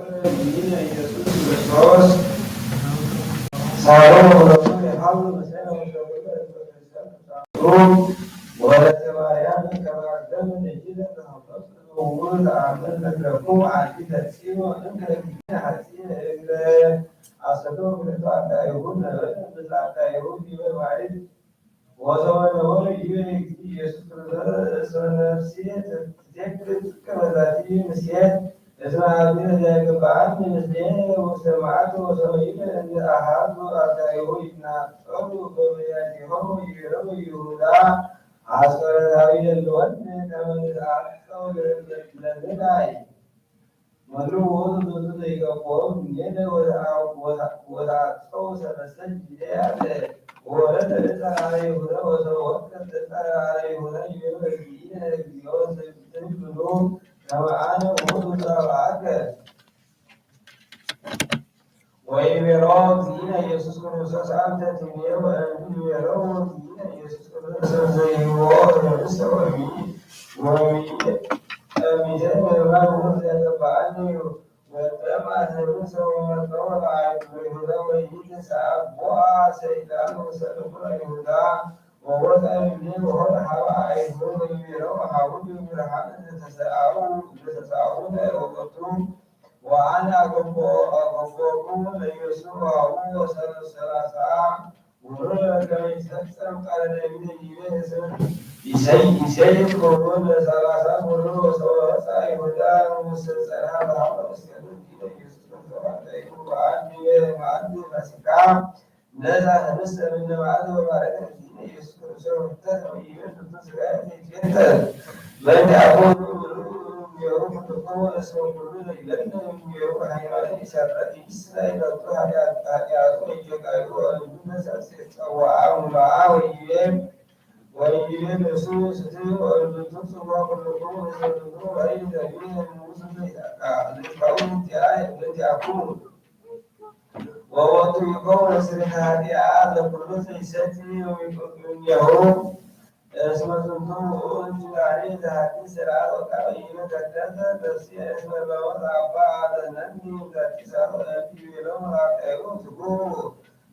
ኢየሱስ ክርስቶስ ሳሮን ወለቱ የሃሉ ምስለ ወሰብእ ወለተ ማርያም ከማርደም እጅለ ተሃምሎስ ንውር ተኣምን መድረኩ ዓዲ ተጺኑ እንከ ጊዜ ሓጺነ እግረ ኣሰዶ ክልተ ኣዳይሁ ነበረ ምስለ ኣዳይሁ ዲበ ማሪት ወዘወደወ ኢዩ ኢየሱስ ክርስቶስ እስመ ነፍስየ ትዜክር ጥቀ በዛቲ ምስየ እስመ አብነ ዘይገባኣኒ ምስሌነ ውስተ መዓት ወሰበኢነ እንደ አሃዱ አዳይሁ ይናጸሩ በበያቲሆሙ ይቤለሙ ይሁዳ አስቆሮታዊ ለለወን ከመ ንትአቀው ለንዳይ መኑ ውእቱ ዝንቱ ዘይገቦም ሜነ ወተአጽፈው ሰለስተ ጊዜያት ወወረደ ዕፀ ሀበ ይሁዳ ወሰወከ ዕፀ ሀበ ይሁዳ ይቤሎ እግዚእነ እግዚኦ ትብሉ ከመ አነ ውእቱ ጸባእከ። ወይቤሎ እግዚእነ ኢየሱስ ክርስቶስ አንተ ትቤሎ ወይቤሎ እግዚእነ ኢየሱስ ክርስቶስ ዘይብዎ ርእሰ ወሚ ወሚ ጠሚተ ምእመን ውእቱ ዘገባአኒ ወጠማ ርእሰ ወመጠወ ለአይሁደ ወይትሰአቦአ ሰይጣን ወሰልኩ ይሁዳ ወወፃ እምኔ ወሆነ ሀበ አይሁድ ወይቤሎ ሀቡኒ ብርሃነ ለተሰአኡ ለተሰአኡነ ወቀቱ ወአነ አገቦ አገቦኩሙ ለኢየሱስ ወሀቡ ወሰላሳ ውሩደ ከመ ይፈጸም ቃለ ነቢይ ይቤ እስመ ኢሰይ ኢሰይ ክቡር ለሰላሳ ውሩደ ወሰወፃ ይሁዳ ውስተ ጸርሃ ለሀበ እስከ ኢየሱስ ክርስቶስ ወአንተ ይኩን በአንድ መዓልቲ ፋሲካ ነዛ ህብስተ ምነ መዓልቲ ወባረከ እግዚእነ ኢየሱስ ክርስቶስ ወተት ወይቤ ዝንቱ ሥጋየ ዘይትፌተን በእንቲአኮሙ ምሉእ እምኔሁ ኩልኩሙ እስመ ኩሉ ዘይለነ እምኔሁ ሃይማኖት ይሰረት ይስራ ይለቱ ኃጢአቱ ወይጌጋዩ ወእንዱ ነሳ ጸዋአ ሙሉአ ወይቤ ወይቤ ንሱ ስትዩ ወእንዱ ጽዋ ኩልኩሙ እስመ ዝንቱ ወይን ዘቢነ ንጉሱ ዘይታቃ ዘይታውን ቲአይ በእንቲአኩሙ ወወቱ ይከውን ስርየተ ኃጢአት ለኩሉ ዘይሰቲ እምኔሁ እስመ ዝንቱ ውእቱ ኪዳኔ ዘሐድስ ሥርዓት ወቃል ኢይመተከሰ ነፍስየ እስመ በሞት አባ አድኅነኒ እምዛቲ ሰዓት ወለእንቲ ይቤሎሙ ለአርዳኢሁ ትጉ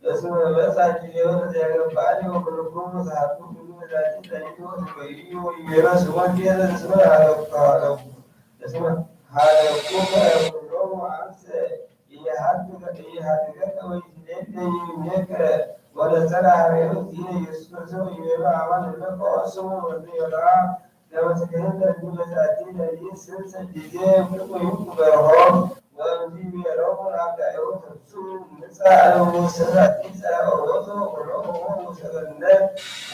እስመ በጽሐ ጊዜሁ ለዘያገባኒ ወኩልክሙ ሰዓቱ ኩሉ በዛቲ ሌሊት ወትጎይዩ ወይቤሎ ስሞን ጌረ እስመ ሀለኩ ሀለኩ እስመ ሀለኩከ ኩሎሙ አንሰ ኢይሃድገ ኢይሃድገከ ወይትቤለኒ እምኔከ ወነጸረ ሀቤሁ እግዚእነ ኢየሱስ ክርስቶስ ወይቤሎ አማን እብለከ ኦ ስምዖን ወልደ ዮና ለመትክህን ለእንቱ በዛቲ ሌሊት ስልሰ ጊዜ ኩሉ ይኩ በርሆ ወእምዚ ይቤሎሙ ለአርዳኢሁ ተንሥኡ ንጻእ ውስተ ዛቲ ጸላኦቶ ወኩሎሙ ወሰገድነ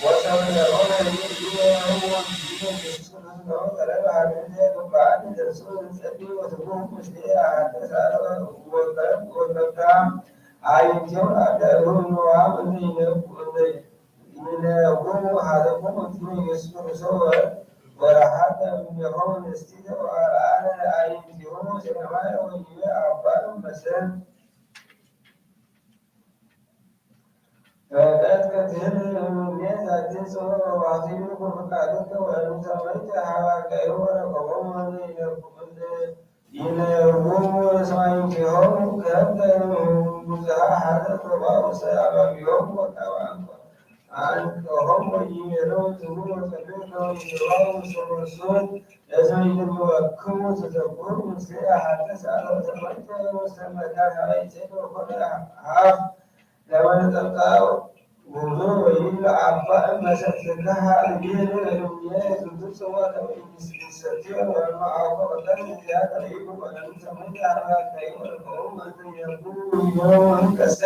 ወሰብሐ ለሆነ ይቤሎሙ ኢየሱስ ክርስቶስ ቀረበ ሀቤነ ይትበአኒ ተንሥኡ ንጸሊ ወትኩን ምስሌ አሐተ ሰዓት ወከብታ አዕይንቲሆሙ ለአርዳኢሁ እምንዋም እንዘ ይነጉ እንዘ ይነጉሙ ሀዘቦሙ እግዚእነ ኢየሱስ ክርስቶስ ወረሐቀ እምኔሆሙ ንስቲተ ወአርአየ አዕይንቲሆሙ ሰማየ ወይቤ አባ መሰል ፈቀድከ ትህብ እምኔ ዛቲ ጽዋ ወባሕቲቱ ኩሉ ቃልከ ወእንተ መይተ ሀበ አርዳኢሁ ወረከቦሙ እንዘ ይነጉ እንዘ ይነጉሙ ሰማይቲሆሙ ከብተ ብዙሃ ሀዘ ቶባ ውስተ አባቢሆሙ ወካባ አንቀሆሙ ወይቤሎሙ ትጉ ወጸልዩ ከመ ይስምዖሙ ውስተ መንሱት እስመ ይድልወክሙ ተዘክሩ ምስሌ አሐተ ሰዓት ወሰማይተ ውስተ መካን ሀበ ይጼ ወኮነ ሀፍ ለመንጠልጠል ጉዞ ወይም ለአባ እመሰል ስጋሃ እግል እምዬ ዝንቱ ጽዋ ከመ ኢይሰትዮ ወለመ አኮ ቀተል እዚያ ቀሪቡ ወለምሰሙኒ አርባዕተ ወለቆሙ ወዘየቡ ይሆን ከሰ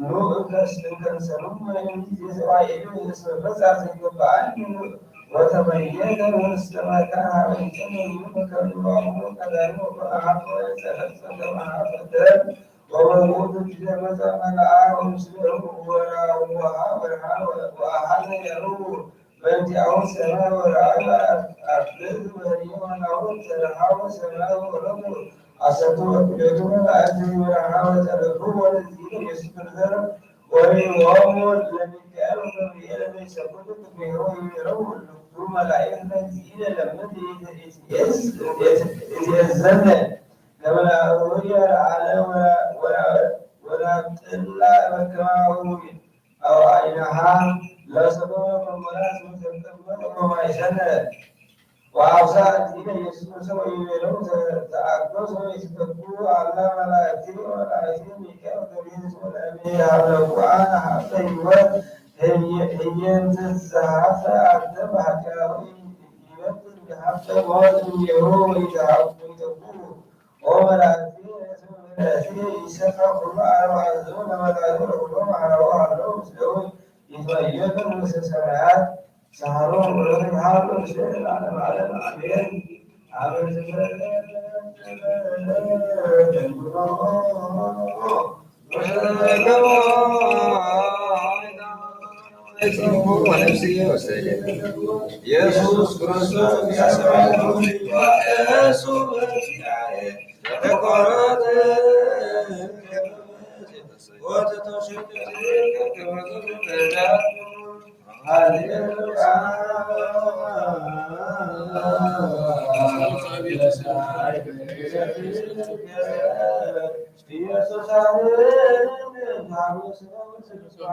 ኑ እንከስ እንከንሰሉም ወይም ጊዜ ሰዋኤሉ የስበበዛ ዘይገባአን ወተመየተ ውስተ መካን ሀበ ይጸን ወይም ከልባሙ ቀዳሚ ወኮነ ሀብተ ወጸፈጸ ከመ ሀፈተ ወበውእቱ ጊዜ መጻ መልአከ ወምስሌሁ ወራውሃ ወርሃ ወአሃዘ ያርቡ በእንቲአሁ ሰማይ ወራእዩ አርድእት ወህልዩ ናሁ ተረሃው ሰማይ ወረቡ አሰቱ ወክሌቱ መላእክት ወረሃ ወጸለኩ ወለዚነ ኢየሱስ ክርስቶስ ወሪዎሙ ለሚካኤል ወገብርኤል ለይሰግዱ ቅድሜሁ ወይቤሎሙ እልክቱ መላእክት ለዚነ ለምን ኢትእዜዘነ ለመላእክቱ ወየ ለዓለም ወላ-፣ ወላ-፣ ወላብጥላ በከማሁ ኣውዓይናሃ ለሰቦ መሞላት ወዘጠመ ወማይሰነ ወአውሳ እግዚእነ ኢየሱስ ክርስቶስ ወይቤሎሙ ተአገሱ ወይትተጉ አላ መላእክቲ ወመላእክቲ ሚካኤል ወገብርኤል ወለእመ ይሃብለኩ አነ ሀብተ ሕይወት ህየ-፣ ህየንተ ዘሃብተ አንተ በኃጢአቱ ይበልጥ ዘሃብተ ሞት እምኔሁ ወይትሃብኩ ይተጉ። ኦ መላእክቲ፣ ርእስም መላእክቲ ይሰብሐ ኩሉ አርባዕቱ ለመላእክቱ ለኩሎም አራዊት ሀሎ ምስሌሁ ይትመየጡ ንጉሥ ሰማያት ሰሃሎ ወለቱ ይሃሎ ምስሌነ ለዓለመ ዓለም አሜን። አሜን።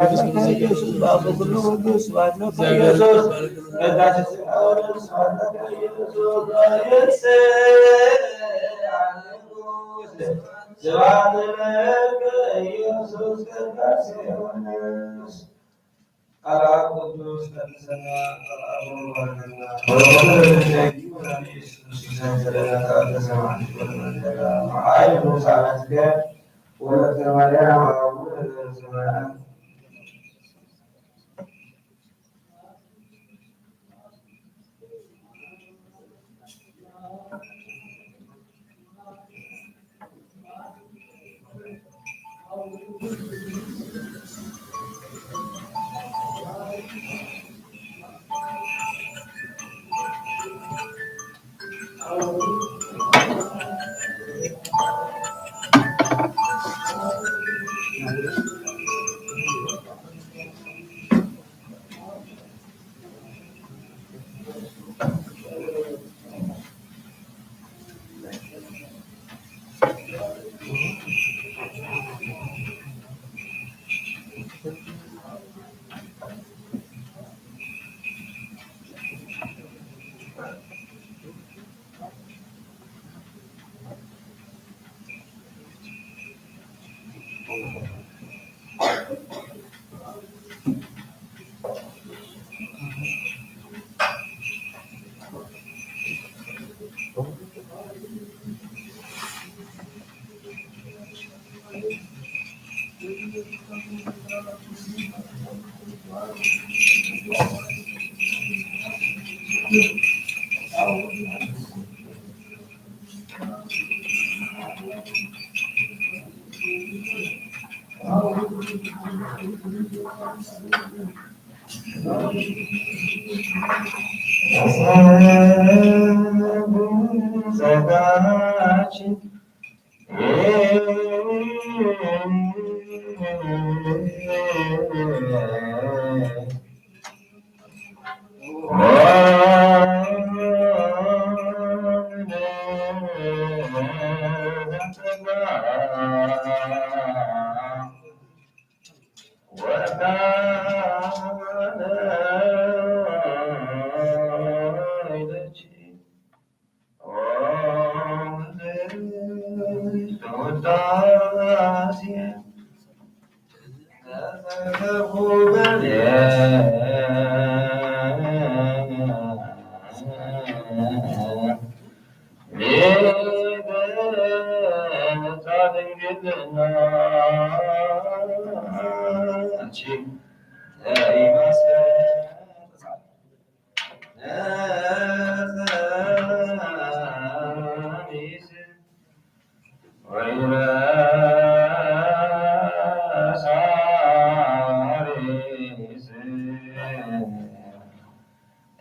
ኢየሱስ ክርስቶስ ኢየሱስ በአብ ኩሉ ቅዱስ ስብሐት ለከ ኢየሱስ። ቅዳሴ ሥጋ ወደም ስብሐት ለከ ኢየሱስ። ስብሐት ለከ ኢየሱስ። ቅዳሴ ዮሐንስ። ቃለ አብ ቅዱስ ቀድሰና፣ ቃለ አብ ባርከና። ወለተ ማርያም አቡነ ዘበሰማያት።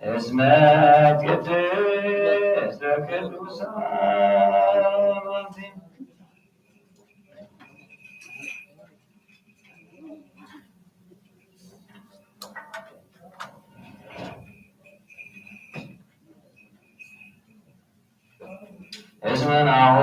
እስመ ቅድስተ ቅዱሳን እስመ ናሁ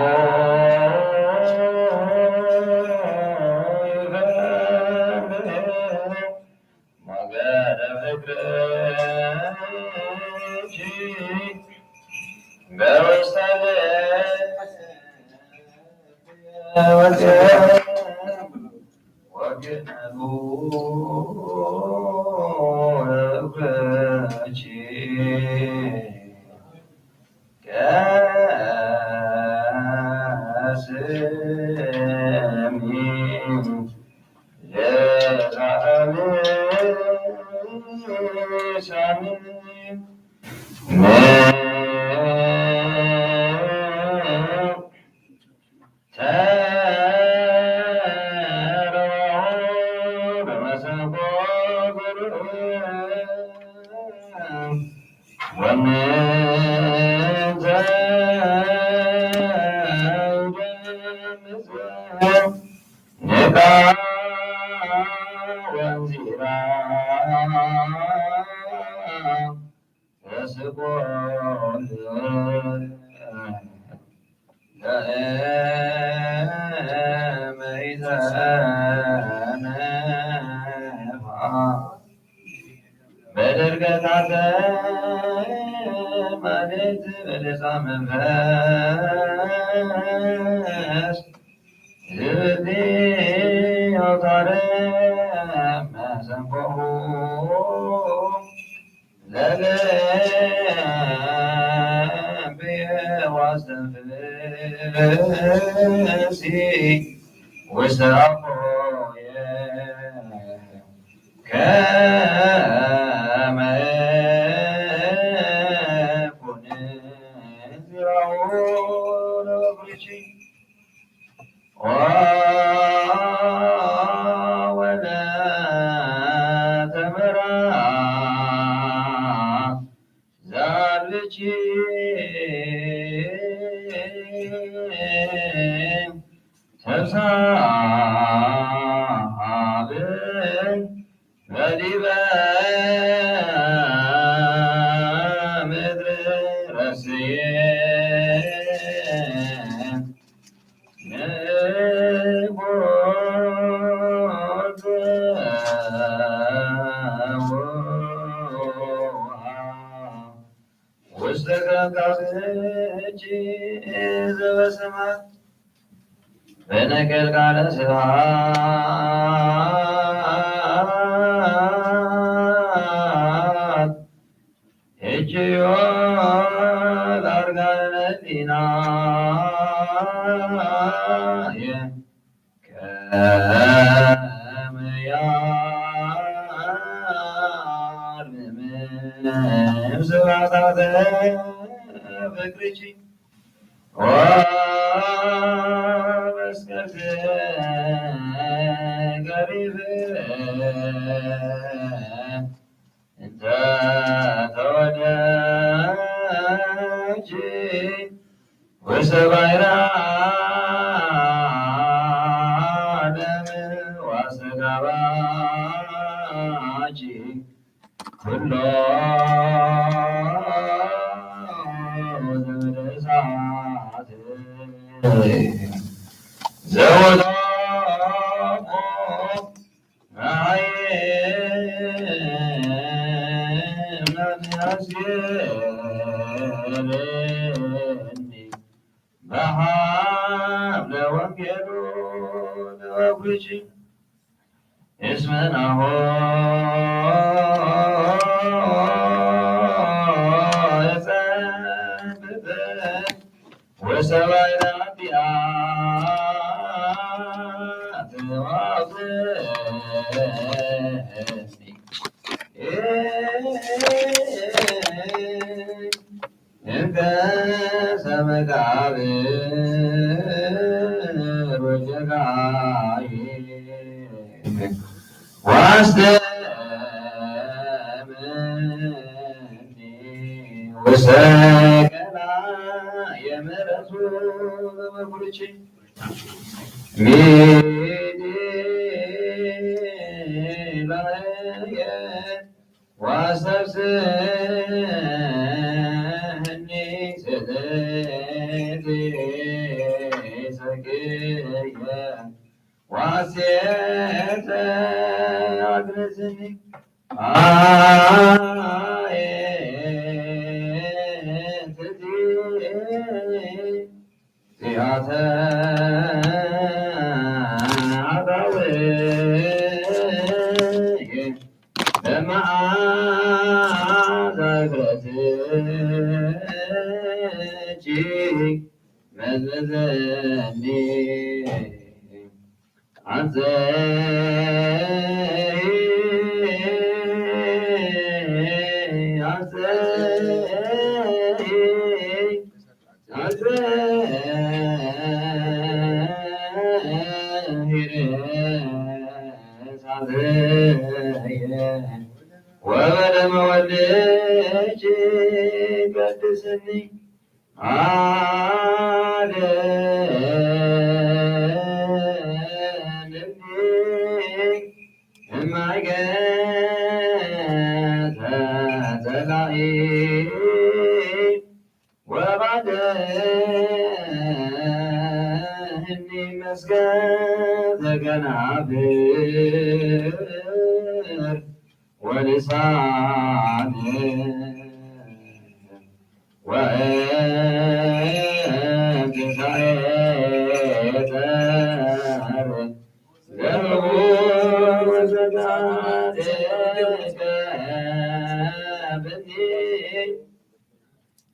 ወገነቱ ለእግረኪ ቀስሚ ለዘለዓሚ ሳሚ ተስቆ ለእመ ኢዘነፋ በድርገታተ ማለት በለሳ መንፈስ ዝብቲ ኣውታረ መሰንቆሁ ለልብየ ዋስተንፍሲ ውስተ አፎየ ከመ ኩን ዚራሁ ለእግርኪ። ወለ ተመራ ዛልኪ ተሳሃብን በዲበ ምድሪ ረስየ ንጉድ ውሃ ውስተ ከካስች ዘበሰማት በነገር ቃለ ስብሐት እጅዮ ላርጋነ ዲናየ ከመ ያርምም ስብሐታተ ፍቅርኪ ወመስቀልኪ ገሪፍ እንተ ተወደኪ ውስተ ባሕረ ዓለም ዋስተጋባኪ ኩሎ ዘመደ እሳት ዘወደቁ በሐብለ ወንጌሉ ለወጉጂ እስመ ናሁ የጸብጥ ወሰባይ ኃጢአት ዋውፅኒ እንተ ሰመቃብር ወጀጋይ ዋስተ ውሰከና የምሕረቱ በመኩርቺ ሚዲላየ ዋስተብስኒ ስእለቲ ጸግየ ዋሴተ አግነስኒ አየ ትቲ ዚአተ ኣንተ ኣንተ ኣንተ ወበደመ ወልድኪ ቀድስኒ ዓለምኒ እማይገ ተጸላኢ ወባደህኒ መስገ ዘገናብር ወልሳን ወእንትንሳኤ ጠር ዘህቡ ዘጋደቀ ብኒ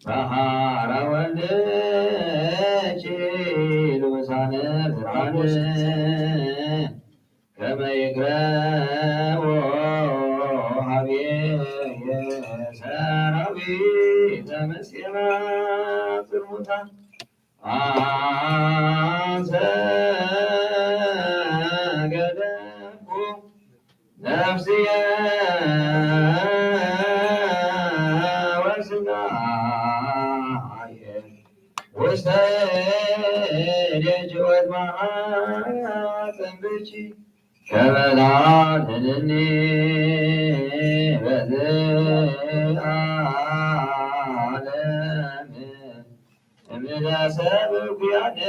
በሃራ ወልድኪ ልሳነ ብርሃን ከመ ይግረዎ ሀቤ ሰራዊተ ምስጢራ ጽልሙታ አንሰ ገደፍኩ ነፍስየ ወስጋየ ውስተ እዴኪ ወድማዓ ጽንብኪ ከመላልኒ በዚ ዓለም እምነ ሰብ ኩያነ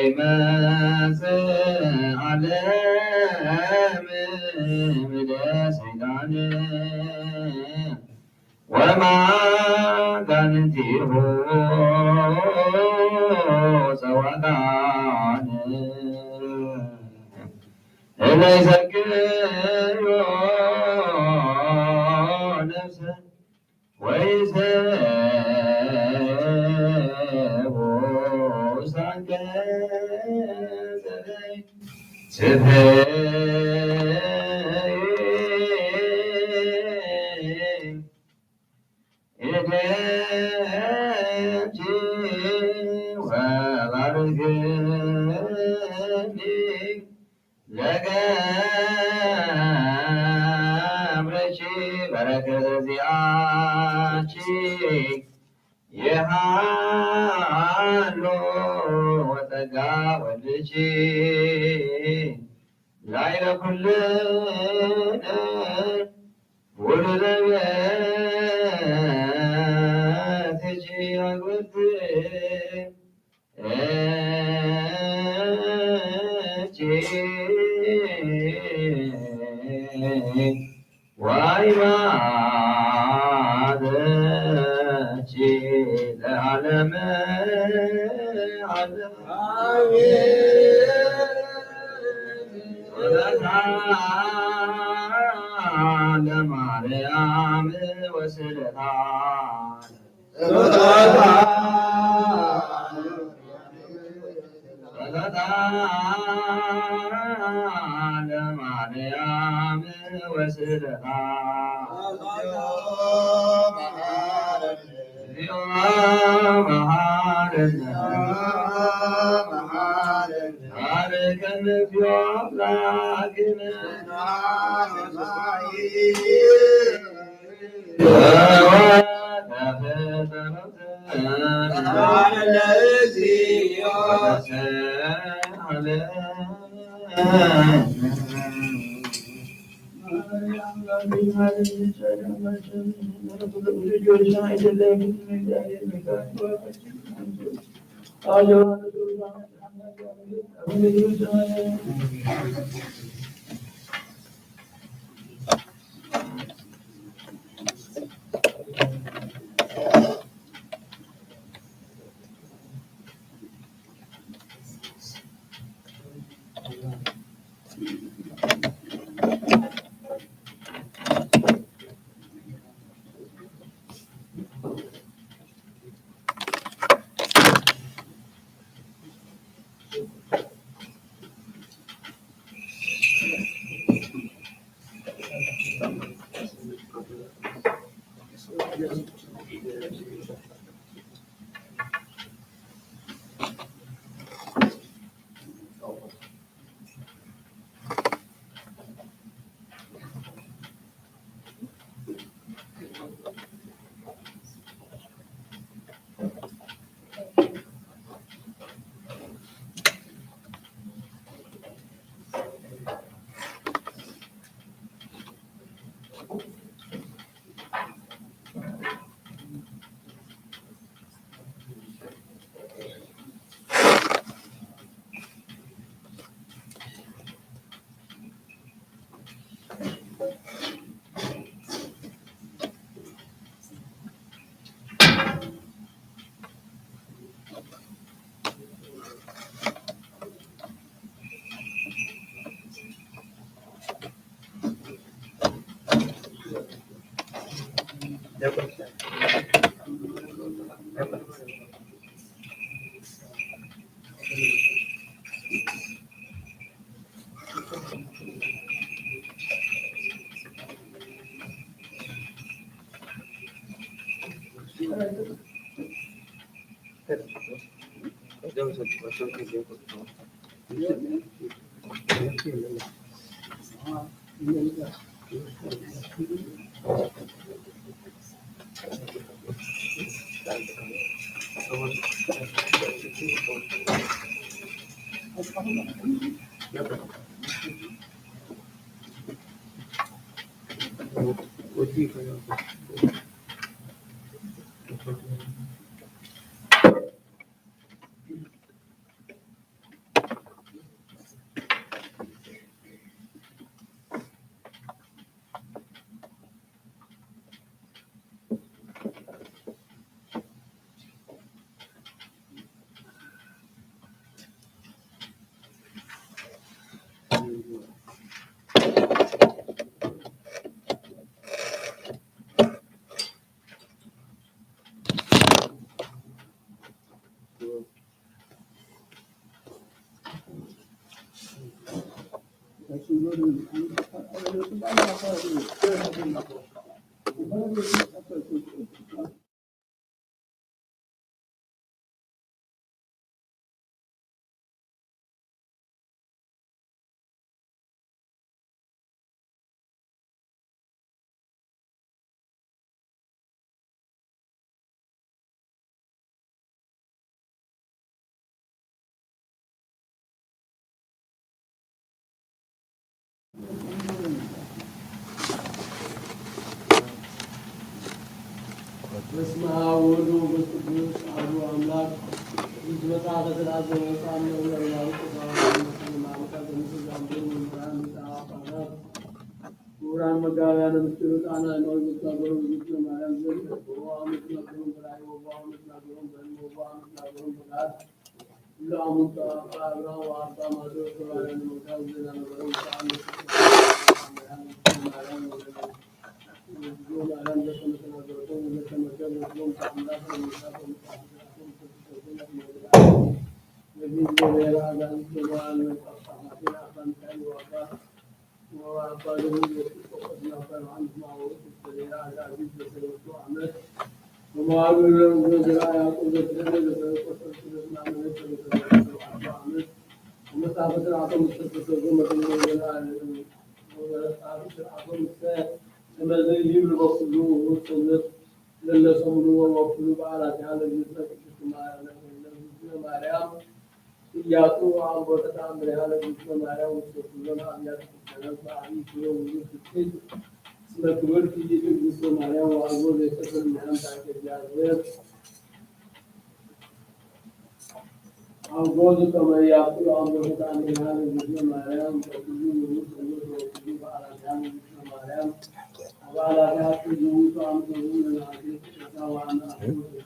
ወበዘይመጽእ ዓለም እምነ ሰይጣን ወማጋንንቲሁ ጸዋጋን እለ ይሰግዮ ነፍሰ ወይሰ ለገብረኪ በረከተ ዚአኪ የሃሎ ወጸጋ ወልድኪ ላዕለ ኩልነ ውሉደ ቤትኪ አግብርት ለማርያም ወስደታ ጸሎታ ጸሎታ ለማርያም ወስደታ እግዚኦ መሐረነ ባርከነ እግዚኦ አምላክነ በስመ አብ ወወልድ ወመንፈስ ቅዱስ አሐዱ አምላክ። ዝመጽእ ከተደራጀ ወጻ መውለድ ማሩቅ ተባባሪ መካነ ማሩቅ ዘምስል ዛምብሩ መምህራን ሊቃነ ጳጳሳት ክቡራን መጋብያነ ምስጢር ዕጣን ሃይማኖት መትናገሮም ዝክረ ማርያም ዘንድ ወቦ ዓመት ናገሮም በላይ ወቦ ዓመት ናገሮም በህልም ወቦ ዓመት ናገሮም በጋድ ኩሉ አሙንቱ አባ አብርሃም ወአባ ማቴዎስ ተባባሪ መካን ዜና ነበሮም ሰዓል ማርያም ማርያም ወለደ ማርያም ዘተመተናገሮም ዘተመገብ ወስሎም ተአምራት ወመሳቶም ተአምራቶም ተሰሰገነት መድራ ነዚህ ገበያ አጋንንት ተባባሪ መካን አባ ሚካኤል ወአባ ለለሰሙኑ ወኩሉ በዓላት ያለ ማርያም ኢያሱ አምቦተ ተአምር ያለ ግብረ ማርያም ውስተ ኩሎን አብያተ ክርስቲያናት በአብይ ክብር ውሉድ ትስብእት እስመ ክብርት ይእቲ ግብረ ማርያም ወአልቦ ዘይከፍል ምሕረት ታሕተ እግዚአብሔር። አምቦ ዝከመ ኢያሱ አምቦተ ተአምር ያለ ግብረ ማርያም በኩሉ ውሉድ ጸሎት ወኩሉ በዓላት ያለ ግብረ ማርያም በዓላት ያለ ግብረ አምቦ ለናቴ ተሳዋና አምቦ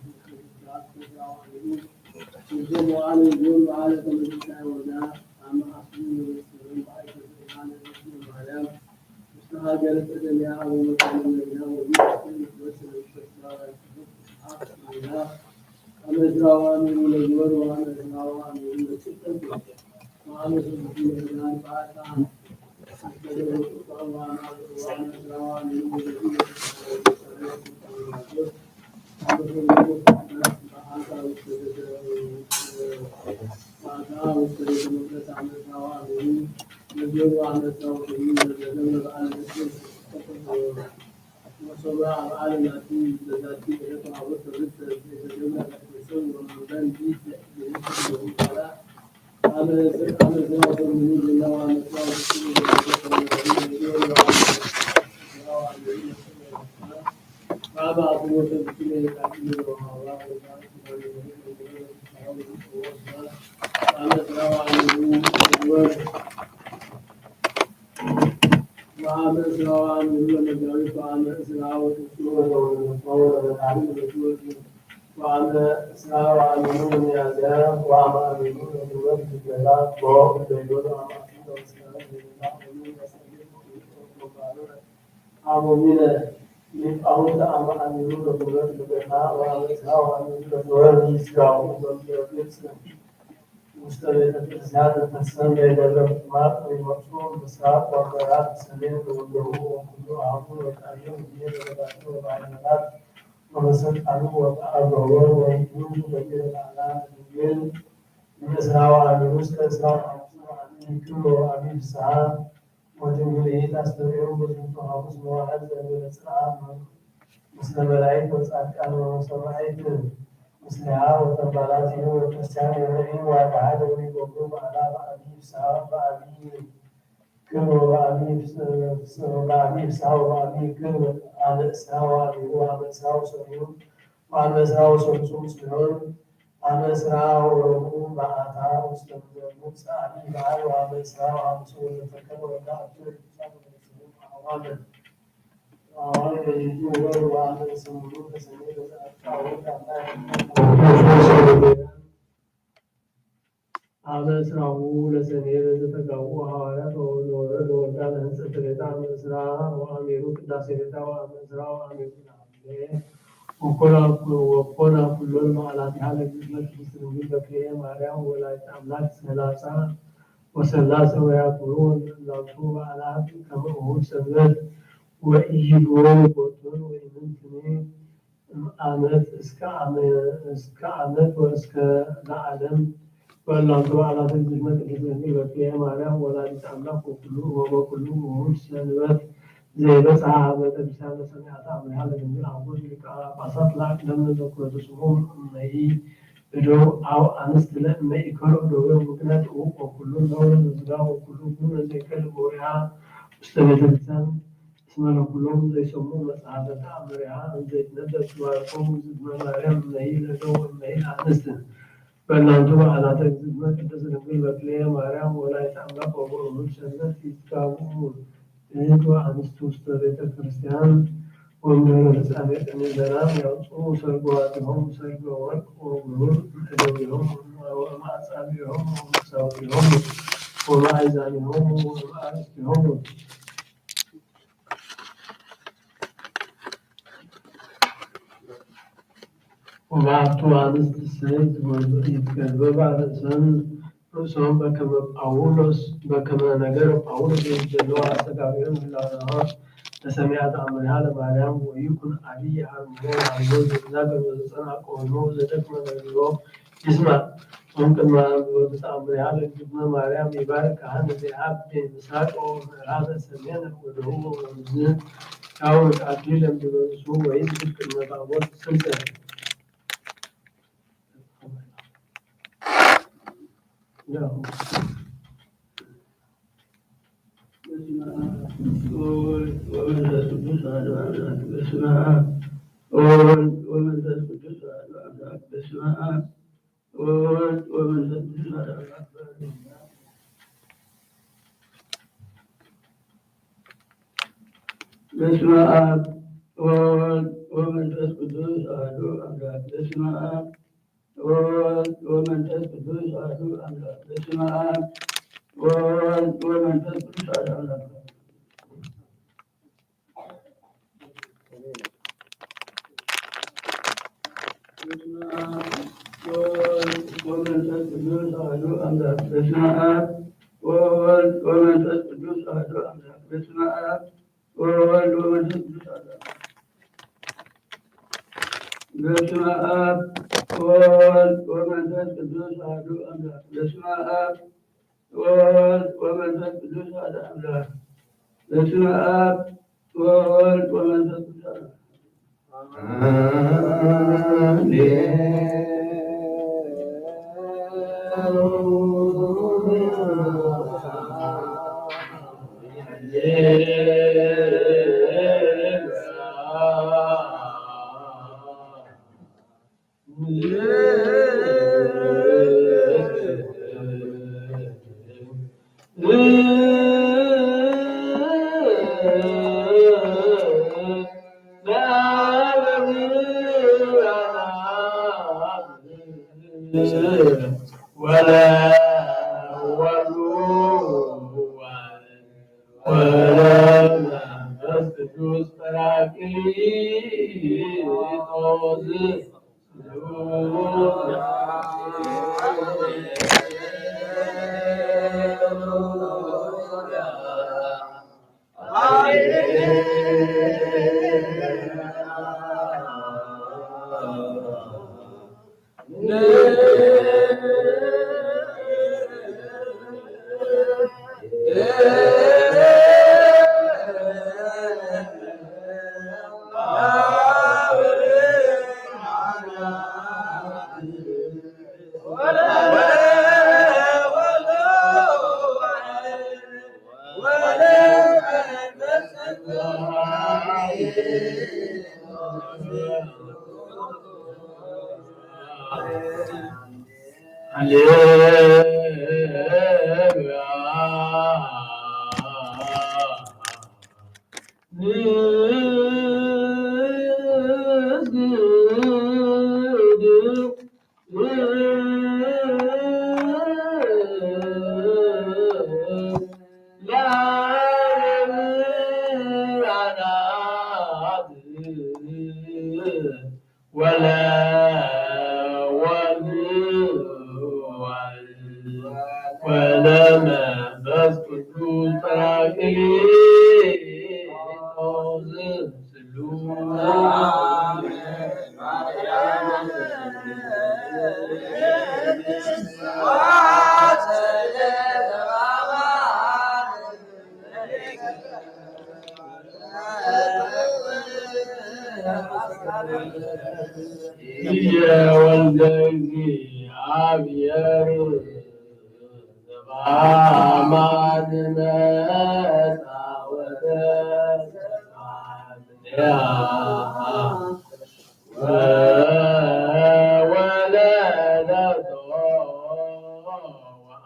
አቡነ ሊቃውንት ኣማእሚሩ ለትምህርት ብገታ ወኣመፅኣ ወኣሚሩ ለትምህርት ምስጋኡ በምድረ ግብፅ ውስተ ቤተ ክርስቲያን እንተሰመ ደብረ ምጥማቅ ወይመፁ ምስራቅ ወምዕራብ ሰሜን ለወገሁ ወኩሉ አህጉር ወጣቢው ጊዜ ለገባቸው ወባሕርያታት ወመሰልጣኑ ወተአገቦ ወይኑ ገቢረ ለዓላ ለድንግል እምዕስራ ወአሚሩ እስከ እስራ ወሐሙስ ወአሚሩ ክብር ወአሚር ፍስሐ ወድንግል ኢት አስተርእዮም በዝንቱ ሐሙስ መዋዕል ዘእንበለ ጽርዓት ምስለ መላእክት ወጻድቃን ወሰማዕት ምስሌሃ ወተባላቲሁ ወክርስቲያን የመዒ ዋጋሃደ ወይገብሩ በዓላ በአቢይ ፍስሐ በአቢይ ክብር ወበአቢይ ፍስ-፣ ወበአቢይ ፍስሐ ወበአቢይ ክብር አመ እስራ ወአሚሩ አመ እስራ ወሰኑዩ ወአመ እስራ ወሰሉሱ ምስሌሆም አመ እስራ ወረቡዕ በአታ ውስተ ምድረ ግብፅ አቢይ በዓል ወአመ እስራ ወሐሙስ ወዘተከለ ወልደ አብቱ ለቅዱሳን ወለስሙ አዋመ አዋመ በይቱ ወር ወአመ ሰሙኑ ተሰሜ በዘአብታ ወልድ አምላክ አመ እስራሁ ለሰኔ ለዘተጋቡ ሐዋርያት ወወልድ ወወረድ ወወልዳ ለህንጸት ቤታ አመ እስራ ወአሚሩ ቅዳሴ ቤታ ወአመ እስራ ወአሚሩ ለሐምሌ ወኮና ኩ-፣ ወኮና ኩሎን በዓላቲሃ ለእግዝእትነ ቅድስት ድንግል በክልኤ ማርያም ወላዲተ አምላክ ሰላሳ ወሰላሰ ወያክብሩ ወንላቱ በዓላት ከመ እሁድ ሰንበት ወኢይግበሩ ቦቶን ወኢምንትኒ እምአመት እስከ አመ-፣ እስከ አመት ወእስከ ለዓለም። ወእላንቱ በዓላት እግዝእትነ ቅድስት ድንግል በክልኤ ማርያም ወላዲተ አምላክ ወኩሉ ወበኩሉ ውሁድ ሰንበት ዘይበጽሐ ሀበ ቅዱሳን ለሰሚዐተ አምሪሃ ለድንግል አቡነ ሊቀ ጳጳሳት ለአቅደም ለዘክረቱ ስሙ እመሂ እደው አው አንስት ለእመ ኢከልኡ ደዌ ምክንያት ወኩሉ ነውር ዘስጋ ወኩሉ ግብረ ዘይከል ወሪሃ ውስተ ቤተክርስቲያን እስመ ለኩሎም ዘይሰምዑ መጽሐፈ ተአምሪሃ እንዘይትነበብ ትባርኮሙ ዝግመ ማርያም እመሂ ለደው እመሂ ለአንስት በእናንቱ በዓላተ እግዝእትነ ቅድስት ድንግል በክልኤ ማርያም ወላዲተ አምላክ ወበእሁድ ሰንበት ይትጋብኡ እህት ወአንስት ውስተ ቤተ ክርስቲያን ወእምድህረ ፍጻሜ ቅኔ ሰላም ያውፅኡ ሰርገዋቲሆሙ ሰርገ ወርቅ ወብሩር እምእደዊሆሙ ወእምአጻብዒሆሙ ወእምክሳውቲሆሙ ወእምአእዛኒሆሙ ወእምአርእስቲሆሙ። ወበአቱ አንስት እሰይት ይትገበባ ርእሰን ርእሶም በከመ ጳውሎስ በከመ ነገረ ጳውሎስ ዘለዋ አስተጋብኦም ህላዌሃ ለሰሚዐ ተአምሪሃ ለማርያም ወይኩን አብይ አርምሞ ወአልቦ ዘእዛገ ወዘጸንዐ ቀወልሞ ዘደክመ ነቢሮ ይስማዕ። እምቅድመ አንብቦተ ተአምሪሃ ለእግዝእትነ ማርያም ይባርክ ካህን ዘይአቢ ምስራቅ ወምዕራብ ሰሜን ወደቡብ ወምዝ ዳዊት አክሊለ እንዲበሱ ወይስግድ ቅድመ ታቦት ስልጠ። በስመ አብ ወወልድ ወመንፈስ ቅዱስ አሐዱ አምላክ። በስመ አብ ወወልድ ወመንፈስ ቅዱስ አሐዱ አምላክ። በስመ አብ ወወልድ ወመንፈስ ቅዱስ አሐዱ አምላክ። በስመ አብ ወወልድ ወመንፈስ ቅዱስ አሐዱ አምላክ። በስመ አብ ወወልድ ወመንፈስ ቅዱስ አሐዱ አምላክ። በስመ አብ ወወልድ ወመንፈስ ቅዱስ አሐዱ አምላክ። በስመ አብ ወወልድ ወመንፈስ ቅዱስ አሐዱ አምላክ። በስመ አብ ወወልድ ወመንፈስ ቅዱስ አሐዱ አምላክ። በስመ አብ ወወልድ ወመንፈስ ቅዱስ አሐዱ አምላክ። በስመ አብ ወወልድ ወመንፈስ ቅዱስ አሐዱ አምላክ። በስመ አብ ወወልድ ወመንፈስ ቅዱስ አሐዱ አምላክ። በስመ አብ ወወልድ ወመንፈስ ቅዱስ አሐዱ አምላክ። ወለ ወሉ ወለ መንፈስ ቅዱስ ጰራቅሊጦስ ወለ ወልድ ወለ መንፈስ ቅዱስ ጳራቅሊጦስ ስሉስ። ወልደ እግዚአብሔር ዘበአማን መጻወተ ወለደቶ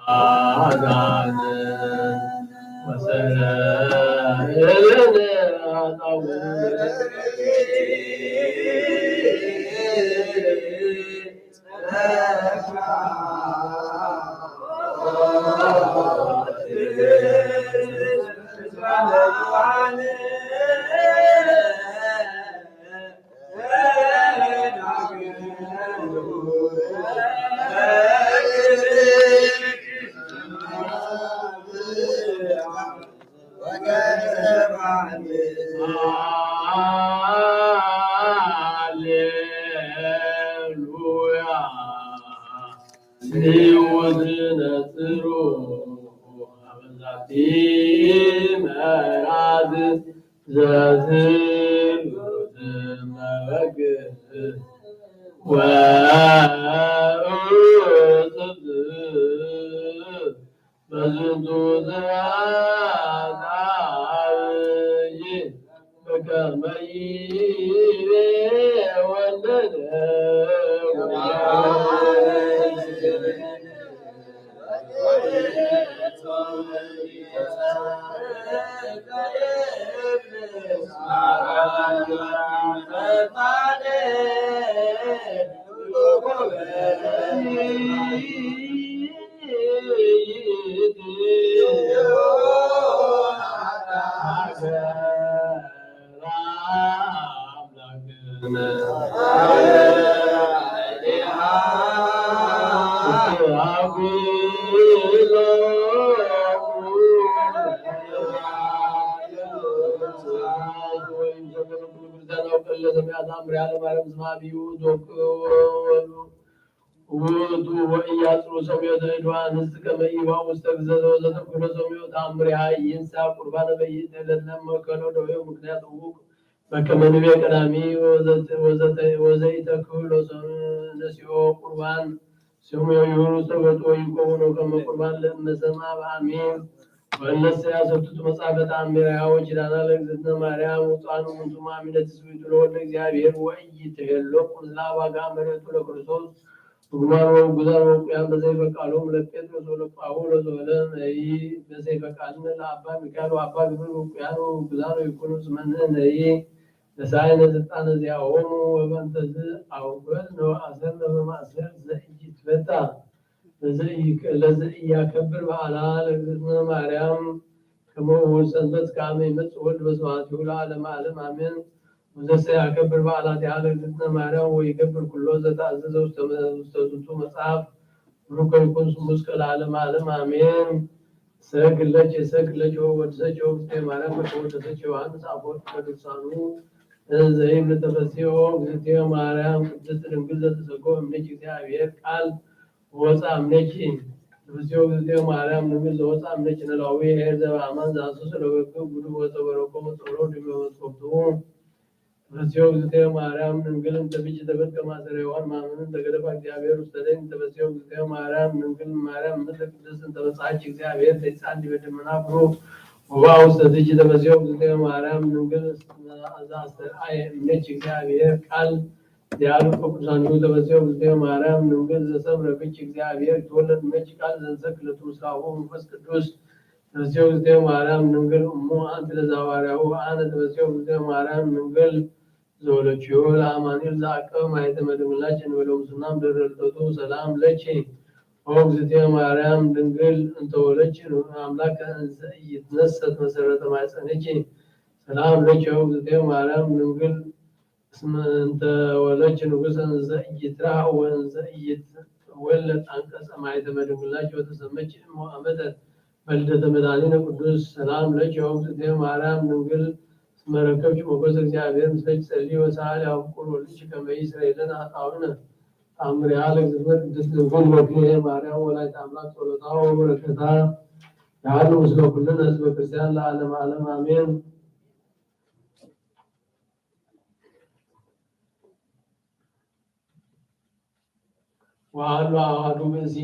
ወአዳነ ወሰለነ አጣው። ሃሌሉያ። ንውዝነጽሩ ኣብ ዛቲ መራዝ ዘዝሉት መበግዕ ወእጹብ በዝንቱ ስብሐት አብይ በከመ ይቤ ወልደ ውእቱ ወኢያጽሩ ሰምዮ ዘእድዋ ንስ ከመ ኢይዋው ውስተ ግዘ ዘወዘተ ኩሎ ሰምዮ ተአምሪሃ ይንሳ ቁርባነ በይእተ ለትለመከሎ ደዌው ምክንያት እውቅ በከመ ንቤ ቀዳሚ ወዘተ-፣ ወዘተ-፣ ወዘኢተክህሎ ሰ-፣ ነሲኦ ቁርባን ሰምዮ ይሁሩ ጸበጥ ወይቆሙ ነው ከመ ቁርባን ለእመ ሰማ በአሜን። ወለሰ ያሰብቱት መጻፈ ተአምሪሃ ወኪዳና ለእግዝእትነ ማርያም ውጣኑ ምንቱማ ሚነት ስዊቱ ለወልደ እግዚአብሔር ወኢይትሄሎ ቁምዝላ ዋጋ መሬቱ ለክርስቶስ ርጉማን ወውጉዛን ወውቁያን በሰይፈ ቃሎሙ ለጴጥሮስ ወለጳውሎስ ወለነይ በሰይፈ ቃልነ ለአባ ሚካኤል ወአባ ገብርኤል ውቁያን ወውጉዛን ወይኩኑ ስመነ ነይ ለሳይነ ስልጣነ ዚአሆሙ ወበእንተዝ አውገዝነ ወአሰርነ በማእሰር ዘኢይትፈታ ለዘኢያከብር በዓላ ለእግዝእትነ ማርያም ከመ ውእቱ ሰንበት ከመ ይመጽእ ወልድ በስብሐቲሁ ለዓለመ ዓለም አሜን። ወዘሰ ያከብር በዓላቲሃ ለእግዝእትነ ማርያም ወይገብር ኩሎ ዘተአዘዘ ውስተ መ-፣ ውስተ ዝንቱ መጽሐፍ ብሩክ ወይኩን ስሙ እስከ ለዓለመ ዓለም አሜን። ሰግድ ለኪ፣ ሰግድ ለኪ ወወድሰኪ ወእግዝእትየ ማርያም በከመ ወደሰኪ ዮሐንስ አፈወርቅ በድርሳኑ ዘይብል ተፈስሒ ኦ እግዝእትየ ማርያም ቅድስት ድንግል ዘተሰገወ እምኔኪ እግዚአብሔር ቃል ወፃ እምኔኪ። ተፈስሒ ኦ እግዝእትየ ማርያም ድንግል ዘወፃ እምኔኪ ነላዊ ኄር ዘበአማን ዘአሰሶ ለበግዕ ጉዱ ወፀበረቆ ወፀሮ ድመ መጽወቱ። ተፈስዮ እግዝእትዮ ማርያም ድንግል እንተ ብእኪ ተፈትከ ማእሰረ ዮሐን ማመኑ እንተ ገደፋ እግዚአብሔር ውስተ ደይን። ተፈስዮ እግዝእትዮ ማርያም ድንግል ማርያም ምድር ቅድስት እንተ በጽሐኪ እግዚአብሔር ሰይጣን ዲበ ደመና ኩሩ ወባ ውስተ ትኪ። ተፈስዮ እግዝእትዮ ማርያም ድንግል ዘአስተርአየ እምኔኪ እግዚአብሔር ቃል ዲያሉ ቅዱሳን ተፈስዮ እግዝእትዮ ማርያም ድንግል ዘሰምረ ብኪ እግዚአብሔር ይትወለድ እምኔኪ ቃል ዘንሰክ ለቱ ምስራሁ መንፈስ ቅዱስ። ተፈስዮ እግዝእትዮ ማርያም ድንግል እሙ አንቲ ለዘሐዋርያሁ አነ። ተፈስዮ እግዝእትዮ ማርያም ድንግል ዘወለድኪዮ ለአማኑኤል ዘአቀበ ማኅተመ ድንግልናኪ እንበለ ሙስና እምድህረ ልደቱ ሰላም ለኪ። ኦ እግዝእትዮ ማርያም ድንግል እንተ ወለድኪ አምላከ እንዘ ኢይትነሰት መሰረተ ማኅፀንኪ ሰላም ለኪ። ኦ እግዝእትዮ ማርያም ድንግል እስመ እንተ ወለድኪ ንጉሰ እንዘ ኢይትራእ ወእንዘ ኢይትወለድ አንቀጸ ማኅተመ ድንግልናኪ ወተሰመኪ እሞ አመተ በልደተ መድኃኒነ ቅዱስ ሰላም ለኪ ኦ እግዝእትየ ማርያም ድንግል እስመ ረከብኪ ሞገሰ እግዚአብሔር ምስሌኪ ጸልዪ ወሰአሊ አብ ፍቁር ወልድኪ ከመ ይስረይ ለነ ኃጣውኢነ። ተአምሪሃ ለእግዝእትነ ቅድስት ድንግል በክሌ ማርያም ወላዲተ አምላክ ጸሎታ ወበረከታ ያሉ ምስለ ኩልነ ህዝበ ክርስቲያን ለዓለመ ዓለም አሜን። ወሃሎ አሐዱ ብእሲ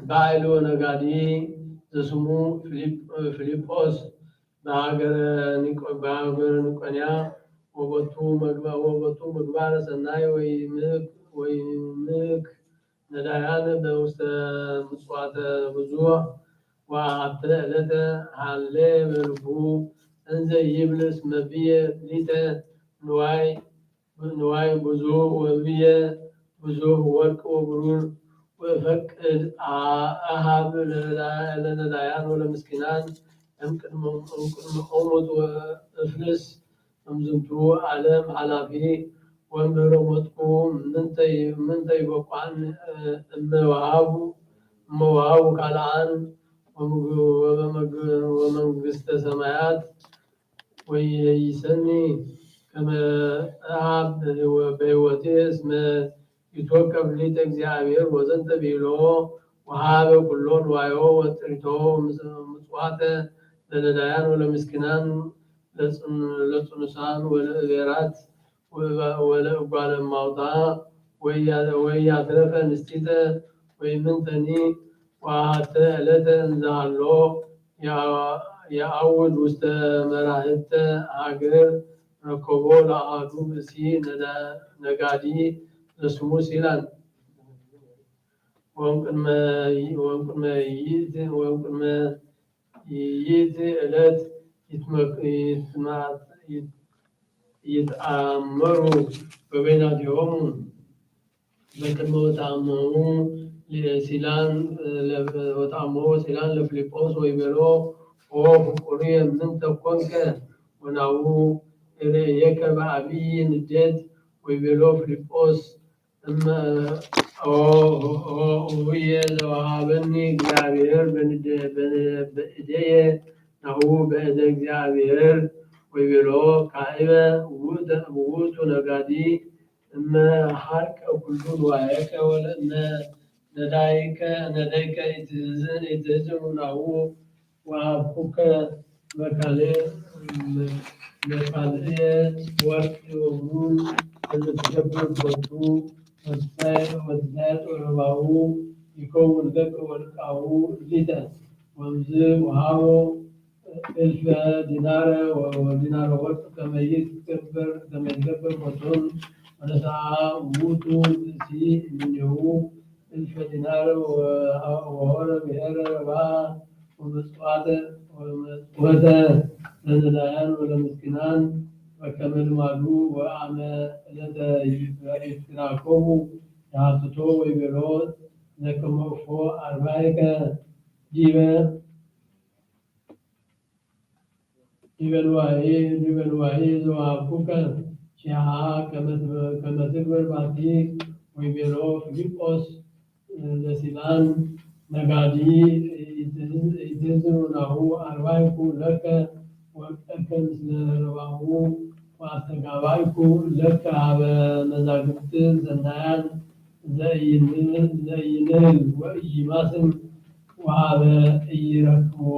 ባዕል ወነጋዲ ዘስሙ ፊልጶስ በሃገረ ኒቆንያ ወቦቱ ምግባረ ሰናይ ወይምክ ነዳያን በውስተ ምጽዋተ ብዙ ወአሐተ ዕለተ ሃለ በልቡ እንዘ ይብል እስመ ብየ ሊተ ንዋይ ንዋይ ብዙ ወብየ ብዙ ወርቅ ወብሩር ወፈቅድ አሃብ ለነዳያን ወለምስኪናን እምቅድመ ኦሙት ወእፍልስ እምዝንቱ ዓለም ኃላፊ ወእምድህረ ሞትኩ ምንተ ይበቋን እመ ወሃቡ ካልአን ወመንግስተ ሰማያት ወይሰኒ ከመ እሃብ በሕይወቴ እስመ ይትወከፍ ሊተ እግዚአብሔር ወዘንተ ብሂሎ ወሃበ ኩሎ ንዋዮ ወጥሪቶ ምጽዋተ ለነዳያን ወለምስኪናን ለጽኑሳን ወለእቤራት ወለእጓለ እማውታ ወያትረፈ ንስቲተ ወይምንተኒ ወአሐተ ዕለተ እንዘሃሎ የአውድ ውስተ መራህብተ ሀገር ረከቦ ለአሐዱ ብእሲ ነጋዲ ዘስሙ ሲላን ወእምቅድመ ይእቲ ዕለት ይትአመሩ በበይናቲሆሙ በቅድመ ወተአመሁ ሲላን ወተአመሁ ሲላን ለፊልጶስ ወይቤሎ ኦ ፍቁርየ ምንተ ኮንከ ወናሁ እርእየከ በአብይ ንዴት ወይቤሎ ፊልጶስ እመ ኦ እሁየ ዘወሃበኒ እግዚአብሔር በእደየ ናሁ በእደ እግዚአብሔር ወይቤሎ ካዕበ ውእቱ ነጋዲ እመ ሀርቀ ኩሉ ንዋየከ ወለእመ ነዳይከ ነዳይከ ኢትህዝን ኢትህዝኑ ናሁ ወሀብኩከ መካልእ መካልእየ ወርቅ ወብሩር እምትገብር ቦቱ ወትሳየጥ ወረባሁ ይከውን ለከ ወርቃሁ ሊተ ወምዝ ወሃቦ እልፈ ዲናረ ወዲናረ ወርቅ ከመ ይትገብር ከመ ይትገብር ቦቱን ወነስአ ውእቱ ብእሲ እምኔሁ እልፈ ዲናር ወሆረ ብሔረ ረባ ወመጽዋተ ወመጽወተ ለነዳያን ወለምስኪናን በከመ ልማዱ ወአመ ዕለተ ይትራከቡ የሐትቶ ወይቤሎ ዘከመ እፎ አርባዕከ ዲበ ዲበ ንዋየ ዲበ ንዋየ ዘወሃብኩከ ኪያሃ ከመ ትግበር ባቲ ወይቤሎ ፊልጶስ ለሲላን ነጋዲ ኢትህዝኑ ናሁ አርባይኩ ለከ ወርቀከ ምስለ ረባሁ ወአስተጋባይኩ ለከ ሀበ መዛግብት ሰናያን ዘኢይንህል ወኢይማስን ወሀበ ኢይረክብዎ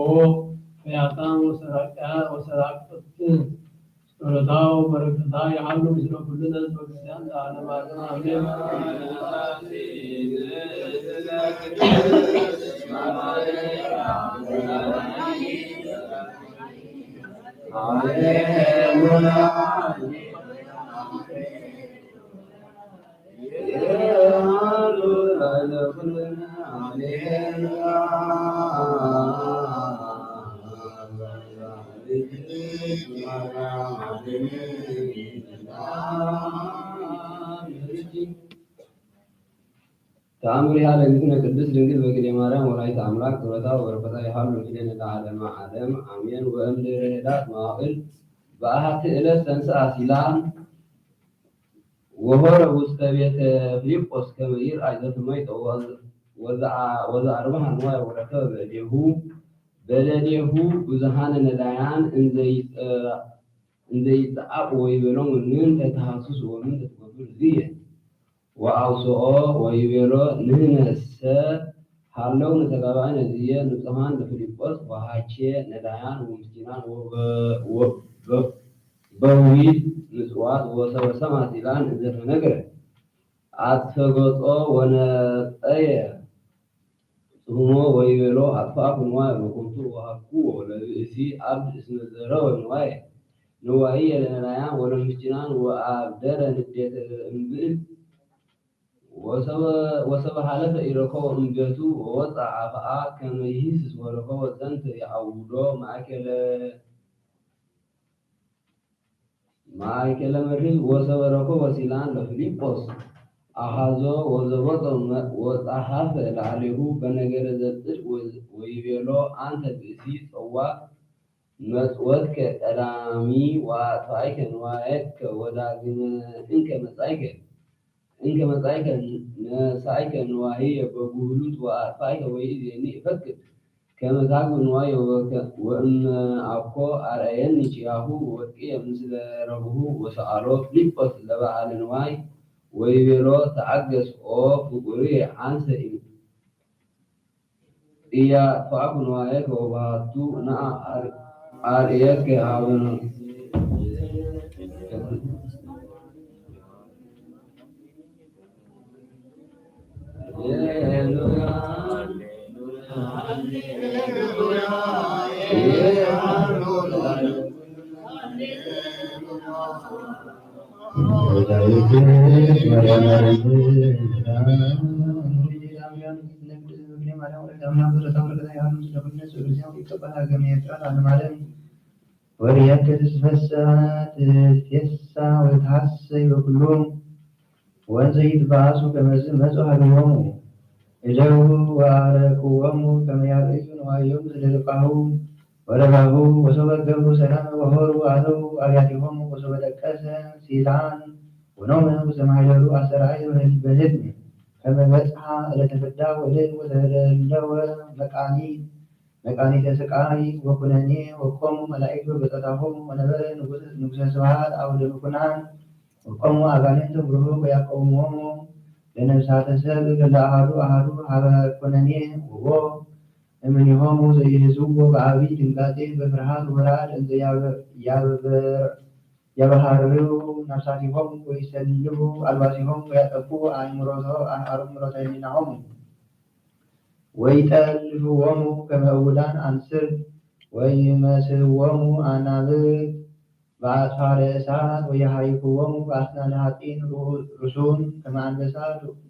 ፈያታን ወሰራቅያ ወሰራቅት ጸሎታው በረከታ ይዓሉ ምስለ ኩልነ ህዝበ ክርስቲያን ለዓለመ ዓለም ኣሜን። ተአምሪሃ ለእግዝእትነ ቅድስት ድንግል በክልኤ ማርያም ወላዲተ አምላክ ጸሎታ ወበረከታ ይሃሉ ምስሌነ ለዓለመ ዓለም አሜን። ወእምድህረ ህዳት መዋዕል በአሐቲ ዕለት ተንሥአ ሲላን ወሆረ ውስተ ቤተ ፊልጶስ ከመ ይርአይ ዘትመይጠ ወዘአርብሐ ንዋየ ወረከበ በእዴሁ በደዴሁ ብዙሃነ ነዳያን እንዘይጸዓቁ ወይቤሎሙ ምንተ ተሐስሱ ወምንተ ትገብሩ ዝየ ወአውስኦ ወይቤሎ ንሕነሰ ሀለው ንተጋባእነ ዝየ ንጹሐን ለፊልጶስ ወሃኬ ነዳያን ወምስኪናን ወበዊት ምጽዋት ወሰበ ሰማ ሲላን እንዘተነግረ አትፈገጦ ወነጸየ ጽሁሞ ወይቤሎ አጥፋእኩ ንዋየ በከንቱ ወሀብኩዎ ለብእሲ አብድ እስመ ዘረወ ንዋየ ንዋይየ ለነዳያን ወለምስኪናን ወአብደረ ንዴተ እምብእል ወሰበ ሀለፈ ኢረከቦ እምቤቱ ወወፅአ አፍአ ከመ ይህስስ ወረከቦ ዘንተ ይዐውዶ ማእከለ ማእከለ መርህብ ወሰበ ረኮ ወሲላን ለፊልጶስ አሃዞ ወዘበጦ ወጸሐፈ ላዕሌሁ በነገረ ዘጽድቅ ወይቤሎ አንተ ብእሲ ጸዋዕ መጽወትከ ቀዳሚ ወአጥፋእከ ንዋየከ ወዳግመ እንከ መጻእከ እንከ መጻእከ ነሳእከ ንዋየ በጉህሉት ወአጥፋእከ ወይእዜኒ እፈቅድ ከመ ታግብ ንዋየ ወእመ አኮ አርአየኒ ኪያሁ ወወድቅየ ምስለ ረብሁ ወሰአሎ ፊልጶስ ለበዓለ ንዋይ ወይቤሎ ተዓገስ ኦ ፍቁርየ አንሰ ኢያጥፋእኩ ንዋየከ ወበሃቱ ነአ አርእየከ ሀበነ ወርያከ ትትፈሳ ትትፌሳ ወትትሐሰይ በኩሉ ወንዘ ይትበአሱ ከመዝ መጹ ሀገሮሙ እደው ወአረክዎሙ ከመ ያርእዩ ንዋዮም ስለ ልቃሁ ወረባሁ ወሶበ ገብሩ ሰላም ወሆሩ አተው አብያቲሆሙ ወሶበ ደቀሰ ሲላን ወኖመ ውስተ ማሕደሩ አስተርአየ በህልም ከመ በጽሐ ዕለተ ፍዳ ወልል ወተደለወ መቃኒ መቃኒተ ስቃይ ወኩነኔ ወኮሙ መላእክት ወገጸታሆሙ ወነበረ ንጉሰ ስብሐት አውደ ምኩናን ወቆሙ አጋንንት ብሩክ ወያቀውሞሙ ለነፍሳተ ሰብ ለለአሃዱ አሃዱ ሀበ ኮነኔ ወቦ እምኔሆሙ ዘይህዝዎ በአብይ ድንጋጼ በፍርሃት ወራድ እንዘ ያበሃርሩ ነፍሳቲሆሙ ወይሰልቡ አልባሲሆሙ ወያጠፉ አእምሮተ አእምሮተ ህሊናሆሙ ወይጠልፍዎሙ ከመ እውዳን አንስር ወይመስህዎሙ አናብርት በአጽፋረ እሳት ወየሃይክዎሙ በአስናነ ሐጺን ርሱን ከመ አንበሳ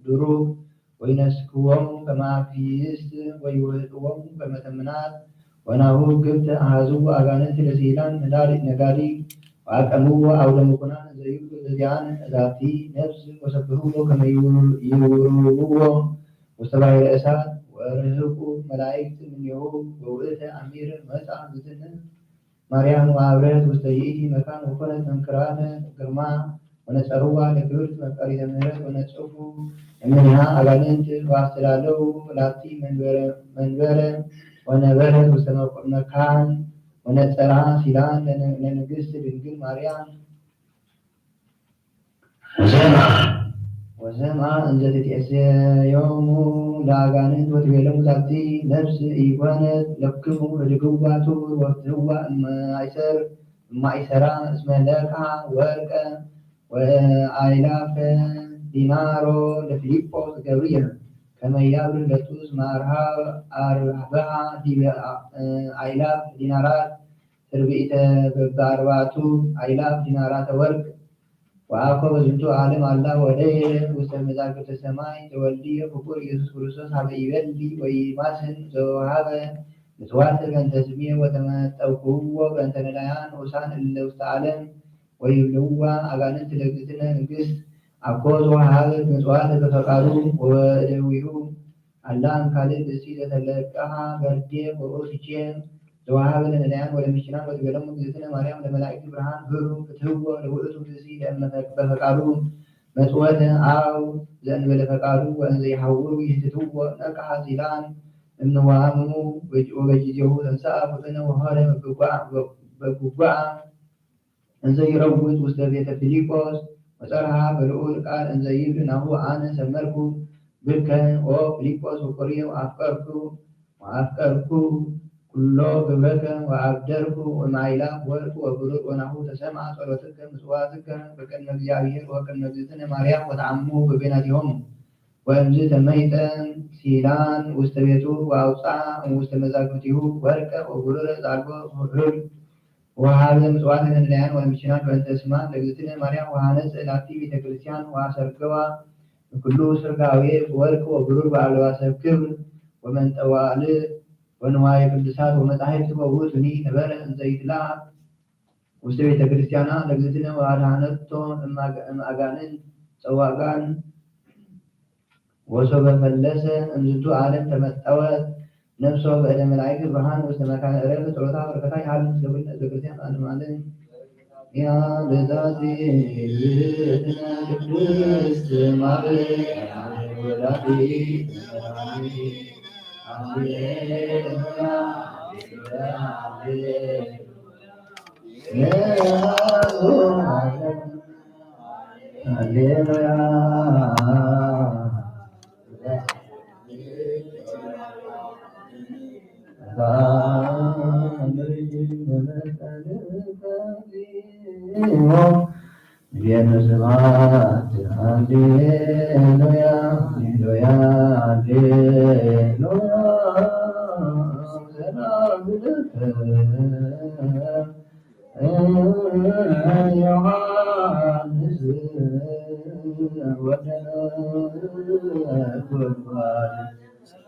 ድሩክ ወይነስክዎሙ ከመ አፍይስት ወይውህጥዎሙ ከመ ተምናት ወናሁ ግብተ አሐዝዎ አጋንንት ለሲላን ነዳዲ ነጋዲ ወአቀምዎ አውደ ምኩናን ዘይብሉ እዚአን ዛቲ ነፍስ ወሰብህዎ ከመ ይውርውዎ ውስተ ባሕረ እሳት ወርህቁ መላእክት እምኔሁ ወውእተ አሚር መጻ ብዝነ ማርያም ወአብረህት ውስተ ይእቲ መካን ወኮነት መንክራተ ግርማ ወነጸርዋ ለክብርት መፍቀሪተ ምህረት ወነጽፉ እምኔሃ አጋንንት ወአስተዳለው ላቲ መንበረ ወነበረት ውስተ መካን ወነጸራ ሲላን ለንግስት ድንግል ማርያም ወሰምዓ እንዘ ትትዔሰዮሙ ለአጋንንት ወትቤሎሙ ዛቲ ነፍስ ኢኮነት ለክሙ ህድግዋ ቱር ወፍትህዋ እመ አይሰር እማኢሰራ እስመ ለካ ወርቀ ወአእላፈ ዲናሮ ለፊልጶስ ገብርኤል ከመ ያብርህ ለቱ እስመ አርሃ አርብሃ ዲበ አእላፍ ዲናራት ትርብኢተ በበአርባዕቱ አእላፍ ዲናራተ ወርቅ ወአኮ በዝንቱ ዓለም አላ ወደየ ውስተ መዛግብተ ሰማይ ተወልድየ ፍቁር ኢየሱስ ክርስቶስ ሀበ ይበሊ ወይማስን ዘወሃበ ምጽዋት በእንተ ስሜ ወተመጠውክዎ በእንተ ነዳያን ንኡሳን እለ ውስተ ዓለም ወይብልዋ አጋንንት ለእግዝእትነ ንግሥት አኮ ዘወሃበ ምጽዋት በፈቃዱ ወበእደዊሁ አላ እምካልእ ብእሲ ዘተለቅሐ በርዴ ወኡስቼ ዘወሃበ ለነዳያን ወለምስኪናን ወትቤሎሙ እግዝእትነ ማርያም ለመላእክት ብርሃን ህሩ ክትህቦ ለውእቱ ብእሲ ለእመ በፈቃዱ መጽወተ አው ዘእንበለ ፈቃዱ ወእንዘ ይሐውሩ ይህትትዎ ነቅሐ ሲላን እምንዋምሙ ወበጊዜሁ ተንሥአ ፈጠነ ወሖረ በጉጓዕ እንዘ ይረውጥ ውስተ ቤተ ፊልጶስ ወጸርሃ በልዑል ቃል እንዘ ይብል ናሁ አነ ሰመርኩ ብከ ኦ ፊልጶስ ፍቁርየ ወአፍቀርኩ ወአፍቀርኩ ኩሎ ግብረከ ወአብደርኩ እምአእላፍ ወርቅ ወብሩር ወናሁ ተሰምዐ ጸሎትከ ምጽዋትከ በቅድመ እግዚአብሔር ወቅድመ እግዝእትነ ማርያም ወተአሙ በበይናቲሆሙ። ወእምዝ ተመይጠ ሲላን ውስተ ቤቱ ወአውፅአ እምውስተ መዛግብቲሁ ወርቀ ወብሩረ ዘአልቦ ህብል ወሃበ ምጽዋተ ለነዳያን ወለምስኪናን በእንተ ስማ ለእግዝእትነ ማርያም ወሃነጸ ላቲ ቤተ ክርስቲያን ወአሰርገዋ እምኩሉ ስርጋዌ ወርቅ ወብሩር ወአልባሰ ክብር ወመንጠዋልእ ወንዋየ ቅዱሳት ወመጻሕፍት ወውእቱኒ ነበረ እንዘ ይትለአክ ውስተ ቤተ ክርስቲያና ለእግዝእትነ ወአድኃነቶ እምአጋንንት ጸዋጋን ወሶበ ፈለሰ እምዝንቱ ዓለም ተመጠወት ነፍሶ በእደ መላእክት ብርሃን ውስተ መካነ ዕረፍት ጸሎታ በረከታ ይሃሉ ምስለ ኩልነ ህዝበ ክርስቲያን ለዓለመ ዓለም። ያ በዛቲ እግዝእትነ ቅድስት ማርያም ወላዲተ አምላክ አሜን። ሃሌሉያ። ቤተ ስብሐት ሃሌሉያ ሃሌሉያ ሃሌሉያ ሰላም ለከ ዮሐንስ ወደ ነጎድጓድ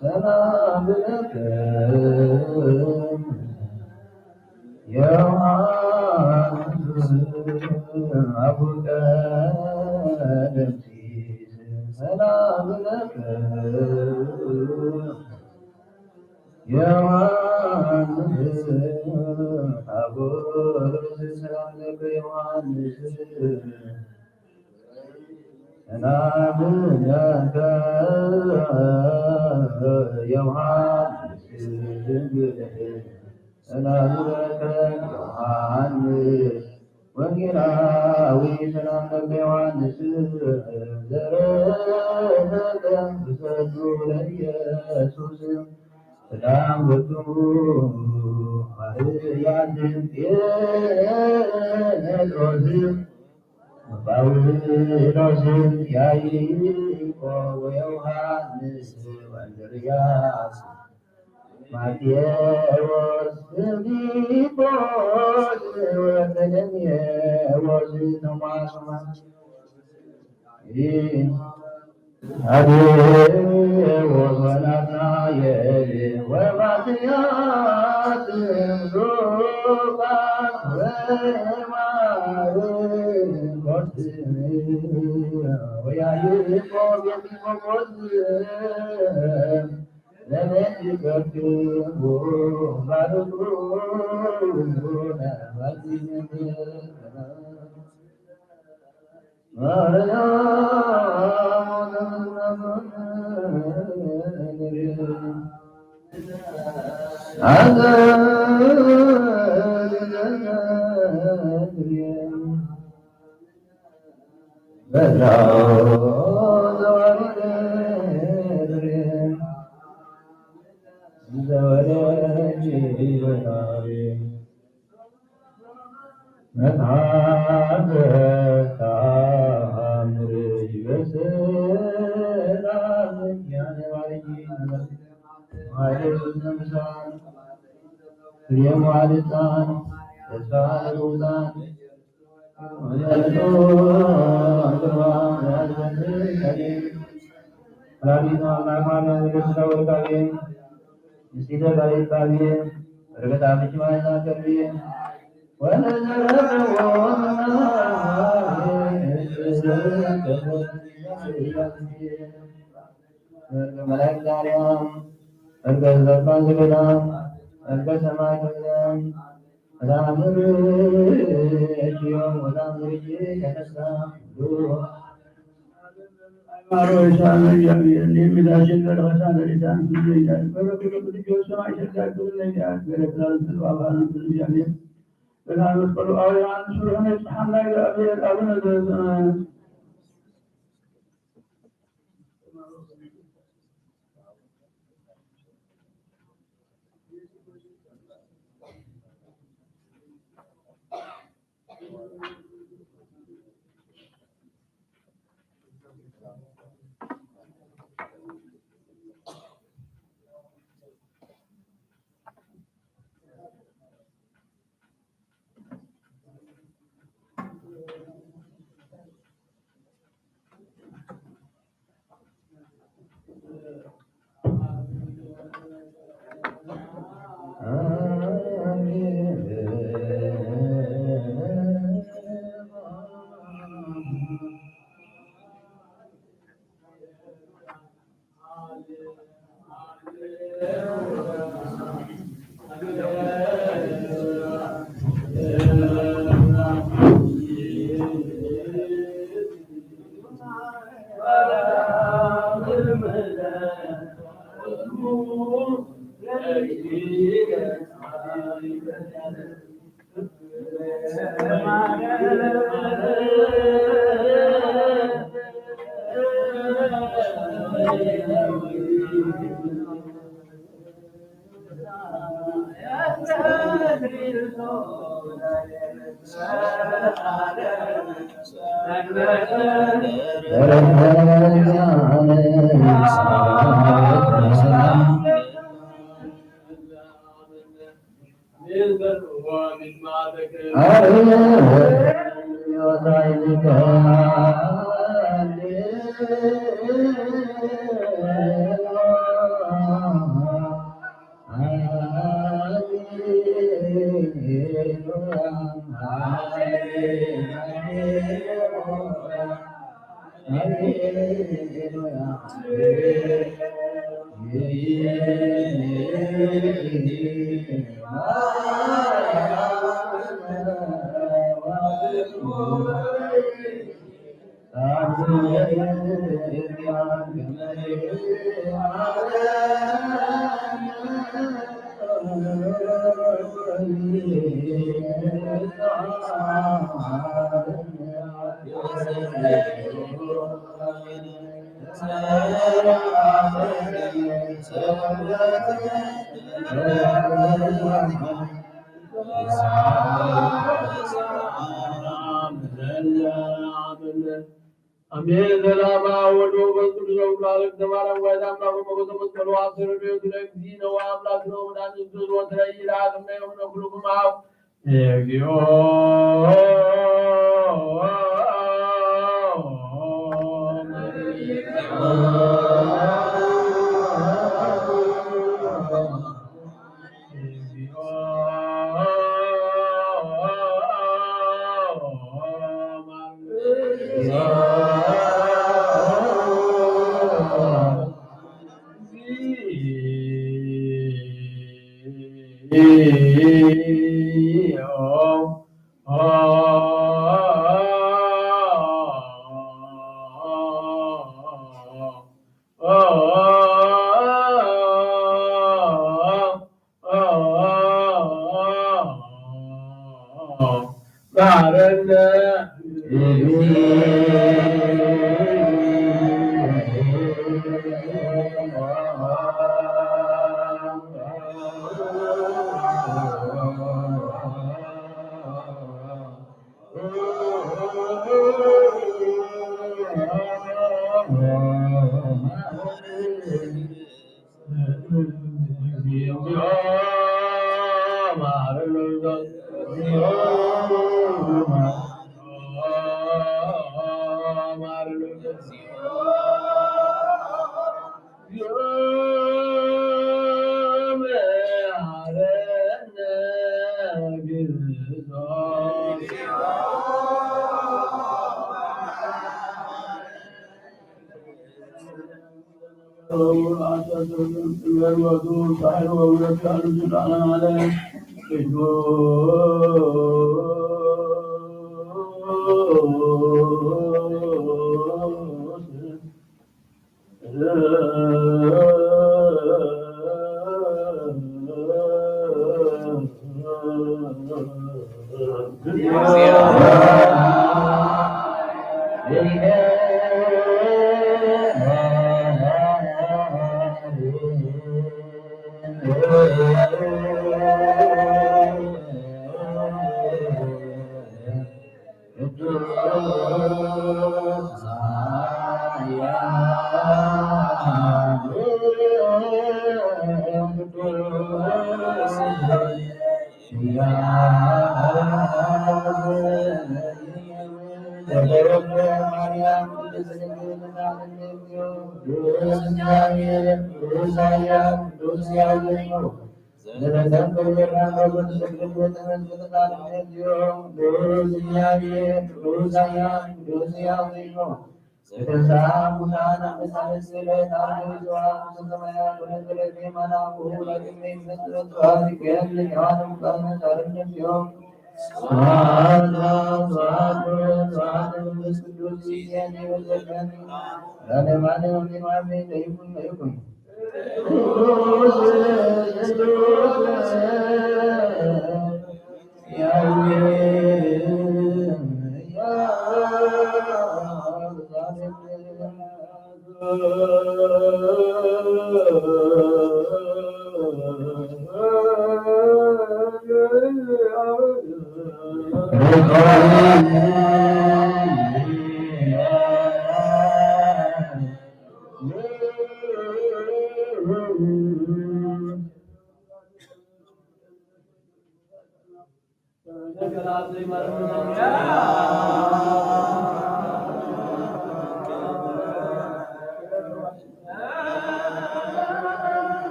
ሰላም ለከ ዮሐንስ አቡነ ቀለምሲስ ሰላም ለከ ዮሐንስ አቡነ ሰላም ለከ ዮሐንስ ሰላም ለከ ዮሐንስ ሰላም ለከ ዮሐንስ ወንጌላዊ ሰላም ለከ ዮሐንስ ዘረፈቀ ብሰቱ ለኢየሱስ ሰላም ወቱ ማርያም ጴጥሮስ ጳውሎስን ያዕቆብ ወዮሐንስ ወእንድርያስ ማቴዎስ ፊልጶስ ወበርተሎሜዎስ ቶማስ ታዴዎስ ወናትናኤል ወማትያስ ሉቃስ ወማርቆስ ወያዕቆብ ኤጲስቆጶስ ለመንግሥትክሙ ባርኩ ነባቲ መትሓዘ ተኣምር ይበስራ። ያኔ ባርኪ ማሕሌት ቅዱሳን፣ ፍሬ መዋዕለ ሕፃን፣ ተስፋ ለውጣን፣ ወላዲተ አምላክ ማርያም ንግሥተ ወርቃቤ፣ ንጽሕተ ባሕርይ ባቤ፣ በረከታ ፍጹማን ከርቤ፣ ወለዘረፈ ወመናፍቅ መላእክት አርያም፣ እርገ ዘባን ዘገዳም፣ እርገ ሰማይ ከብዳም፣ ወዳምር እጅዮም ወዳምር እጅ ተነሳ። ሃይማኖት የሻነ እግዚአብሔር፣ እንዲህም ጌታችን በረከታ ለሊታን ሁሉ ይላል። በረከቱ ቅዱስ ሰማይ ሸጋ ክብር ለእግዚአብሔር፣ በረከታ ለዘላለሙ አብ አብርሃም ክብር ለእግዚአብሔር። በዛን መስቀሉ አውያን ስሩነ ጸሐና እግዚአብሔር አቡነ ዘበሰማያት። አሜን። ሰላም ወወልድ ወመንፈስ ቅዱስ ወኩሉ አለቅተ ማርያም ዋይዳ አምላክ ወመጎተ መስቀሉ አሰረዶ የዱለ እግዚእነ ወአምላክነ ወመድኃኒነ ኢየሱስ ወትረይ ለዓለመ የሆነ ኩሉ ኩማው እግዚኦ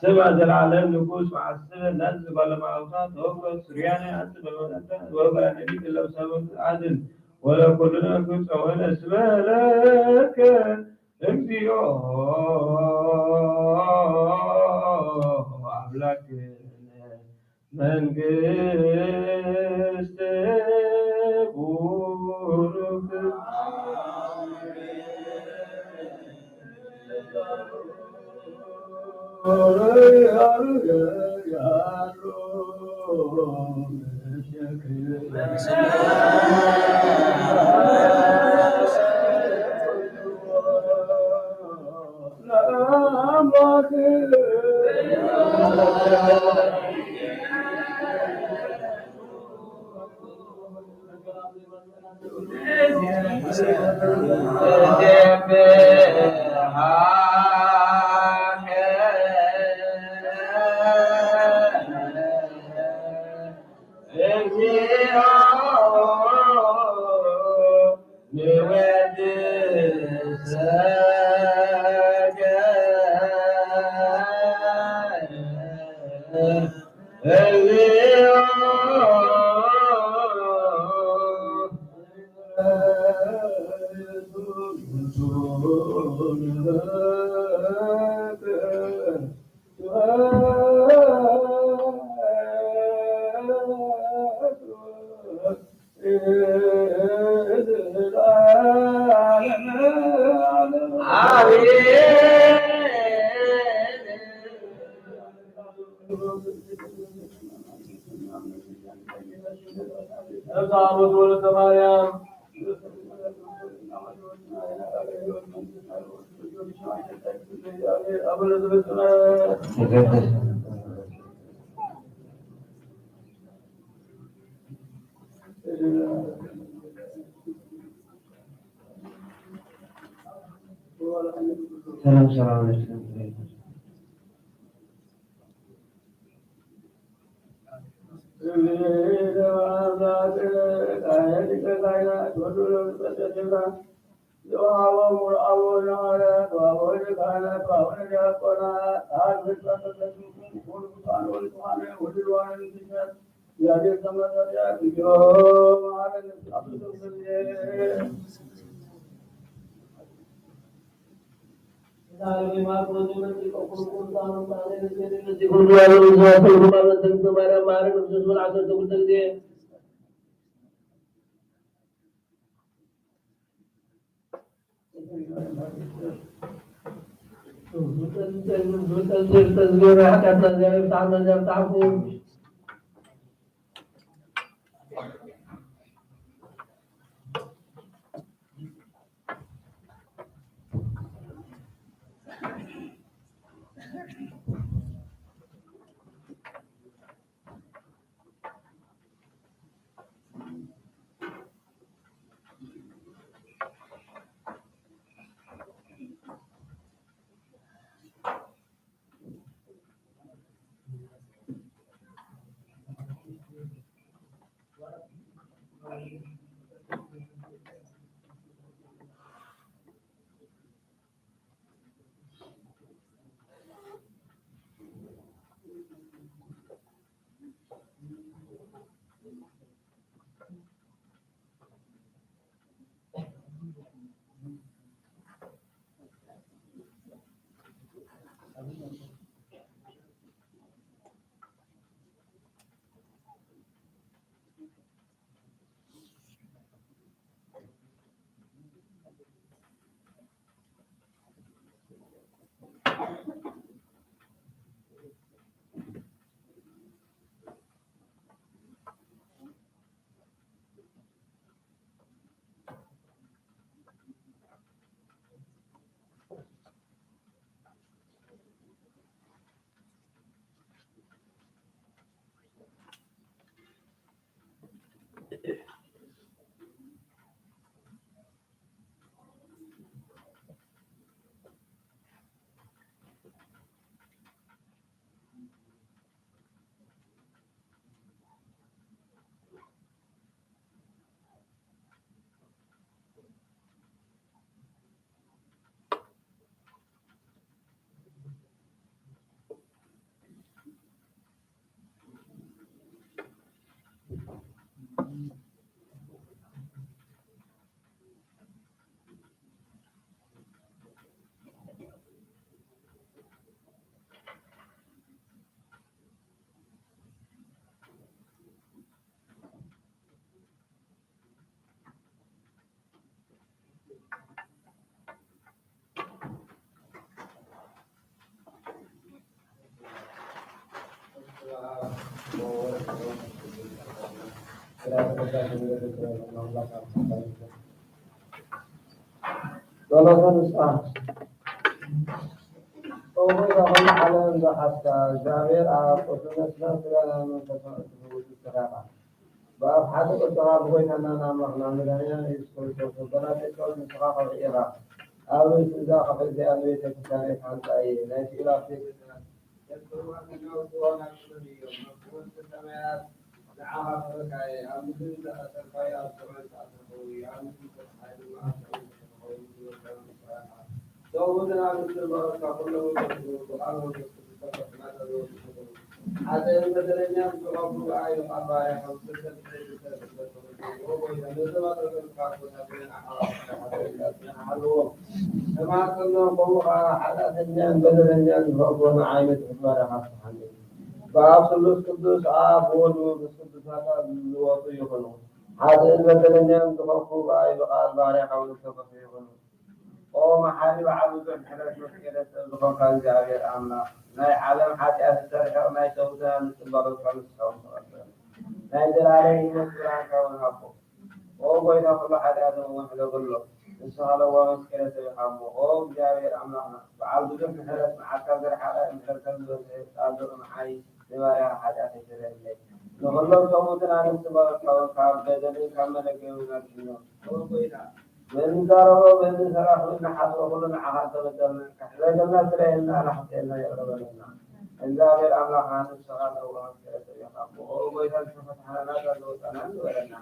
ስማ ዘላለም ንጉስ መዓስብ ነዝ ባለማውታ ተወግሮ ስርያነ ኣጽበ መጠን ወበ ነቢ ክለብ ሰብ ኣድን ወለ ኩልነ ክጸወነ ስመለከ እግዚኦ ኣምላክነ መንግስት ቡሩክ ሰላም ሰላም። ጸሎተ ንስሓ። እኹል ኩሉ ዓለም ዝሓዝካ እግዚኣብሔር ኣብ ቅዱስ ነፍስና ስጋና መንፈስና እትፍውስ ዝሰራኻ። ብኣብ ሓደ ቅዱስኻ ብጎይታና ናብ ኣምላኽና መድኃኒና ኢየሱስ ክርስቶስ ወበና ጴጥሮስ ንስኻ ከብዒኻ። ኣብ ርእሲ እዛ ከፈዚኣ ንቤተ ክርስቲያን ኣይትሓንጻ እየ። ናይ ስኢላት ቤተ ክርስቲያን ተማጽኖ ከምኡ ኸዓ ሓጢኣተኛን በደለኛን ዝፈርዶ ንዓይ ንጽሕት ባርያኻ ፍትሓኒ። ብኣብ ስሉስ ቅዱስ ኣብ ወልድ መንፈስ ቅዱስ ናታ ዝወፁ ይኹኑ። ሓጥእን በደለኛን ዝኾንኩ ብኣይ ብቓል ባርያኻ እውን ዝተፈትሑ ይኹኑ። ኦ መሓሪ በዓል ብዙሕ ምሕረት መፍቀሬ ሰብ ዝኾንካ እግዚኣብሔር ኣምላኽ፣ ናይ ዓለም ሓጢኣት ዝሰርሐ ናይ ሰውትና ንጽባሎትካ ንስኻ እውን ተቐበል። ናይ ዘላለም ህይወት ብርሃንካ እውን ሃቦ። ኦ ጎይታ፣ ኩሉ ሓጢኣቶም እውን ሕደገሎም። ንስኻ ለዋህ መፍቀሬ ሰብ ኢኻ እሞ። ኦ እግዚኣብሔር ኣምላኽና፣ በዓል ብዙሕ ምሕረት፣ መዓልትካ ዝረሓቐ፣ ምሕረትካ ዝበዝሐ፣ ጻድቕ ንዓይ ንባርያኻ ሓጢኣተይ ስረየለይ። ንኹሎም ሰብኡትን ኣንስቲ ባሮትካ እውን ካብ በደልን ካብ መለገምን ኣድሕኖም። ኦ ጎይታ፣ በንዛረቦ በንሰራ ኩሉ ንሓስሮ ኩሉ ንዓኻ እንተበደልና፣ ክሕረገልና ስረየልና፣ ንሓጥያትና ይቕረ በለልና። እግዚኣብሔር ኣምላኽና ንስኻ ለዋህ መፍቀሬ ሰብ ኢኻ እሞ። ኦ ጎይታ፣ ዝተፈትሓና ናጻ ዝወጻና ንበረና።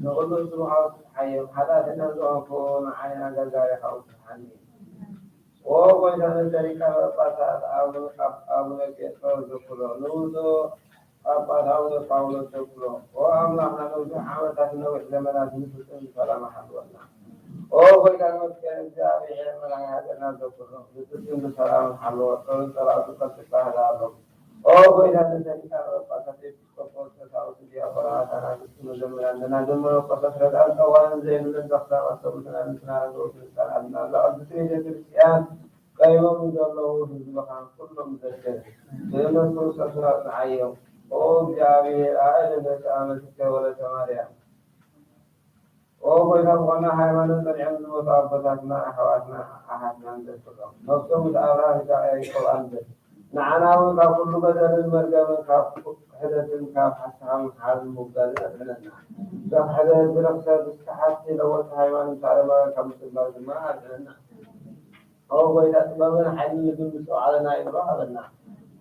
ንኹሉ ስሩኻዊ ፍትሓዮም፣ ሓጢኣተኛ ዝኾንኩ ንዓይን ኣገልጋሊኻ እውን ፍትሓኒ። ኦ ጎይታ፣ ነቲ ሊቀ ጳጳሳት ኣቡነ፣ ኣቡነ ጴጥሮስ ዘክሮ፣ ንውጹ ጳጳስ ኣቡነ ጳውሎስ ዘክሮ። ኦ ኣምላኽና፣ ነዊሕ ዓመታት ነዊሕ ዘመናት ንፍጹም ብሰላም ሓልወና። ኦ ጎይታ፣ ንመስቀል እግዚኣብሔር መድኃኔ ሃገርና ዘክሮ፣ ንፍጹም ብሰላም ሓልዎ፣ ጸሎት ጸላእቱ ከልጥፋ ህዳሎም። ኦ ጎይታ፣ ነቲ ሊቀ ጳጳሳት ኤጲስቆጶስ፣ ቀሳውስት፣ ዲያቆናት፣ ኣናብስት፣ መዘምራን፣ ደናግል፣ መነኮሳት፣ ረድኣን ጠዋንን ዘይብለን ዘኽሳባት ሰብኡትን ኣንስትን ኣረጋውትን ህጻናትን ኣብዛ ቅድስቲ ቤተ ክርስቲያን ቀይሞም ዘለዉ ህዝብኻ ኩሎም ዘክር። ብእምነት ክርስቶስ ኣጽንዓዮም። ኦ እግዚኣብሔር፣ ኣእልፍ ኣመትከ ወለተ ማርያም። ኦ ጎይታ፣ ብቐና ሃይማኖት ጸኒዖም ዝሞቱ ኣቦታትና፣ ኣሕዋትና፣ ኣሓትናን ዘክሮም። ነፍሶም ምስ ኣብርሃም፣ ይስሐቅ፣ ያዕቆብ ኣንብር። ንዓና እውን ካብ ኩሉ በደልን መርገምን፣ ካብ ክሕደትን ካብ ሓሳኻን ሓዘን ምውጋድን ኣድሕነና። ብኽሕደት፣ ብርኽሰት፣ ብስክሓት፣ ለወጥቲ ሃይማኖት ኣረማውያን ካብ ምጽንባር ድማ ኣድሕነና። ኦ ጎይታ፣ ጥበብን ሓይልን ልብን ምስትውዓልን ኣእምሮ ሃበና።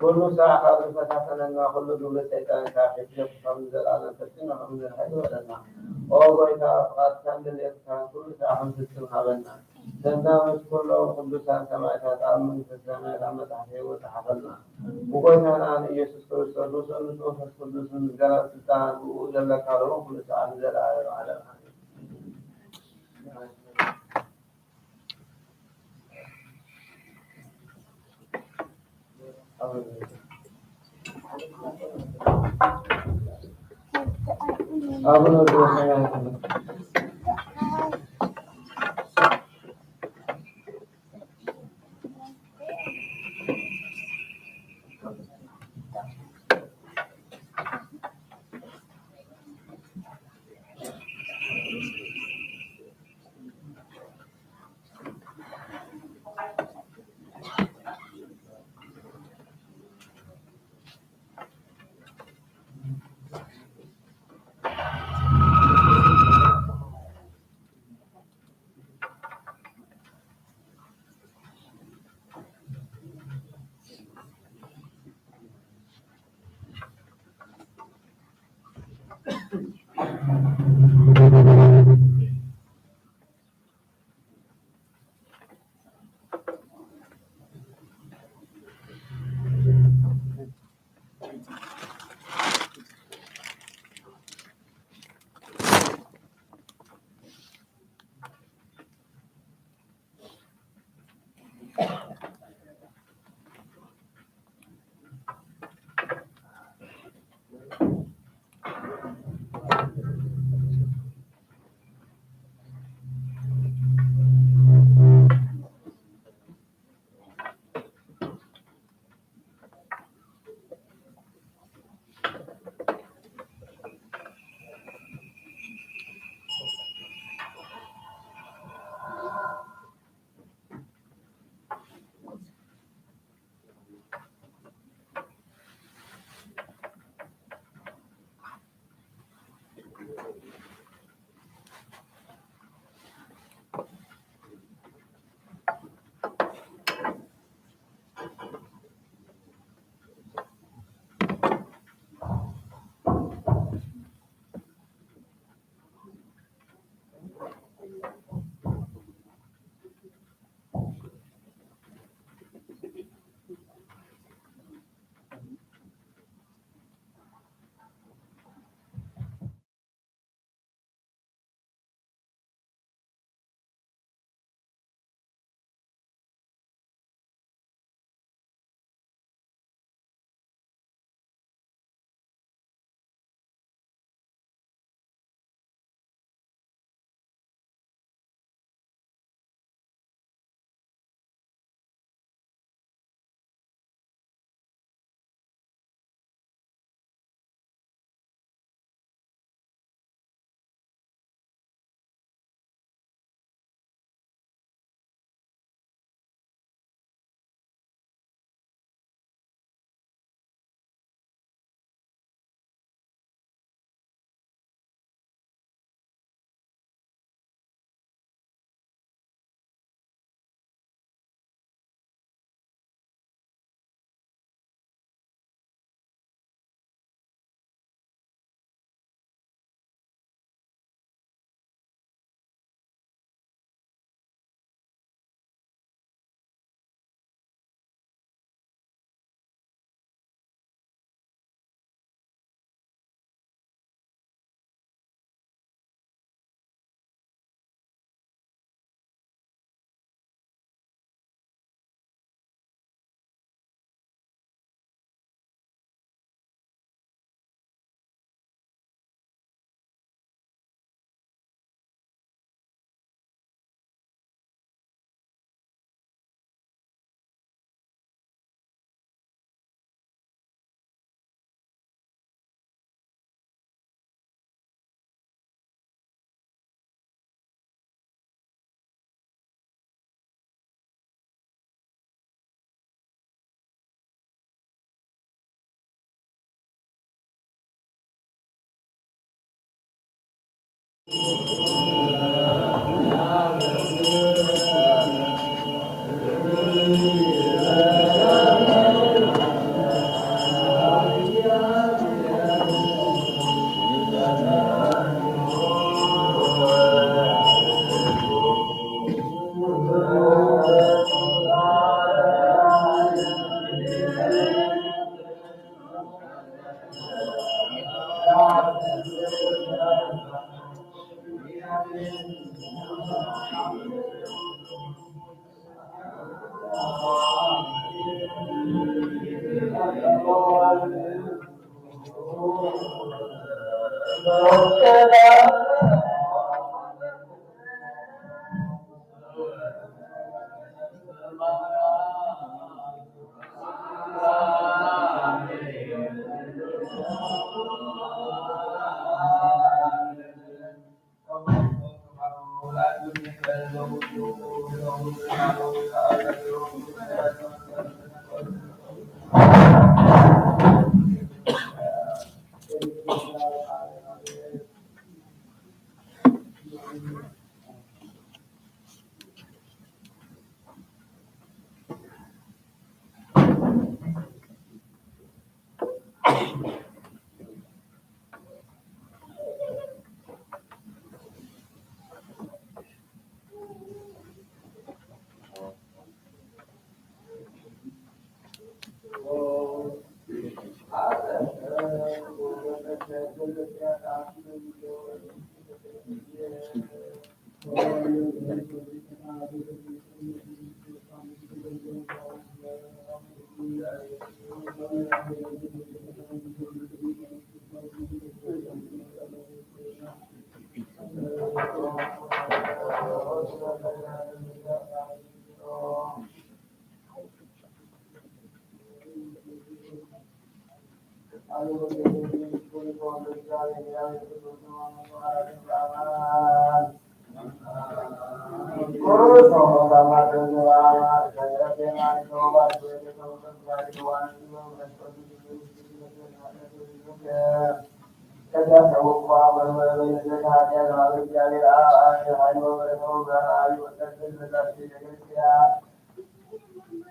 ኩሉ ስራሕ ካብ ዝፈታተነና፣ ኩሉ ግብሪ ሰይጣን ካብ ሕጂ ከም ንዘለኣለም ፈጺምና ከም ንርሕቅ ግበረና። ኦ ጎይታ፣ ፍቓድካን ድሌትካን ኩሉ ስራሕ ክንፍጽም ሃበና። ሰና ምስ ኩሎም ቅዱሳን ሰማዕታት ኣብ መንግስተ ሰማያት ኣብ መጽሓፍ ህይወት ጸሓፈልና። ብጎይታና ንኢየሱስ ክርስቶስ ምስኡ ምስ መንፈስ ቅዱስ ምስጋናን ስልጣንን ብኡ ዘለካ ለውን ኩሉ ሰዓት ንዘለኣለም ዓለም ኣሜን። አቡነ ዘበሰማያት።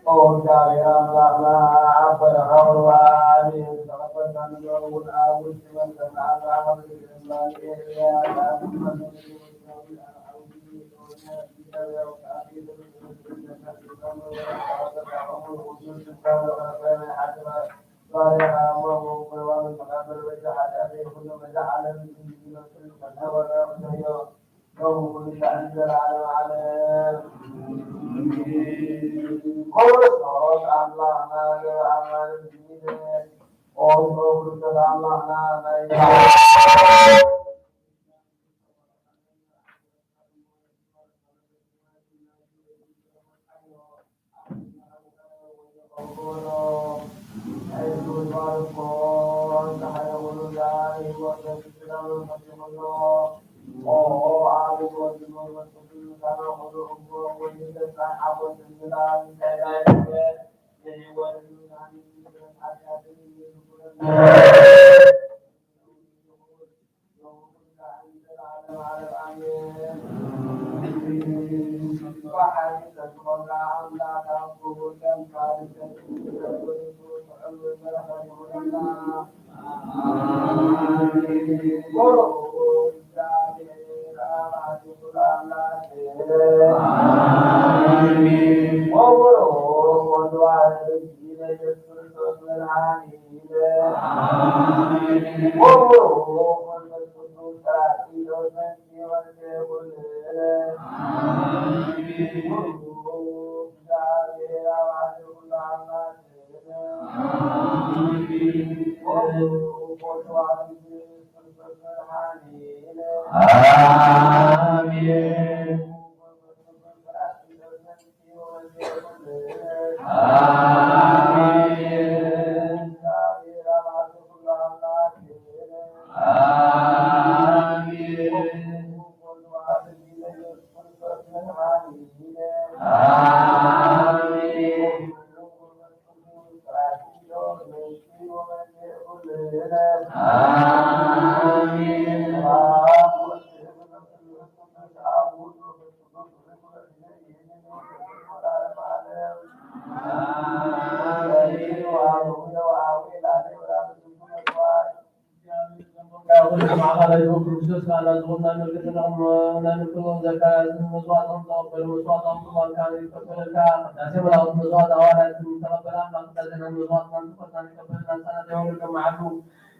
ኦ፣ እግዚኣብሔር ኣምላኽና ኣብ በረኻ ወርዋ ኣሜን። ዝተቐበልና ንግሆ እውን ኣብ ውሽጢ መንፈስ ኣምላኽ ኣብ ዝግርም ባል ኤርምያስ ኣብ መንፈስ ኣምላኽ ባርያኻ እሞ፣ ወርዋ መቃብር በጃ ኃጢአተይ ኩሉ መድኃኔ ዓለም ዝመስል ተወረ እዮ። ሎሙ ኩሉ ሻዕ ዘለዓለም ዓለም። ክርስቶስ ኣምላኽና ዘበኣማን ጊዜ ኦሮ ክርስቶስ ኣምላኽና ናይ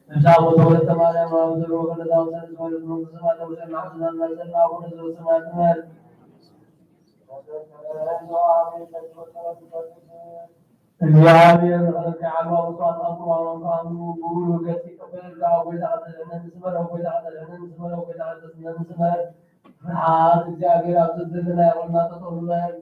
ነብሳ ወተወለተ ማርያም ኣብ ዝርወ ከለታ ወሰን ዝወለት መንግስቲ ሰማያት ወሰን ማሕዝና እናዘና ኣቡነ ዘበሰማያት ንበል። እግዚኣብሔር ንኽልተ ዓልዋ መስዋዕት ኣቁርባኖም ከኣምኑ ብሙሉ ገጽ ይቀበለልካ። ጎይታ ከተድሕነኒ ስመር፣ ጎይታ ከተድሕነኒ ስመር፣ ጎይታ ከተድሕነኒ ስመር። ፍርሃት እግዚኣብሔር ኣብ ዘዘለና ይኹንና፣ ጠጠው ንበል።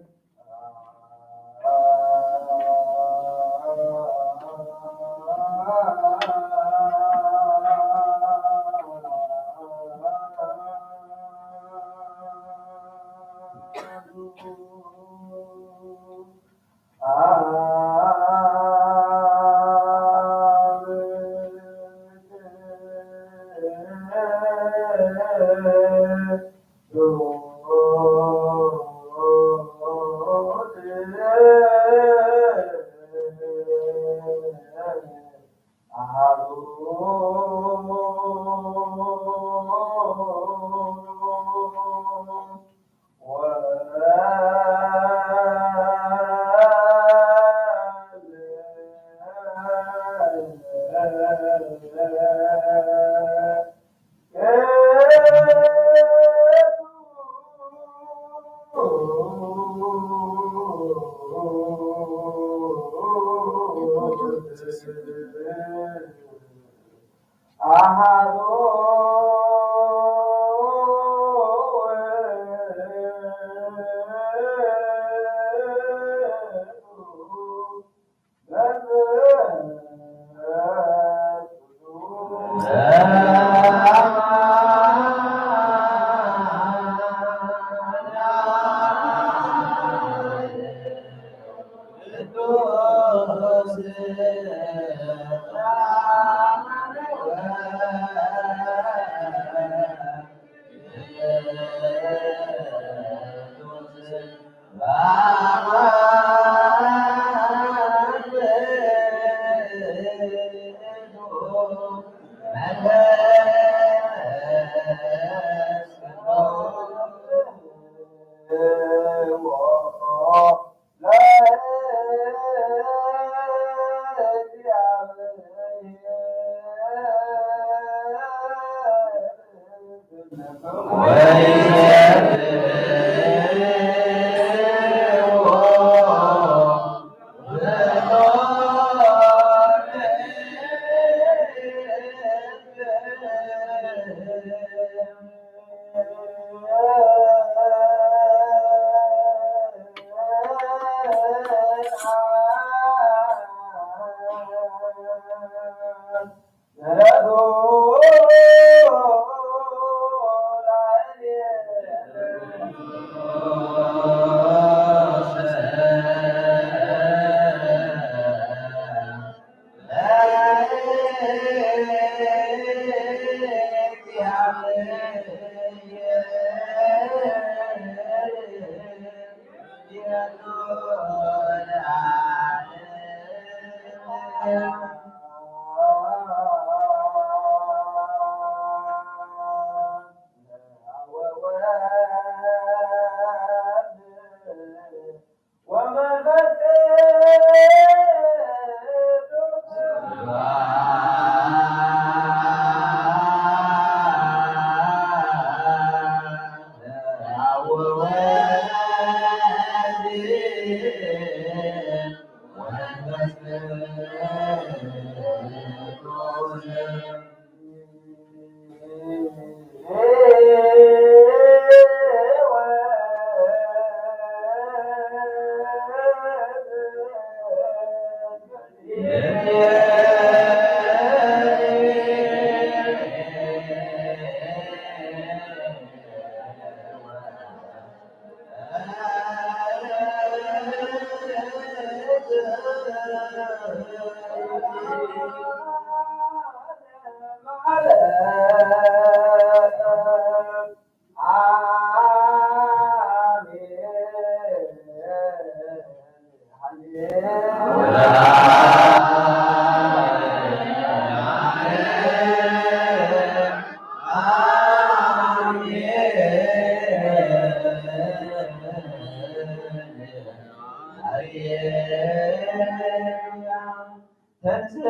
ተንስእ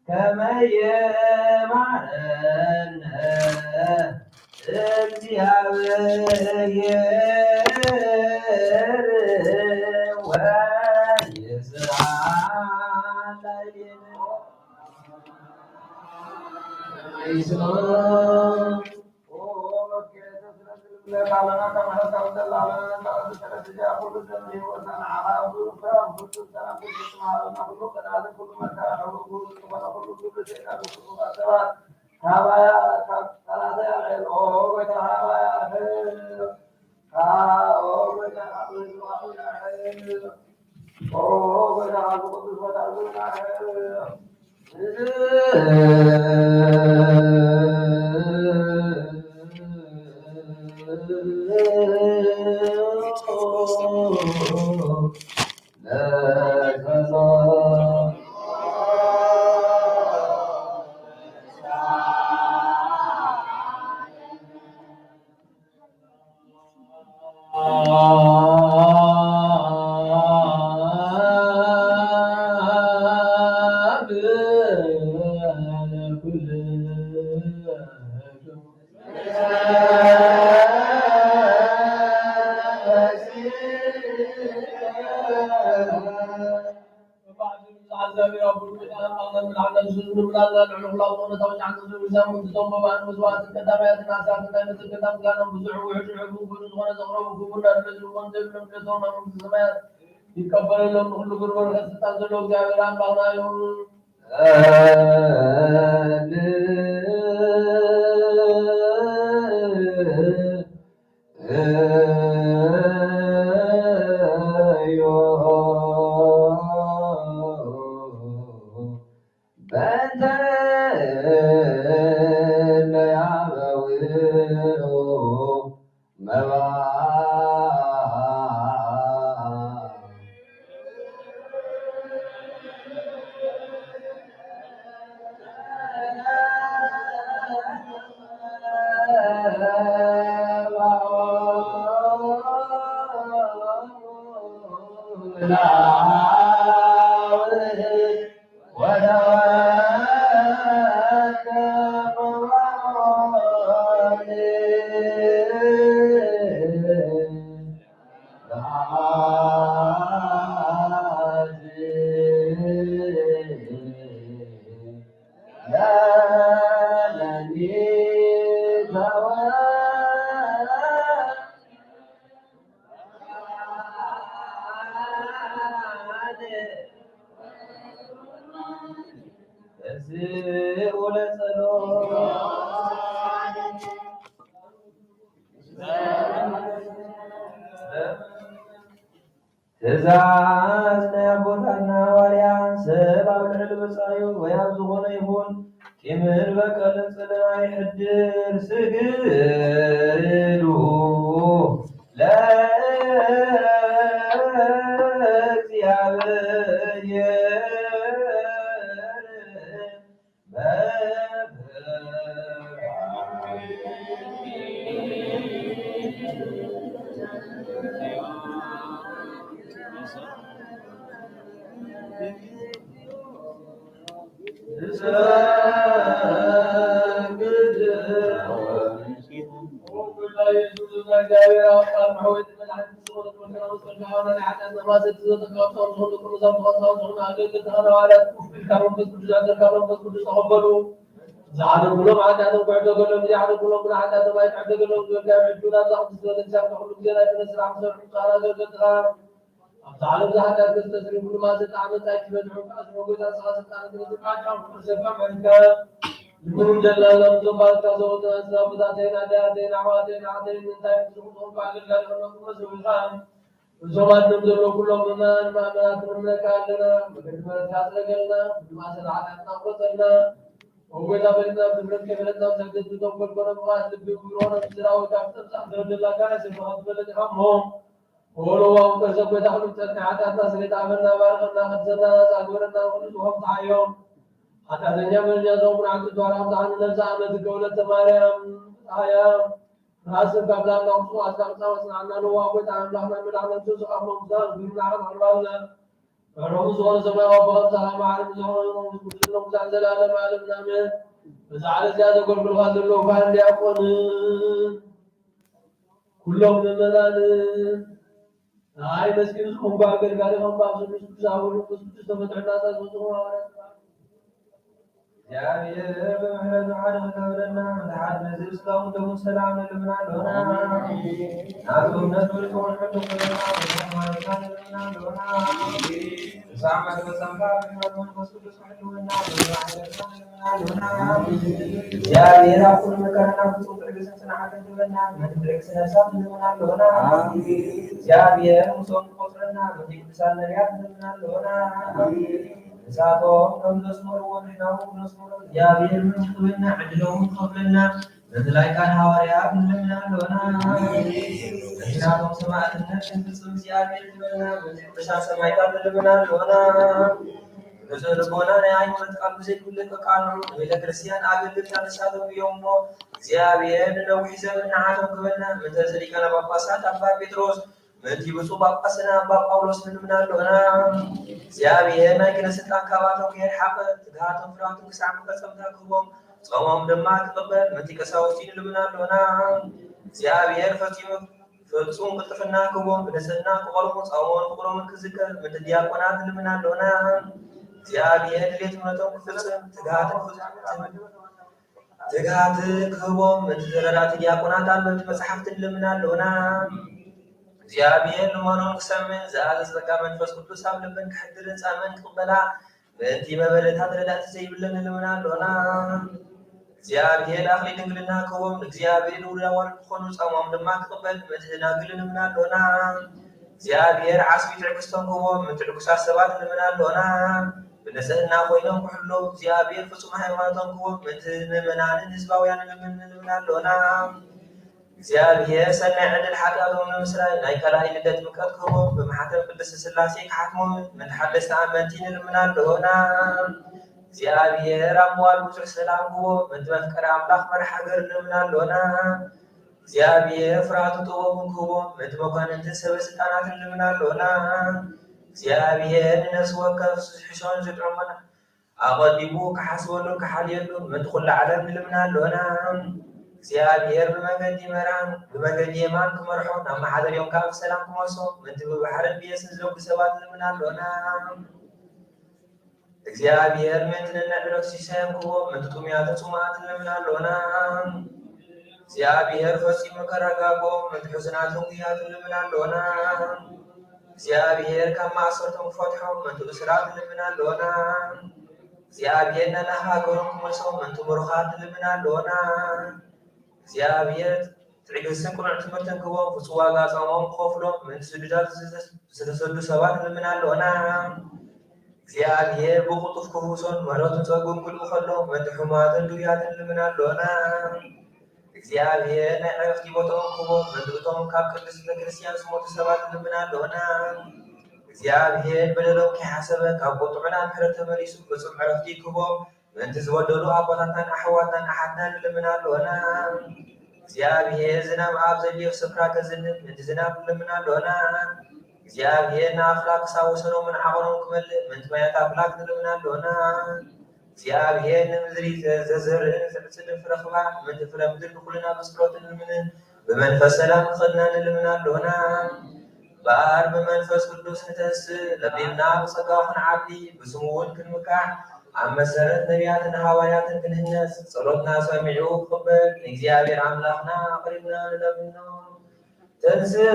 ከመ የማረነ እግዚአብሔር ወይስራ ይቀበለሎም። ንኹሉ ግርበር ስልጣን ዘለዎ እግዚኣብሔር ኣምላኽና እዩ። በእንተ እለ አበዊሁ መባእ ትእዛዝ ናይ ኣቦታትና ሃዋርያ፣ ሰብ ኣብ ልዕሊ ብጻዩ ወይ ኣብ ዝኾነ ይኹን ቂምን በቀልን ጽልእን ኣይሕድር። ስግዱ ለእግዚኣብሔር። ዝሓደጉሎም ኃጢኣቶም ክሕደገሎም፣ ዝሓደጉሎም ኃጢኣቶም ኣይክሕደገሎም። ዝወልዳ ምሕጁ ናብዛ ቅድስቲ ቤተክርስቲያን ኩሉ ግዜ ናይ ክህነት ስራሕ ክሰርሑ፣ ቃል ኣገልገልትኻ ኣብዛ ዓለም ዝሓዳት ክስተስሪ ኩሉ ማዘ ጣዕመ ጻይ ትበድሑ፣ ከኣስሮ ጎይታ ስኻ ስልጣን ትበድሑ፣ ኣዳም ፍቅር ሰብካ ምሕረትካ ልብሩም ደላላ ምዞባትካ ዘወፅና ስና ኣቦታተይን ኣደያተይን ኣሕዋተይን ኣሕተይን እንታይ ዝኹንኩም ኣገልጋሊ ሆነኩም መሰዊኻ እዞም ኣድኖም ዘለዉ ኩሎም ምእመናን ማእመናት ንምነካ ኣለና። መገዲ ምሕረትካ ጽረገልና፣ ብማእሰር ኃጢኣትና ቁረጸልና። ኦ ጎይታ ፈሊጥና ብድፍረት ከይፈለጥና ብሰግደት ብቶም ፈልኮነ ብቕዓት ልቢ ብግብሮ ነብስራ ወይ ካብ ጸብጻብ ተበደላካ ናይ ሰብኻ ትፈልጥ ኢኻ እሞ። ኦ ለዋዊ ቅርሰ ጎይታ ክልምጸት ናይ ኃጢኣትና ስሬት ኣበልና ባርኸና ቅድሰና ናጻ ግበረና ኩሉ ዝኾም ተሓዮም። ኃጢኣተኛ በደለኛ ዝኾንኩን ዓንቅት ባርኽ ብዝሓን ነብዛ ኣመት ገውለት ማርያም ኣያ ራስን ካብ ላም ናውጽኡ ኣስላም ጻወት ንዓና ለዋ ጎይታ ኣምላኽና መድኃኒት ሱስ ኣብ መንጉሳን ግብርና ኸተቕርባልና። ቀረቡ ዝኾነ ሰማያዊ ኣቦ ከምሳኻ መዓርግ ዝኾነ መንግስት ቅዱስ መንጉሳን ዘላለም ዓለም ኣሜን። በዛ ዓለዚያ ዘገልግሉኻ ዘለዉ ካህን ዲያቆን ኩሎም ምእመናን ንዓይ መስኪን ዝኾንኩ ኣገልጋሊ ኸም ባብ ስሉስ ቅዱስ ኣብ ወልድ ቅዱስ ቅዱስ ተፈትሑ ናጻ ዝወፅኹም ሃዋርያት እግዚኣብሔር ብምሕረቱ ሓደ ክገብረና፣ ንሓድነት ዝስካውን ደሙ ሰላም ንልምና ኣለና። ናቱ እምነት ብልጽውን ሕሉ ክብረና፣ ሃይማኖትና ንልምና ኣለና። ብዛዕባ ተበሳምካ ብሕይወት መንፈስ ቅዱስ ክሕልወና፣ ብማሕደርና ንልምና ኣለና። እግዚኣብሔር ኣብ ኩሉ መከራና ፍጹም ትዕግስትን ጽንዓትን ክህበና፣ መን ትዕግስቲ ነፍሳት ንልምና ኣለና። እግዚኣብሔር ምስኦም ክቆጽረና፣ በቲ ቅዱሳን ነቢያት ንልምና ኣለና። ንሳቶም ከም ዘስመርዎ ንሕና እውን ክነስምሮ እግዚኣብሔር ምሕረት ክህበና፣ ዕድሎም እውን ክኸፍለና፣ በቲ ናይ ቃል ሃዋርያት ንልምና ኣለና። በቲ ናቶም ሰማዕትነት ክንፍጽም እግዚኣብሔር ክህበና፣ በቲ ቅዱሳን ሰማዕታት ንልምና ኣለና። ንጹህ ልቦና ናይ ሃይማኖት ቃል ብዘይጉድለት ከቃንዑ ንቤተ ክርስቲያን ኣገልግልታ ንሳቶም እዮም እሞ፣ እግዚኣብሔር ንነዊሕ ዘመን ንዓቶም ክህበና፣ ምእንተ እዚ ሊቃነ ጳጳሳት ኣባ ጴጥሮስ፣ ምእንቲ ብፁዕ ጳጳስና ኣባ ጳውሎስ ንልምና ኣለና። እግዚኣብሔር ናይ ክህነት ስልጣን ካብኣቶም ከየርሓቐ፣ ትግሃቶም ፍርሃቶም ክሳዕ መፈጸምታ ክህቦም፣ ጾሞም ድማ ክቕበል፣ ምእንቲ ቀሳውስቲ ንልምና ኣለና። እግዚኣብሔር ፈጺሙ ፍጹም ቅልጥፍና ክህቦም፣ ብንጽህና ክቖርቡ፣ ጾሞምን ፍቕሮምን ክዝከር፣ ምእንቲ ዲያቆናት ንልምና ኣለና። እግዚኣብሔር ድሌት እምነቶም ክፍጽም፣ ትግሃትን ፍጹም ትግሃት ክህቦም፣ ምእንቲ ተረዳእቲ ዲያቆናት ኣንበብቲ መጻሕፍቲ ንልምና ኣለና። እግዚኣብሔር ልመኖም ክሰምዕ፣ ዝኣዘዘ ጸጋ መንፈስ ቅዱስ ኣብ ልበን ክሕድርን ጻመን ክቕበላ፣ ምእንቲ መበለታት ረዳእቲ ዘይብለን ንልምና ኣለና። እግዚኣብሔር ኣኽሊል ድንግልና ክህቦም፣ ንእግዚኣብሔር ንውሉድ ኣዋልድ ክኾኑ፣ ጻማኦም ድማ ክቕበል፣ ምእንቲ ደናግል ንልምና ኣለና። እግዚኣብሔር ዓስቢ ትዕግስቶም ክህቦም፣ ምእንቲ ዕጉሳት ሰባት ንልምና ኣለና። ብንጽህና ኮይኖም ክሕለዉ፣ እግዚኣብሔር ፍጹም ሃይማኖቶም ክህቦም፣ ምእንቲ ምእመናንን ህዝባውያንን ንልምና ኣለና። እግዚኣብሔር ሰናይ ዕድል ሓጢኣቶም ንምስራይ ናይ ካልኣይ ልደት ጥምቀት ክህቦም፣ ብማሕተም ቅድስት ሥላሴ ክሓትሞምን፣ ምእንቲ ሓደስቲ ኣመንቲ ንልምና ኣለና። እግዚኣብሔር ኣብ መዋል ብዙሕ ሰላም ክህቦም፣ ምእንቲ መፍቀሪ ኣምላኽ መራሕ ሃገር ንልምና ኣለና። እግዚኣብሔር ፍርሃቱ ጥበቡን ክህቦም፣ ምእንቲ መኳንንትን ሰበ ስልጣናትን ንልምና ኣለና። እግዚኣብሔር ንነፍሲ ወከፍ ዝሕሾን ዝጥዕሞን ኣቐዲሙ ክሓስበሉን ክሓልየሉን፣ ምእንቲ ኩሉ ዓለም ንልምና ኣለና። እግዚኣብሔር ብመንገዲ መርዓን ብመንገዲ የማን ክመርሖ፣ ናብ መሓደሪኦም ከዓ ብሰላም ክመልሶ፣ ምእንቲ ብባሕርን ብየስን ዝነጉዱ ሰባት ንልምና ኣለና። እግዚኣብሔር ምእንቲ ነንዕደት ሲሳዮም ክህቦም፣ ምእንቲ ጥሙያትን ጽሙኣትን ንልምና ኣለና። እግዚኣብሔር ፈጺሙ ከረጋግኦም፣ ምእንቲ ሕዙናትን ጉያትን ንልምና ኣለና። እግዚኣብሔር ካብ ማእሰርቶም ክፈትሖም፣ ምእንቲ እሱራት ንልምና ኣለና። እግዚኣብሔር ነናብ ሃገሮም ክመልሶም፣ ምእንቲ ምሩኻት ንልምና ኣለና። እግዚኣብሔር ትዕግስትን ቅኑዕ ትምህርትን ክቦም፣ ፍጹም ዋጋ ጻማኦም ክኸፍሎም፣ ምእንቲ ስዱዳት ዝተሰዱ ሰባት ንልምን ኣሎና። እግዚኣብሔር ብቕልጡፍ ክፍውሶን ምሕረቱን ጸግኡን ክልእኸሎም፣ ምእንቲ ሕሙማትን ድውያትን ንልምን ኣሎና። እግዚኣብሔር ናይ ዕረፍቲ ቦታኦም ክቦም፣ ምእንቲ እቶም ካብ ቅድስት ቤተክርስትያን ዝሞቱ ሰባት ንልምን ኣሎና። እግዚኣብሔር በደሎም ከይሓሰበ ካብ ቁጥዑና ምሕረት ተመሊሱ ፍጹም ዕረፍቲ ክቦም፣ ምእንቲ ዝበደሉ ኣቦታትናን ኣሕዋትናን ኣሓትናን ንልምን ኣሎና። እግዚኣብሔር ዝናም ኣብ ዘድልዮ ስፍራ ከዝንብ ምእንቲ ዝናም ንልምን ኣሎና። እግዚኣብሔር ንኣፍላክ ክሳብ ወሰኖምን ዓቐኖም ክመልእ ምእንቲ ማያት ኣፍላክ ንልምን ኣሎና። እግዚኣብሔር ንምድሪ ዘ-፣ ዘዘርእን ዘዕጽድን ፍረ ክባ ምእንቲ ፍረ ምድሪ ንኹልና ብጸሎት ንልምንን ብመንፈስ ሰላም ክኸድና ንልምን ኣሎና። እምበኣር ብመንፈስ ቅዱስ ንተንስእ፣ ለቢምና ብጸጋ ክንዓቢ፣ ብስሙ እውን ክንምካሕ፣ ኣብ መሰረት ነቢያትን ሃዋርያትን ክንህነጽ፣ ጸሎትና ሰሚዑ ክቕበል፣ ንእግዚኣብሔር ኣምላኽና ኣቕሪብና ንለምኖ። ተንስእ።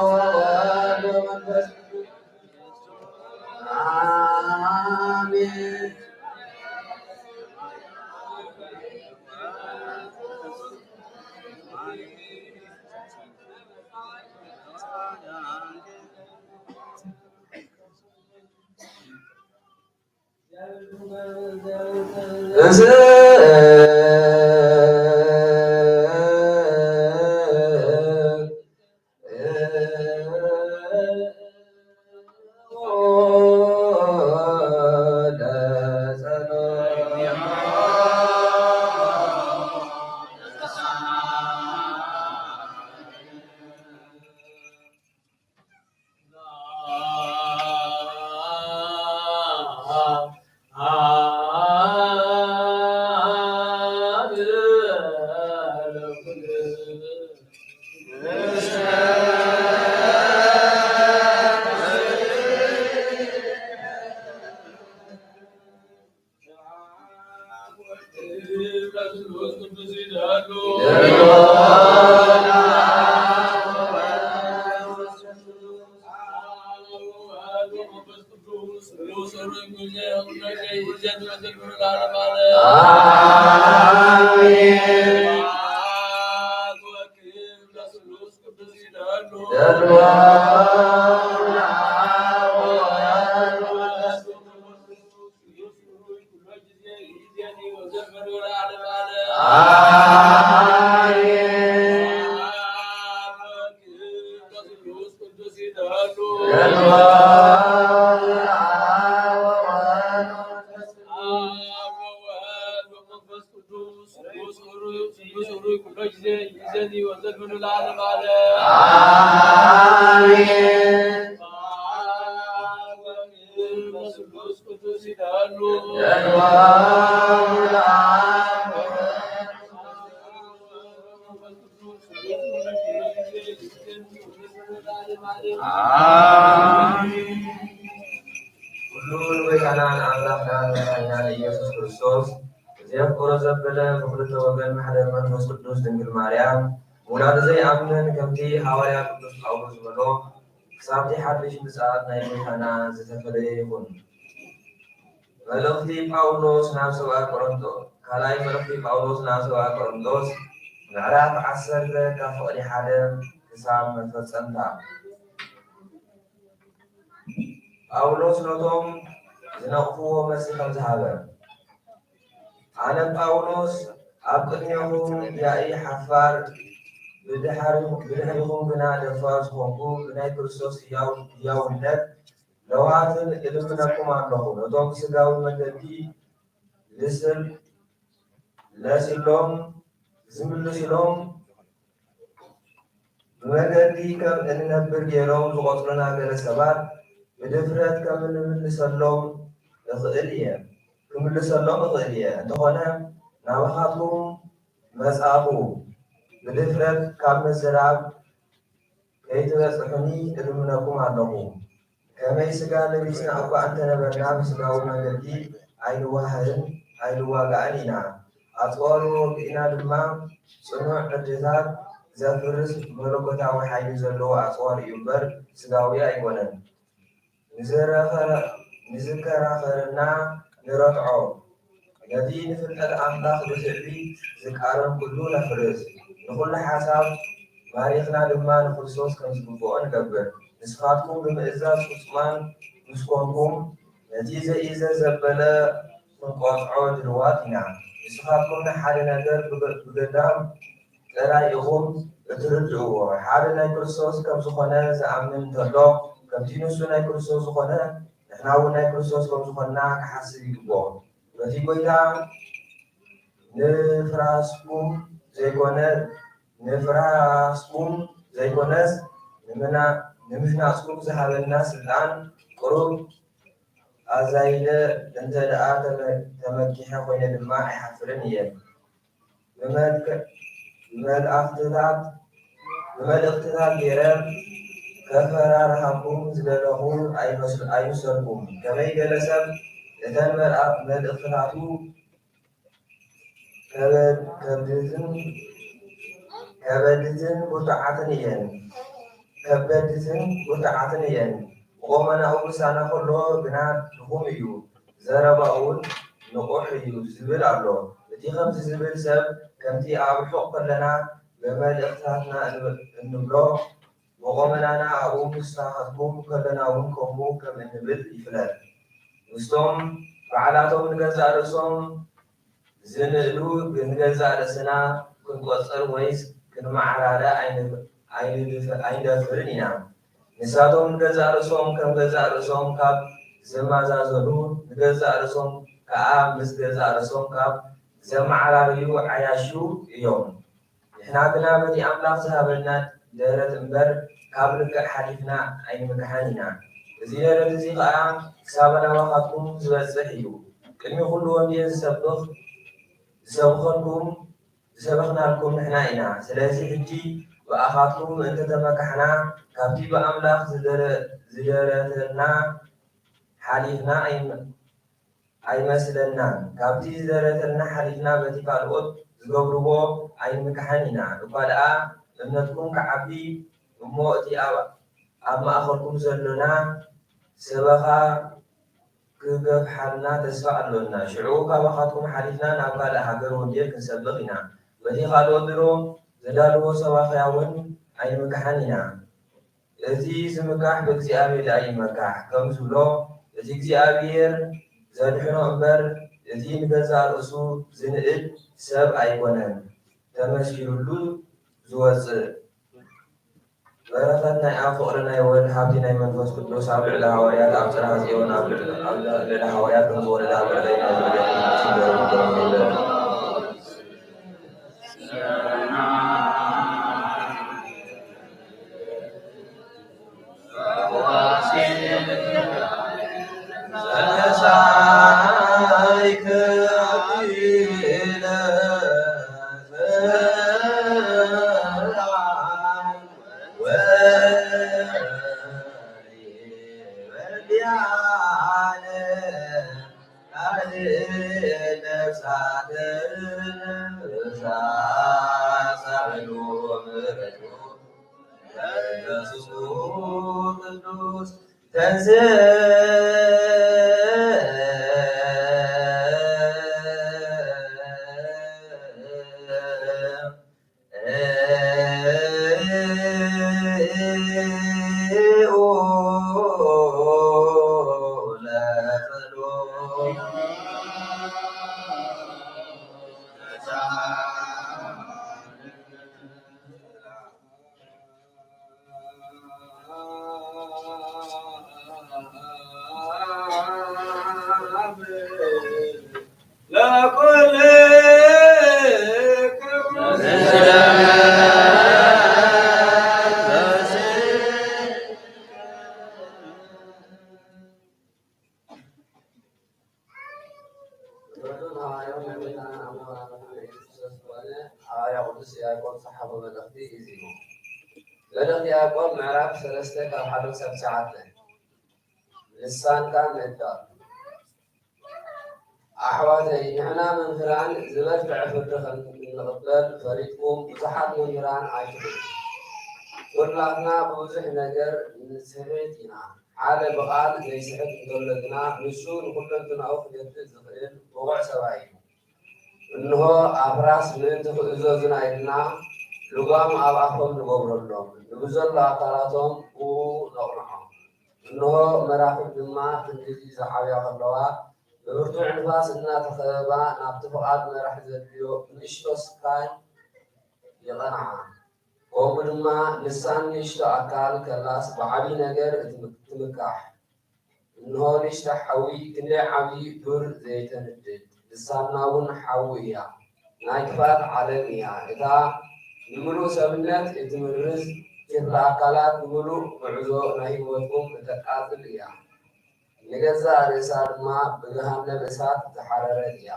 ወወልድ ወመንፈስ ቅዱስ። አሜን። ኩሉ ንጎይታናን ኣምላኽናን መድሓኒናን ኢየሱስ ክርስቶስ፣ እዚ ኣፍቅሮ ዘበለ፣ ብኽልተ ወገን ማሕደር መንፈስ ቅዱስ ድንግል ማርያም፣ ምውላዱ ዘይኣምን፣ ከምቲ ሃዋርያ ቅዱስ ጳውሎስ ዝበሎ፣ ክሳብቲ ሓድሽ ምጽኣት ናይ ጎይታና ዝተፈለየ ይኹን። መልእኽቲ ጳውሎስ ናብ ሰብኣ ቆሮንቶስ። ካልኣይ መልእኽቲ ጳውሎስ ናብ ሰብኣ ቆሮንቶስ፣ ምዕራፍ ዓሰርተ፣ ካብ ፍቕዲ ሓደ ክሳብ መፈጸምታ። ጳውሎስ ነቶም ዝነቕፍዎ መልሲ ከም ዝሃበ፣ ኣነ ጳውሎስ ኣብ ቅድሜኹም ያኢ ሓፋር፣ ብድሕሪ-፣ ብድሕሪኹም ግና ደፋር ዝኾንኩ፣ ብናይ ክርስቶስ ህያው-፣ ህያውነት ለዋህትን እልምነኩም ኣለኹ። ነቶም ብስጋዊ መገዲ ልስል-፣ ለሲሎም ዝምልሱሎም፣ ብመገዲ ከም እንነብር ገይሮም ዝቖጽሩና ገለ ሰባት፣ ብድፍረት ከም እንምልሰሎም እኽእል እየ፣ ክምልሰሎም እኽእል እየ። እንተኾነ፣ ናባኻትኩም መጻእኹ፣ ብድፍረት ካብ ምዝራብ ከይትበጽሑኒ እልምነኩም ኣለኹ። ከመይ ስጋ ለቢስና እኳ እንተነበርና፣ ብስጋዊ መገዲ ኣይንዋሃህን ኣይንዋጋእን ኢና። ኣጽዋሩ ወጊእና ድማ፣ ጽኑዕ ዕድታት ዘፍርስ መለኮታዊ ሓይሊ ዘለዎ ኣጽዋር እዩ እምበር፣ ስጋዊ ኣይኮነን። ንዝረኸረ-፣ ንዝከራኸረና ንረትዖ። ነቲ ንፍልጠት ኣምላኽ ብትዕቢት ዝቃረን ኩሉ ነፍርስ። ንኹሉ ሓሳብ ማሪኽና ድማ ንክርስቶስ ከም ዝግብኦ ንገብር። ንስኻትኩም ብምእዛዝ ፍጹማን ምስ ኮንኩም፣ ነቲ ዘኢዘዝ ዘበለ ክንቆጽዖ ድልዋት ኢና። ንስኻትኩም ንሓደ ነገር ብገ-፣ ብገዳም ጥራይ ኢኹም እትርድእዎ። ሓደ ናይ ክርስቶስ ከም ዝኾነ ዝኣምን እንተሎ፣ ከምቲ ንሱ ናይ ክርስቶስ ዝኾነ፣ ንሕና እውን ናይ ክርስቶስ ከም ዝኾንና ክሓስብ ይግብኦ። በቲ ጐይታ ንፍራስኩም ዘይኮነ፣ ንፍራስኩም ዘይኮነስ፣ ንምና-፣ ንምህናጽኩም ዝሃበና ስልጣን ቁሩብ ኣዛይደ እንተ ደኣ ተመ-፣ ተመኪሐ ኮይነ ድማ ኣይሓፍርን እየ። ብመልክ-፣ ብመልእኽትታት፣ ብመልእኽትታት ገይረ ከፈራርሃኩም ዝደለኹ ኣይመስ-፣ ኣይምሰልኩም። ከመይ ገለ ሰብ እተን መልኣ-፣ መልእኽትታቱ ከበድ-፣ ከብድትን ከበድትን ብርቱዓትን እየን። ከበድትን ብርቱዓትን እየን። ብቆመናኡ ምሳና ከሎ ግና ድኹም እዩ፣ ዘረባኡ እውን ንቑሕ እዩ ዝብል ኣሎ። እቲ ከምዚ ዝብል ሰብ ከምቲ ኣብ ርሑቕ ከለና ብመልእኽትታትና እንብ-፣ እንብሎ፣ ብቆመናና ኣብኡ ምስታኻትኩም ከለና እውን ከምኡ ከም እንብል ይፍለጥ። ምስቶም ባዕላቶም ንገዛእ ርእሶም ዝንእዱ ንገዛእ ርእስና ክንቆጽር ወይስ ክንመዓራረ ኣይንፍ-፣ ኣይንድፍ-፣ ኣይንደፍርን ኢና። ንሳቶም ንገዛእ ርእሶም ከም ገዛእ ርእሶም ካብ ዘመዛዘኑ፣ ንገዛእ ርእሶም ከኣ ምስ ገዛእ ርእሶም ካብ ዘመዓራርዩ ዓያሹ እዮም። ንሕና ግና በቲ ኣምላኽ ዝሃበና ደረት እምበር፣ ካብ ልክዕ ሓሊፍና ኣይንምክሓን ኢና። እዚ ደረት እዚ ኸኣ ክሳብ ናባኻትኩም ዝበጽሕ እዩ። ቅድሚ ኹሉ ወንጌል ዝሰብኽ፣ ዝሰብኸልኩም፣ ዝሰበኽናልኩም ንሕና ኢና። ስለዚ ሕጂ ብኣኻትኩም እንተተመካሕና፣ ካብቲ ብኣምላኽ ዝደረ-፣ ዝደረተና ሓሊፍና ኣይን-፣ ኣይመስለናን። ካብቲ ዝደረተልና ሓሊፍና በቲ ካልኦት ዝገብርዎ ኣይንምካሕን ኢና። እኳ ደኣ እምነትኩም ክዓቢ እሞ፣ እቲ ኣብ፣ ኣብ ማእከልኩም ዘሎና ሰበኻ ክገፍሓልና ተስፋ ኣሎና። ሽዑ ካባኻትኩም ሓሊፍና ናብ ካልእ ሃገር ወንጌል ክንሰብኽ ኢና። በቲ ካልኦት ድሮ ዘዳልዎ ሰባኽያ እውን ኣይንምካሕን ኢና። እቲ ዝምካሕ ብእግዚኣብሔር ደኣ ይመካሕ፣ ከም ዝብሎ፣ እቲ እግዚኣብሔር ዘድሕኖ እምበር፣ እቲ ንገዛእ ርእሱ ዝንእድ ሰብ ኣይኮነን ተመስኪሩሉ ዝወጽእ። በረኸት ናይ ኣብ ፍቕሪ ናይ ወልድ ሃብቲ ናይ መንፈስ ቅዱስ ኣብ ልዕሊ ሃዋርያት ኣብ ጽርሐ ጽዮን ኣብ ልዕሊ፣ ኣብ ልዕሊ ሃዋርያት ከም ዝወረደ ኣብ ልዕለይ ናይ ዝወረደ ቅዱስ ተንሥእ። ፍጥረቱን ሃዋርያውን ናይ ጎይታናን ኣምላኽናን መድሓኒና ኢየሱስ ክርስቶስ ዝኾነ ሃዋርያ ቅዱስ ያዕቆብ ዝጸሓፎ መልእኽቲ እዚ እዩ። መልእኽቲ ያዕቆብ ምዕራፍ ሰለስተ ካብ ሓደ ክሳብ ትሽዓተ። ልሳንካ ምእዳው። ኣሕዋተይ፣ ንሕና መምህራን ዝበርትዐ ፍርዲ ከም እንቕበል ፈሊጥኩም ብዙሓት መምህራን ኣይትኹኑ። ኩላትና ብብዙሕ ነገር ንስሕት ኢና። ሓደ ብቓል ዘይስሕት እንተሎ ግና፣ ንሱ ንኹለንትናኡ ክገትእ ዝኽእል ብቑዕ ሰብኣይ እዩ። እንሆ፣ ኣፍራስ ምእንቲ ክእዘዙና ኢልና፣ ልጓም ኣብ ኣፎም ንገብረሎም፣ ንብዘሎ ኣካላቶም ብኡ ነቕንዖም። እንሆ፣ መራኽብ ድማ ክንድዚ ዝዓብያ ከለዋ፣ ብብርቱዕ ንፋስ እናተኸበባ፣ ናብቲ ፍቓድ መራሕ ዘድልዮ ንእሽቶ ስካይ ይቐንዓ። ከምኡ ድማ ንሳን ንእሽቶ ኣካል ከላስ ብዓቢ ነገር እትም-፣ ትምካሕ። እንሆ ንእሽቶ ሓዊ ክንደይ ዓቢ ዱር ዘይተንድድ፣ ልሳንና እውን ሓዊ እያ፣ ናይ ክፍኣት ዓለም እያ። እታ ንምሉእ ሰብነት እትምርዝ ክፍለ ኣካላት ንምሉእ ጉዕዞ ናይ ህይወትኩም እተቃጽል እያ። ንገዛእ ርእሳ ድማ ብገሃነም እሳት ዝሓረረት እያ።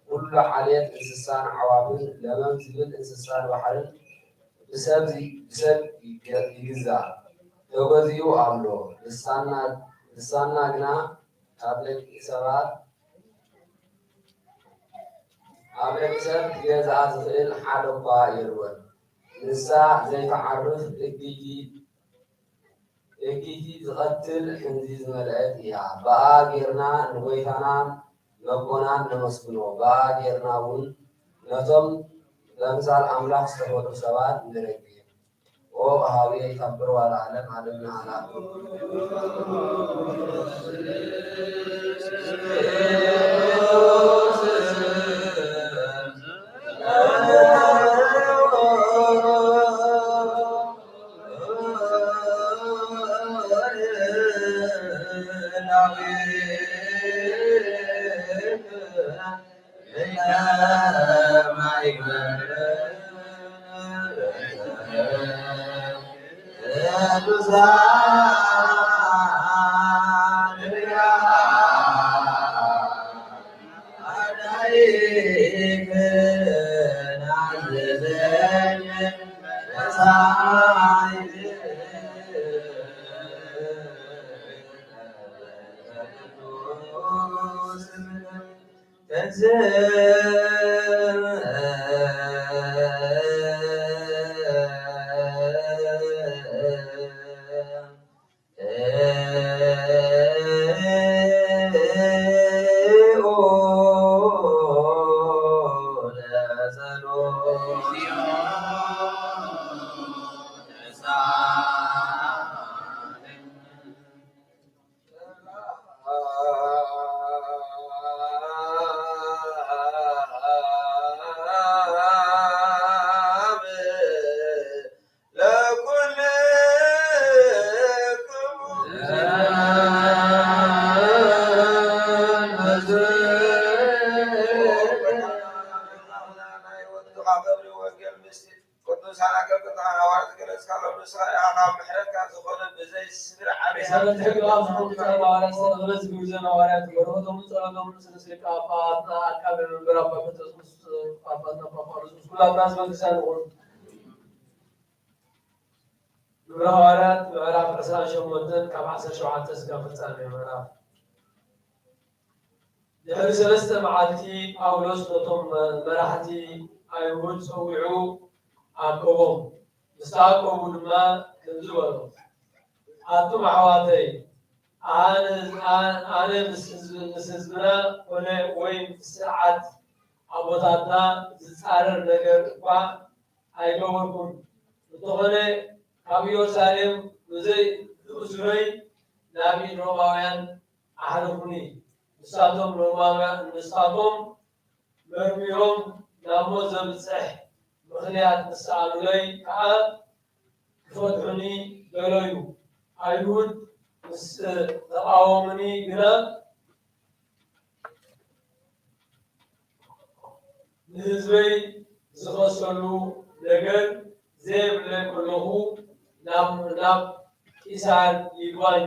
ኩሉ ዓሌት እንስሳን ኣዕዋፍን፣ ለመም ዝብል እንስሳን ባሕርን ብሰብ ዚ-፣ ብሰብ ይገ-፣ ይግዛእ፣ ተገዚኡ ኣሎ። ልሳንና፣ ልሳንና ግና ካብ ደቂ ሰባት፣ ካብ ደቂ ሰብ ክገዝኣ ዝኽእል ሓደ እኳ የልቦን። ንሳ ዘይትዓርፍ እኪይቲ፣ እኪይቲ ዝቐትል ሕንዚ ዝመልአት እያ። ብኣ ጌርና ንጎይታናን ነቦናን ነመስግኖ። ብኣ ጌርና እውን ነቶም በምሳል ኣምላኽ ዝተፈጥሩ ሰባት ንረግም። ኦ ሃዊ ይከብር ዋላ ዓለም ዓለምና ዓላቱ። ቅዱሳን ኣገልግሎት ሃዋርያት ዝገለጽካሎም ንስኻ ኢኻ። ካብ ምሕረትካ ዝኾነ ብዘይ ስድሪ ዓቢ ሰንበት ሕጊ ኣብ ዝኾኑ ቅዱሳን ሃዋርያት ዝተረኽበ ዝግብዞም ሃዋርያት በረኸቶምን ጸሎቶምን ስለ ደቂ ኣቦታትና ኣካል መንበር ኣባ ጴጥሮስ ምስ ጳጳስና ኣባ ጳውሎስ ምስ ኩላትና ህዝበ ክርስቲያን ይኹን። ግብረ ሃዋርያት ምዕራፍ ዕስራን ሸሞንተን ካብ ዓሰርተ ሸውዓተ እስካብ ፍጻሜ ምዕራፍ። ድሕሪ ሰለስተ መዓልቲ ጳውሎስ ነቶም መ-፣ መራሕቲ ኣይሁድ ጸዊዑ ኣከቦም። ምስ ተኣከቡ ድማ ከምዚ በሎም፣ ኣቱም ኣሕዋተይ፣ ኣነ፣ ኣነ ምስ ህዝብ-፣ ምስ ህዝብና ኮነ ወይ ምስ ስርዓት ኣቦታትና ዝጻረር ነገር እኳ ኣይገበርኩን። እንተኾነ ካብ ኢየሩሳሌም ብዘይ ዝእሱረይ ናብ ኢድ ሮማውያን ኣሕልፉኒ። ንሳቶም ሮማውያን፣ ንሳቶም መርሚሮም ናብ ሞት ዘብጽሕ ምኽንያት ምስ ሰኣሉለይ ከኣ ክፈትሑኒ ደለዩ። ኣይሁድ ምስ ተቓወሙኒ ግና ንህዝበይ ዝኸሰሉ ነገር ዘየብለይ ከለኹ ናብ፣ ናብ ቂሳር ይግባኝ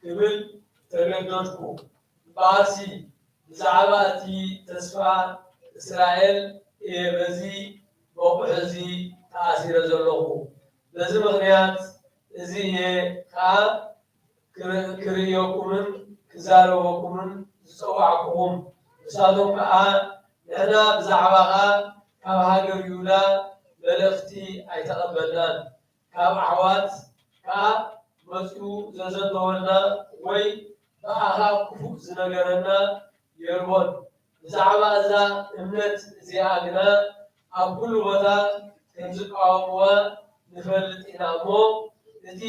ክብል ተገደድኩ። እምበኣርሲ ብዛዕባ እቲ ተስፋ እስራኤል እየ በዚ መቑሕ እዚ ተኣሲረ ዘለኹ። በዚ ምኽንያት እዚ እየ ከኣ ክር-፣ ክርእየኩምን ክዛረበኩምን ዝጸዋዕኩኹም። ንሳቶም ከኣ፣ ንሕና ብዛዕባኻ ካብ ሃገር ይሁዳ መልእኽቲ ኣይተቐበልናን፣ ካብ ኣሕዋት ከኣ መጺኡ ዘዘተወልና ወይ ብኣኻ ክፉእ ዝነገረና የልቦን። ብዛዕባ እዛ እምነት እዚኣ ግና ኣብ ኩሉ ቦታ ከም ዝቃወምዋ ንፈልጥ ኢና እሞ፣ እቲ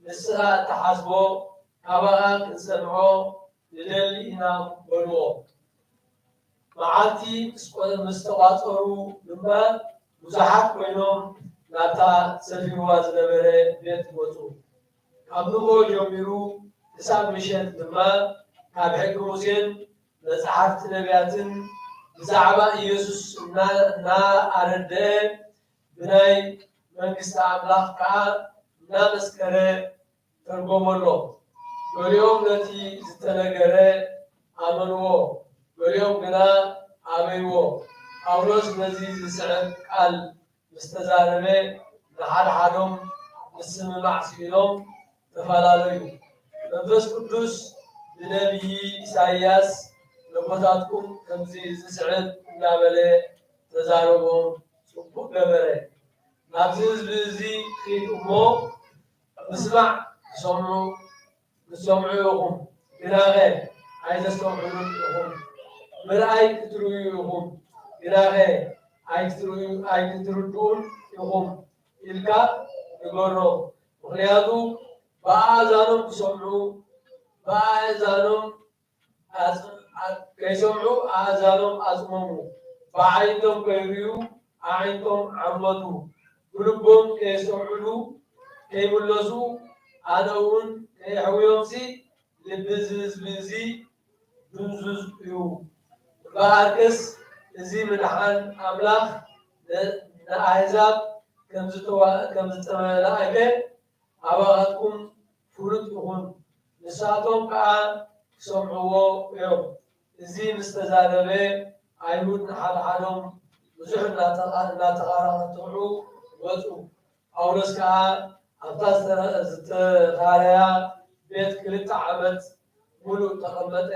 ንስኻ እትሓስቦ ካባኻ ክንሰምዖ ንደሊ ኢና በልዎ። መዓልቲ ምስ ቆ-፣ ምስ ተቋጸሩ ድማ ብዙሓት ኮይኖም ናብታ ሰፊርዋ ዝነበረ ቤት መጹ። ካብ ንግሆ ጀሚሩ ክሳብ ምሸት ድማ ካብ ሕጊ ሙሴን መጻሕፍቲ ነቢያትን ብዛዕባ ኢየሱስ እና-፣ እናኣረድአ ብናይ መንግስቲ ኣምላኽ ከኣ እናመስከረ ተርጎመሎም። ገሊኦም ነቲ ዝተነገረ ኣመንዎ፣ ገሊኦም ግና ኣበይዎ። ጳውሎስ ነዚ ዝስዕብ ቃል ምስ ተዛረበ፣ ንሓድሓዶም ምስምማዕ ስኢኖም ተፈላለዩ። መንፈስ ቅዱስ ብነቢይ ኢሳይያስ፣ ነቦታትኩም ከምዚ ዝስዕብ እናበለ ተዛረቦም፣ ጽቡቕ ገበረ። ኣብዚ ህዝቢ እዚ ኺድ እሞ ምስማዕ ትሰምዑ ክትሰምዑ ኢኹም፣ ግናኸ ኣይተስተውዕሉን ኢኹም። ምርኣይ ክትርእዩ ኢኹም፣ ግናኸ ኣይክትርእዩ ኣይክትርድኡን ኢኹም ኢልካ ንገሮም። ምኽንያቱ ብኣእዛኖም ክሰምዑ፣ ብኣእዛኖም ኣጽ- ኣ- ከይሰምዑ ኣእዛኖም ኣጽመሙ፣ ብኣዒንቶም ከይርእዩ ኣዒንቶም ዓመቱ፣ ብልቦም ከየስተውዕሉ ከይምለሱ፣ ኣነ እውን ከየሕውዮምሲ ልቢ እዚ ህዝቢ እዚ ድንዙዝ እዩ። እምበኣርከስ እዚ ምድሓን ኣምላኽ ን- ንኣህዛብ ከም ዝተዋ- ከም ዝተመላእከ ኣባኻትኩም ፍሉጥ ይኹን፣ ንሳቶም ከኣ ክሰምዕዎ እዮም። እዚ ምስ ተዛረበ፣ ኣይሁድ ንሓድሓዶም ብዙሕ እናተቓ- እናተቓራቕትዑ ወጹ። ጳውሎስ ከኣ ኣብታ ዝተረ- ዝተኻረያ ቤት ክልተ ዓመት ምሉእ ተቐመጠ።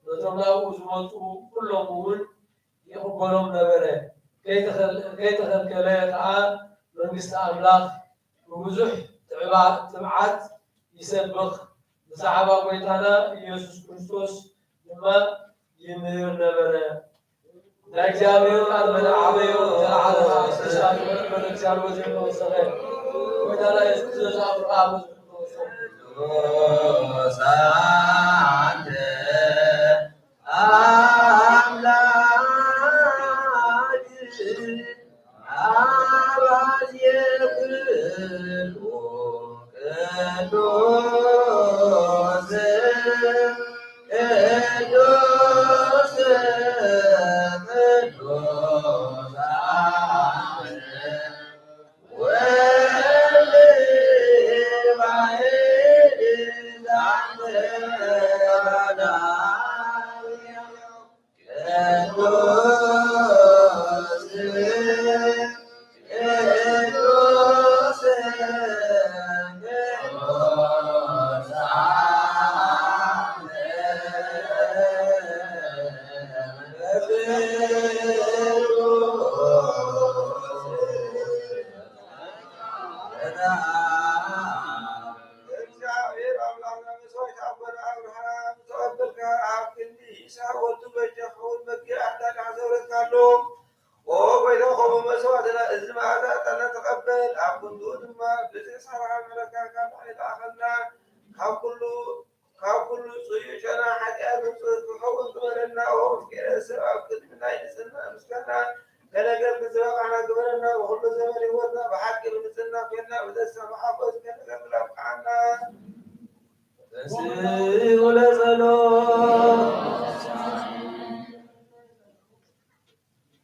ነቶም ናብኡ ዝመጹ ኩሎም እውን ይቕበሎም ነበረ። ከይተኸል- ከይተኸልከለ ከኣ መንግስቲ ኣምላኽ ብብዙሕ ትዕባ- ትብዓት ይሰብኽ፣ ብዛዕባ ጐይታና ኢየሱስ ክርስቶስ ድማ ይምህር ነበረ። ናይ እግዚኣብሔር ቃል መደብ ዓበዮ፣ ተለዓለ፣ ተሻግረ፣ መለክሻል ወዘተ ወሰኸ። ጐይታና ኢየሱስ ክርስቶስ ኣብ ርቓ ብዙሕ ተወሰነ። ቅዱሳን ኣምላክ አባዜ ኩሉ ቅዱስ ቅዱስ ቅዱስ ወልድ ዋሕድ ዛንተ እግዚኣብሔር ኣምላኽና መስዋዕት ኣቦና ኣብርሃም ዝተቐበልካ ኣብ ክንዲ ይስሐቅ ወዱ በጃ ክኸውን መግቢ ኣዳልያ ዘውረድካሉ። ኦ ጐይታ፣ ከምኡ መስዋዕትና እዚ መዓዛ ዕጣንና ተቐበል። ኣብ ክንድኡ ድማ ብዝሒ ስራሕና ምሕረትካ ካብ ላዕሊ ለኣኸልና። ካብ ኩሉ ካብ ኩሉ ጽዩይ ጨና ሓጢኣት ንጹህ ክኸውን ግበረና። ኦ ፍቂረ ሰብ ኣብ ቅድሚ ናይ ንጽህና ምስጋና ከነገርግ ዝበቓዕና ግበረና። ብኹሉ ዘመን ህይወትና ብሓቂ ብንጽህና ኮይንና ብተስፋ ብሓጎስ ከነገልግል ኣብቅዓና። ተንሥኡ ለጸሎት።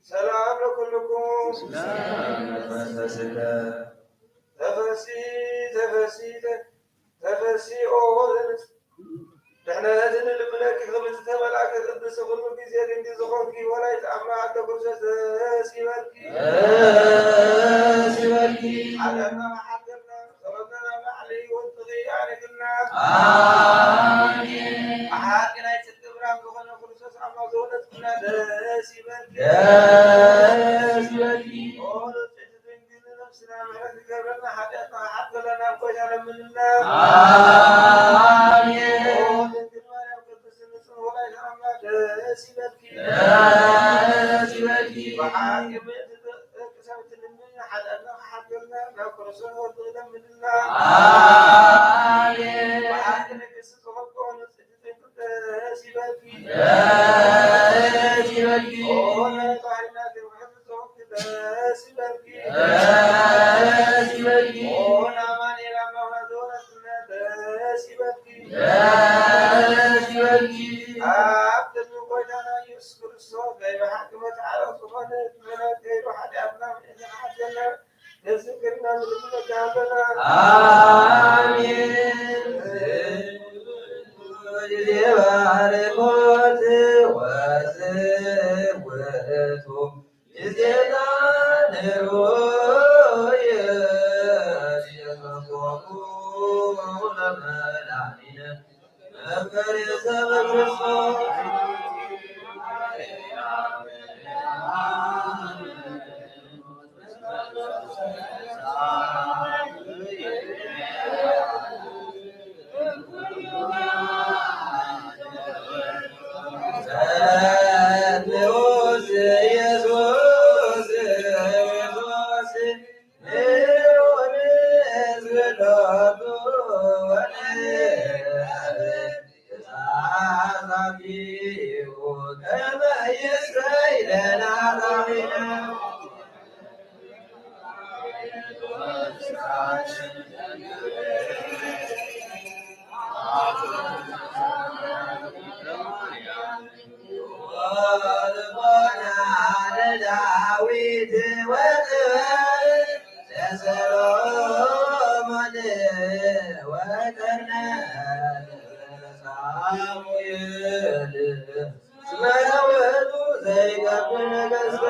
ሰላም ለኩልኩም። ሰላም ለመንፈስከ። ተፈሲ ተፈሲ ተፈሲ ኦ ዘንስ ድሕነትን ልብለኪ ክብርቲ ተመልኣኪ ቅድስቲ ኩሉ ግዜ ግንዲ ዝኾንኪ ወላዲተ ኣምላክ ኣደ ክርስቶስ ደስ ይበልኪ። ደስ ይበልኪ። ሓጢኣትና መሓገርና ጸሎትና ናብ ላዕሊ ወጥኺ ኣሪግና። ኣሜን። ብሓቂ ናይ ጽድቂ ብርሃን ዝኾነ ክርስቶስ ኣምላክ ዝወለድክና ደስ ይበልኪ። ደስ ይበልኪ። ኦ ንጽሕቲ ድንግል ነፍስና ምሕረት ይገብረልና፣ ሓጢኣትና ሓጥበለና፣ ኣብ ጐይታ ለምንልና። ኣሜን። ኦ ድንግል ማርያም ቅድስቲ ንጽሕቲ ወላዲተ ኣምላክ ደስ ይበልኪ። ደስ ይበልኪ። ብሓቂ ምእንቲ ደቂ ሰብ ትልምኒ፣ ሓጢኣትና ክሓጥበልና፣ ናብ ክርስቶስ ወድኺ ለምንልና። ኣሜን። ብሓቂ ንግስቲ ዝኾንኪ ኦ ንጽሕቲ ደስ ይበልኪ። ደስ ይበልኪ። ኦ ናይ ባህርና ትምክሕቲ ዝኾንኪ ደስ ይበልኪ። ደስ ይበልኪ። ኦ ንኣማኑኤል ኣምላኽና ዝወለድክና ደስ ይበልኪ። ደስ ይበልኪ። ኣብ ቅድሚ ጐይታና ኢየሱስ ክርስቶስ ናይ ብሓቂ መተዓረቕ ዝኾነ ምሕረት ገይሩ ሓጢኣትና ምእንቲ ክሓድገና ነዚ ክርና ንልምነካ ኣለና። ኣሜን። ጊዜ ባርኮት ወስብእቱ ጊዜና ንሩየ የፈቆሙ ለመድኃኒነ መፍቀሬ ሰበ ክርስቶስ። ከመ ይስረይ ለነ ኃጣውኢነ። ወልቦና ለዳዊት ወጥበብ ለሰሎሞን ወቀርነ ሳሙኤል። እስመ ውእቱ ዘይገብር ነገሥተ።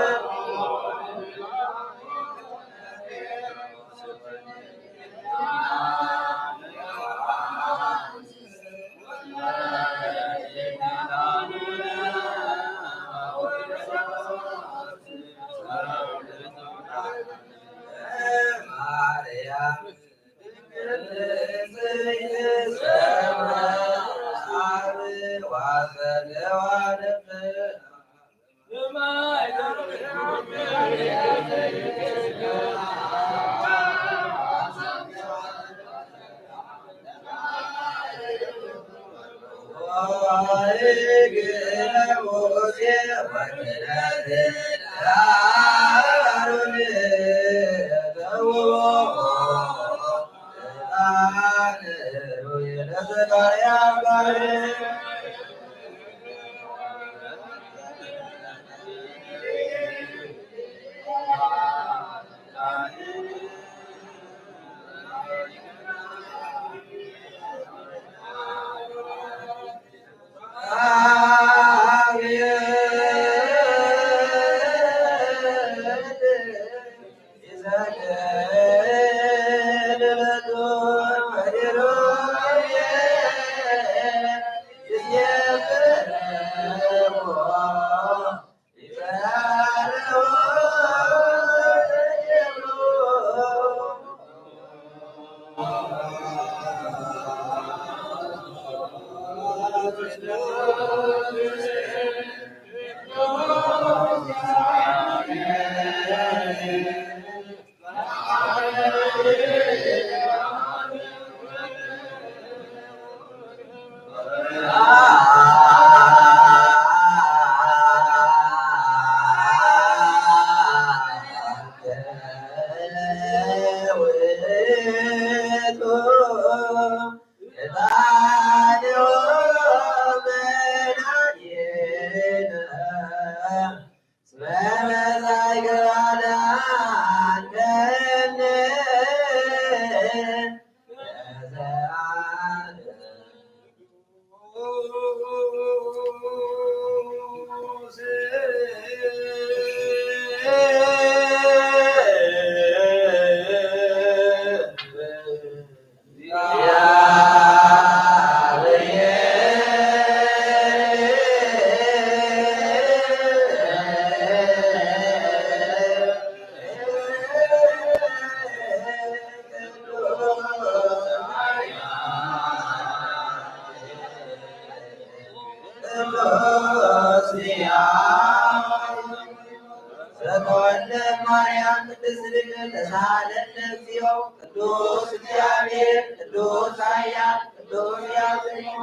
ቅዱስ እግዚኦ፣ ቅዱስ እግዚአብሔር፣ ቅዱስ ኃያል፣ ቅዱስ ያዘይሙ።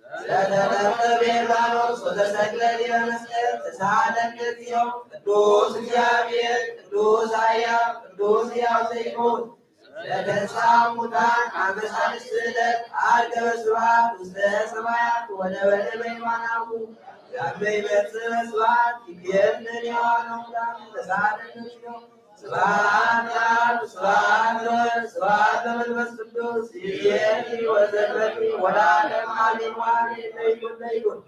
ስለተጠምቀ በዮርዳኖስ ወተሰቅለ ዲበ መስቀል ተሳሃለነ እግዚኦ። ቅዱስ እግዚአብሔር፣ ቅዱስ ኃያል፣ ቅዱስ ሕያው ዘይሙት። ስለተንሥአ እሙታን አመ ሳልስት ዕለት ዐርገ በስብሐት ውስተ ሰማያት ወነበረ በየማነ አቡሁ። ዳግመ ይመጽእ በስብሐት ይቤርነ ሕያዋነ ወሙታነ ተሳሃለነ እግዚኦ። ስብሐት ለአብ፣ ስብሐት ለወልድ፣ ስብሐት ለመንፈስ ቅዱስ፣ ይእዜኒ ወዘልፈኒ ወለዓለመ ዓለም አሜን ወአሜን። ለይኩን ለይኩን።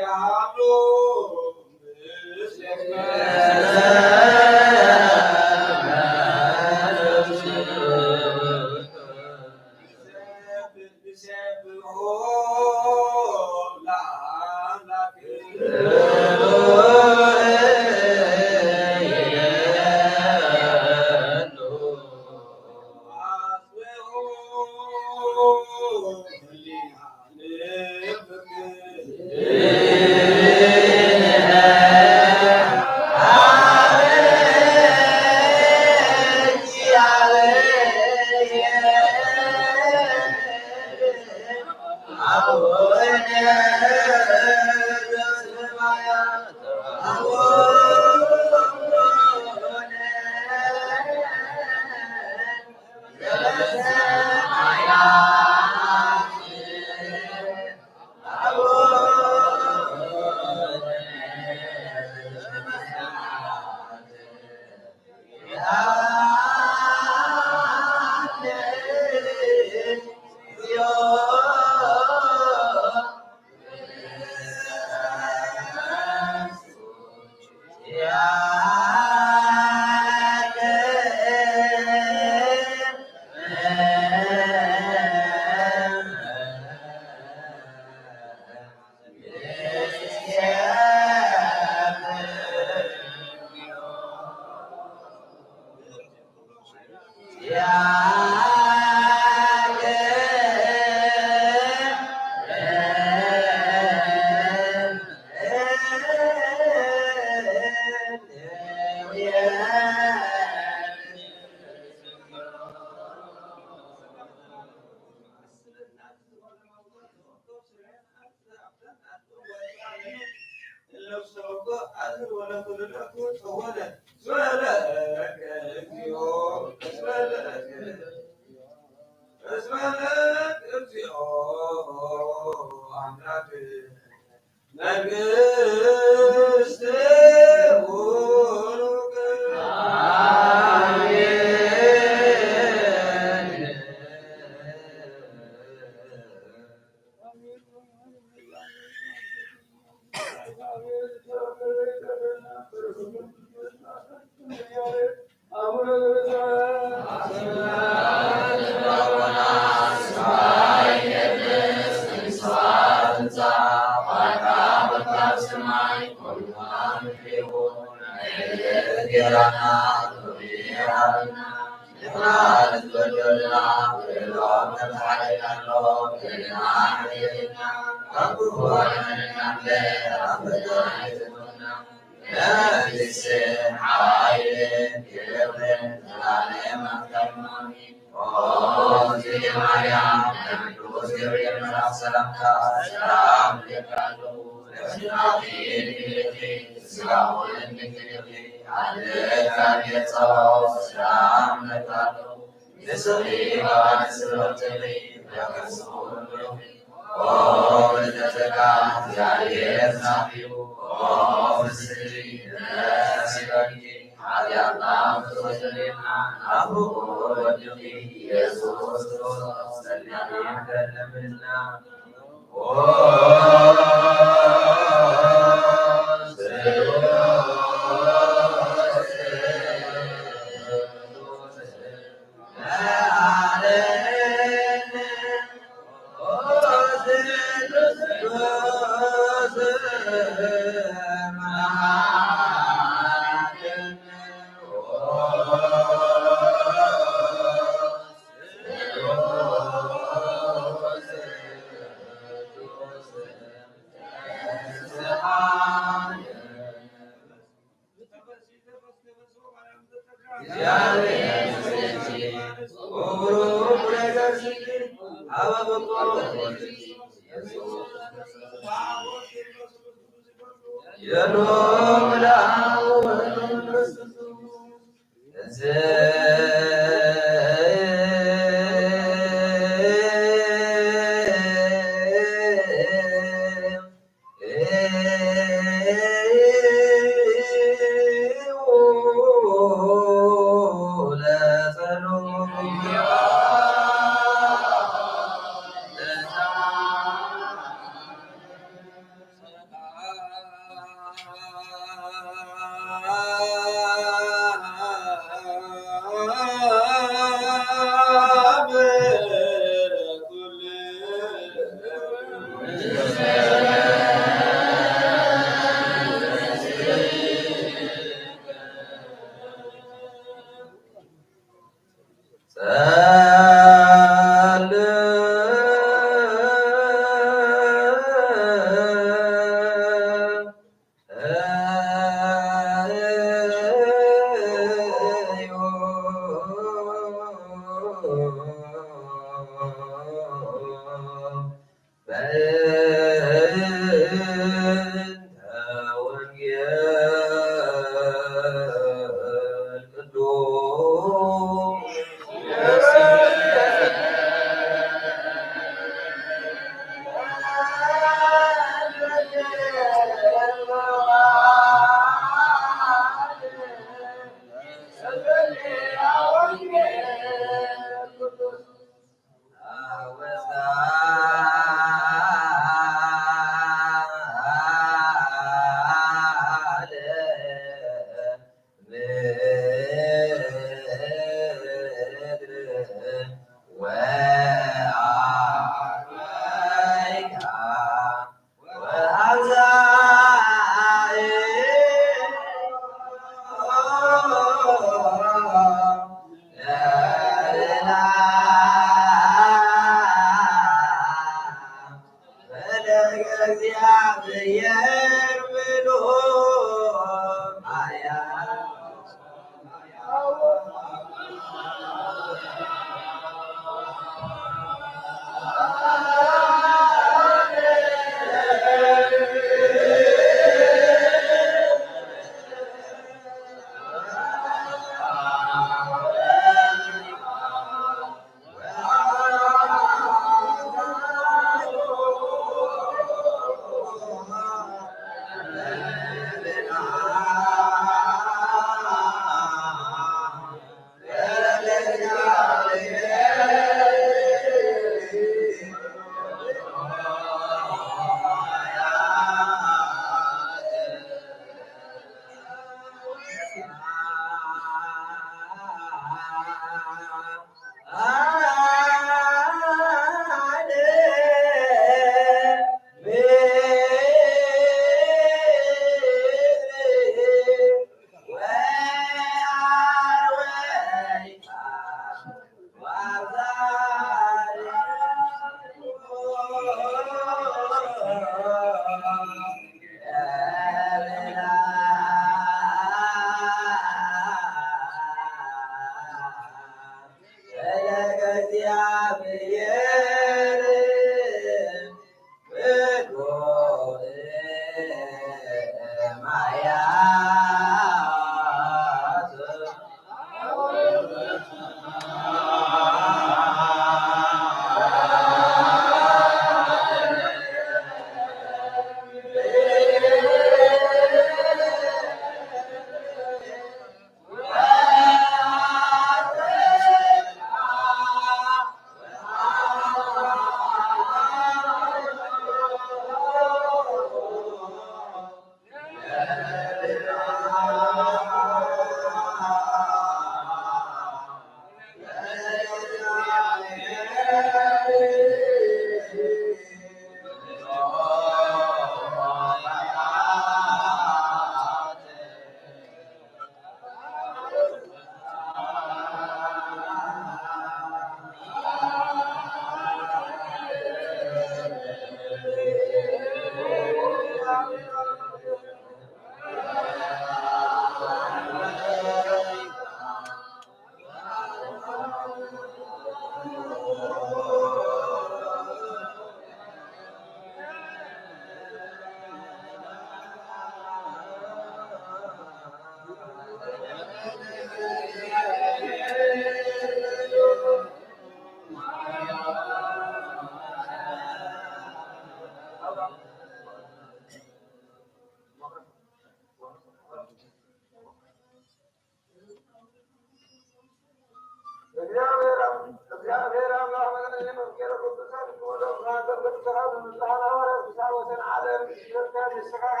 እግዚኣብሔር ኣም-፣ እግዚኣብሔር ኣምላኽ መድኃኒነ መፍቀሬ ቅዱሳን ክቡር ኣምላክ ቅዱሳን ምብርሃን ሃዋርያት ቅዱሳን ወሰን ዓለም ኢትዮጵያ ንስኻኻ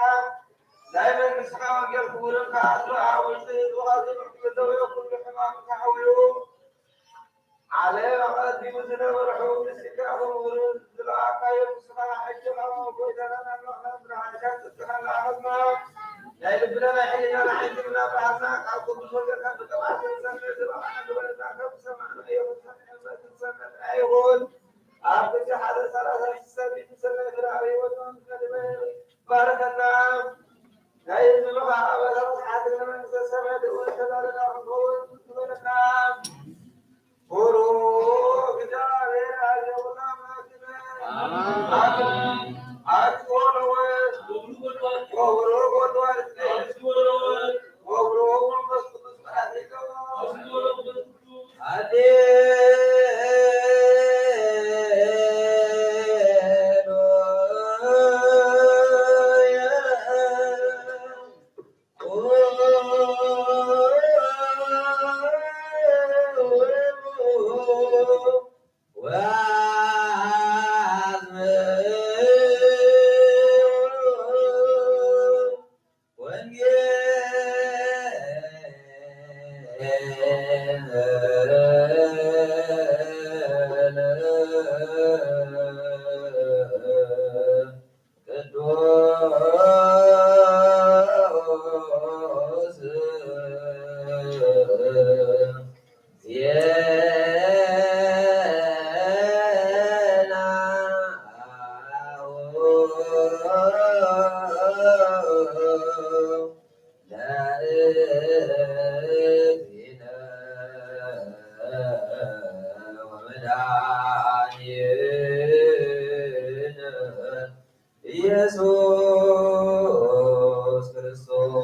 ናይ መንግሥትኻ ወንጌል ክቡርን ከኣትሉ ኣብ ውሽጢ ህዝብኻ ዘይምክብደው ኩሉ ሕማም ተሓውዩ ዓለም ኣቐዲሙ ዝነበረ ሕውነት ስጋ ክቡር ዝለኣካዮ ንስኻ ሕጂ ካብ ጎይታና ናብ ኣምላኽና ብርሃንካ ጽድቅና ለኣኸልና። ናይ ልብና ናይ ሕሊናና ዓይንትና ብርሃንና ካብ ቅዱስ ወንጌልካ ብቅብኣት ክንሰምዕ ዝበቓዕና ግበረና። ከም ዝሰማዕናዮ ክንሰምዕ እምነት ክንሰምዕ ጥራይ ይኹን። ኣብ ግዜ ሓደ ሰላሳ ሽሕ ሰሚዕቲ ሰናይ ፍረ ኣብ ህይወትና ንፈልመ ባረኸና። ናይ ህዝብኻ ኣበሳ ሓድግና መንግስተ ሰማይ ደወል ተዛረዳ ክንኸውን ትበለና። ቡሩክ እግዚኣብሔር ኣየውና ማክነ። ኣሜን። ኣክብሮ ለወ ወብሮ ጎድዋል ወብሮ መንፈስ ቅዱስ ቃል ይገባ። ቅዱስ ዜና ለእግዚእነ ወመድኃኒነ ኢየሱስ ክርስቶስ።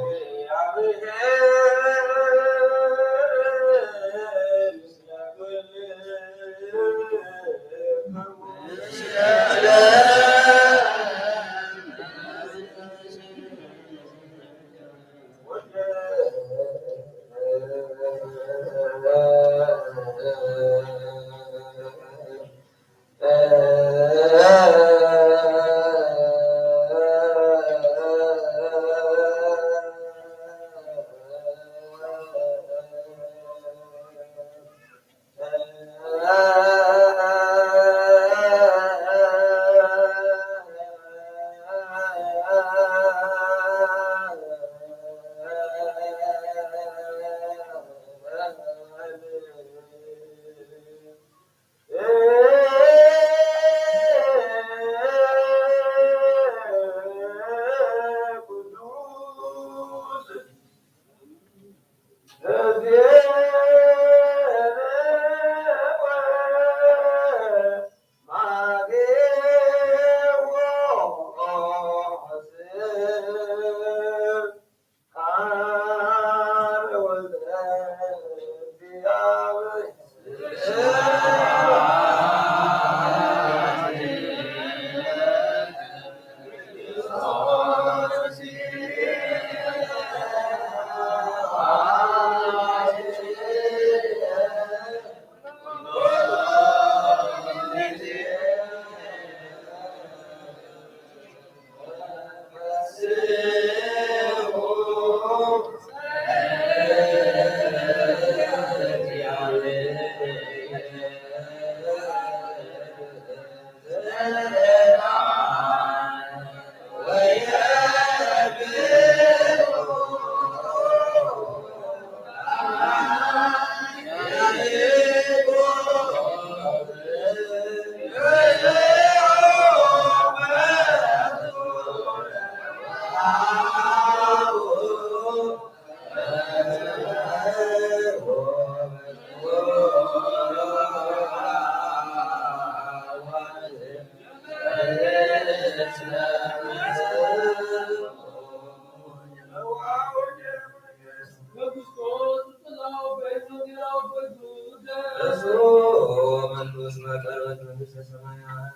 መንግስተ ሰማያት።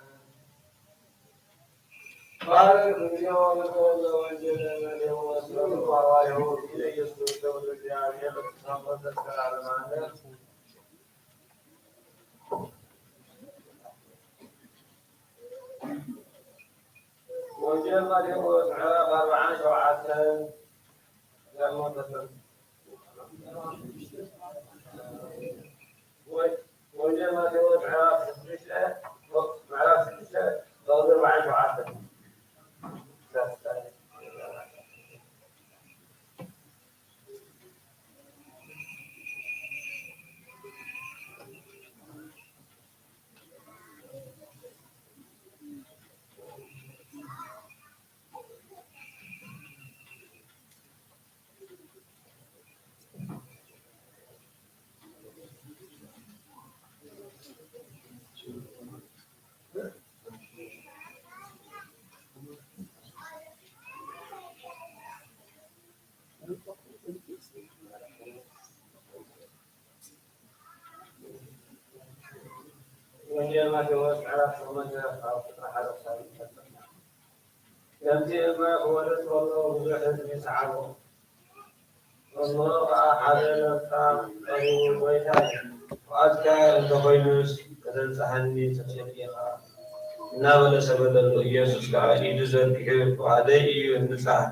ባርክ እግዚኦ ለተወልደ ወንጌለ ለደወስ ለኩሉ ኢየሱስ ተወልደ እግዚአብሔር ተሳቆ ተስከራለ ማለት ወንጌል ማቴዎስ ምዕራፍ ኣርባዓን ሸውዓተን ጀምሮ ተሰ-፣ ወ-፣ ወንጌል ማቴዎስ ምዕራፍ ሽዱሽተ፣ ምዕራፍ ሽዱሽተ ቁጽሪ ኣርባዓን ሸውዓተን። ወንጌል ማቴዎስ ምዕራፍ ሸሞንተ ካብ ቁጽሪ ሓደ ክሳብ ዝፈጸመ። ከምዚ እመ ክወርድ ከሎ ብዙሕ ህዝቢ ሰዓቦ። እሞ ከኣ ሓደ ለምጻም ቀሪቡ፣ "ጐይታይ፣ ፍቓድካ እንተ ኾይኑስ ከተንጽሃኒ ትኽእል ኢኻ" እናበለ ሰገደሉ። ኢየሱስ ከኣ ኢዱ ዘርጊሑ፣ "ፍቓደይ እዩ፣ ንጻህ"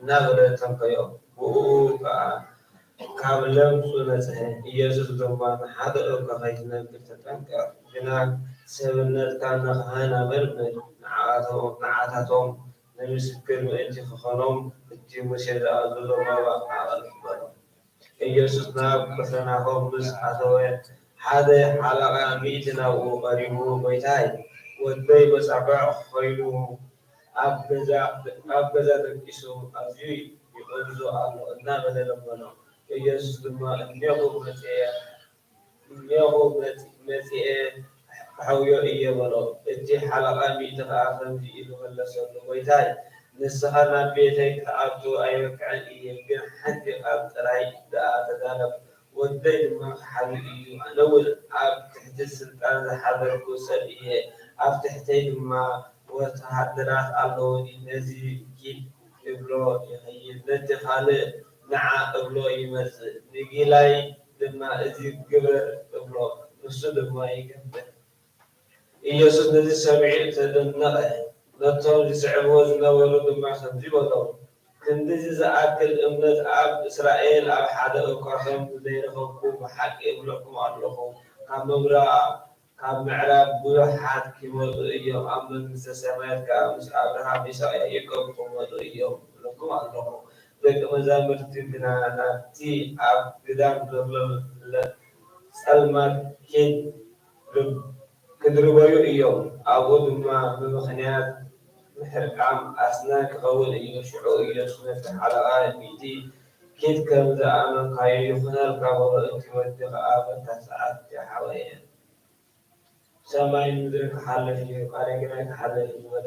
እናበለ ተንከዮ። ብእኡ ከኣ ካብ ለምጹ ነጽሀ። ኢየሱስ ድማ፣ "ንሓደ እኳ ኸይትነግር ተጠንቀቕ፣ ግና ሰብነትካ ንካህን ኣመልምል፣ ንዓኣቶም፣ ንዓታቶም ንምስክር ምእንቲ ክኾኖም፣ እቲ ሙሴ ዝኣዘዞ መባእ ኣቕርብ" በሎ። ኢየሱስ ናብ ካፈርናሆም ምስ ኣተወ፣ ሓደ ሓለቓ ሚእቲ ናብኡ ቀሪቡ፣ "ጐይታይ፣ ወደይ መጻብዕ ኮይኑ ኣብ ገዛ፣ ኣብ ገዛ ደቂሱ ኣዝዩ ይቐንዞ ኣሎ" እናበለ ለመኖ። ኢየሱስ ድማ፣ "እኔኹ መጺኤ፣ እኔኹ መጺ-፣ መጺኤ ክሕውዮ እየ" በሎ። እቲ ሓለቓ ሚእቲ ኸኣ ከምዚ ኢሉ መለሰሉ፣ "ጐይታይ፣ ንስኻ ናብ ቤተይ ክትኣቱ ኣይበቅዕን እየ፣ ግን ሓንቲ ቃል ጥራይ ደኣ ተዛረብ፣ ወደይ ድማ ክሓዊ እዩ። ኣነ እውን ኣብ ትሕቲ ስልጣን ዝሓደርኩ ሰብ እየ፣ ኣብ ትሕተይ ድማ ወተሃደራት ኣለዉኒ። ነዚ ኪድ ክብሎ ይኸይድ፣ ነቲ ካልእ ንዓ እብሎ ይመጽእ፣ ንጊላይ ድማ እዚ ግበር እብሎ፣ ንሱ ድማ ይገብር።" ኢየሱስ ነዚ ሰሚዑ ተደነቐ። ነቶም ዝስዕብዎ ዝነበሩ ድማ ከምዚ በሎም፣ "ክንድዚ ዝኣክል እምነት ኣብ እስራኤል ኣብ ሓደ እኳ ከም ዘይረኸብኩ ብሓቂ እብለኩም ኣለኹ። ካብ ምብራቕ ካብ ምዕራብ ብዙሓት ኪመጹ እዮም፣ ኣብ መንግስተ ሰማያት ከኣ ምስ ኣብርሃም፣ ይስሐቅ፣ ያዕቆብ ክቕመጡ እዮም እብለኩም ኣለኹ።" ደቀ መዛሙርቲ ግና ናብቲ ኣብ ግዳም ዘሎ ጸልማት ኪድ ክድርበዩ እዮም፣ ኣብኡ ድማ ብምኽንያት ምሕርቃም ኣስናን ክኸውን እዩ። ሽዑ ኢየሱስ ነቲ ሓለቓ ሚእቲ፣ "ኪድ፣ ከም ዝኣመንካዮ ይኹነልካ" በሎ። እቲ ወዲ ኸኣ በታ ሰዓት እቲኣ ሓወየ። ሰማይን ምድርን ክሓልፍ እዩ፣ ቃለይ ግና ኣይክሓልፍን እዩ በለ።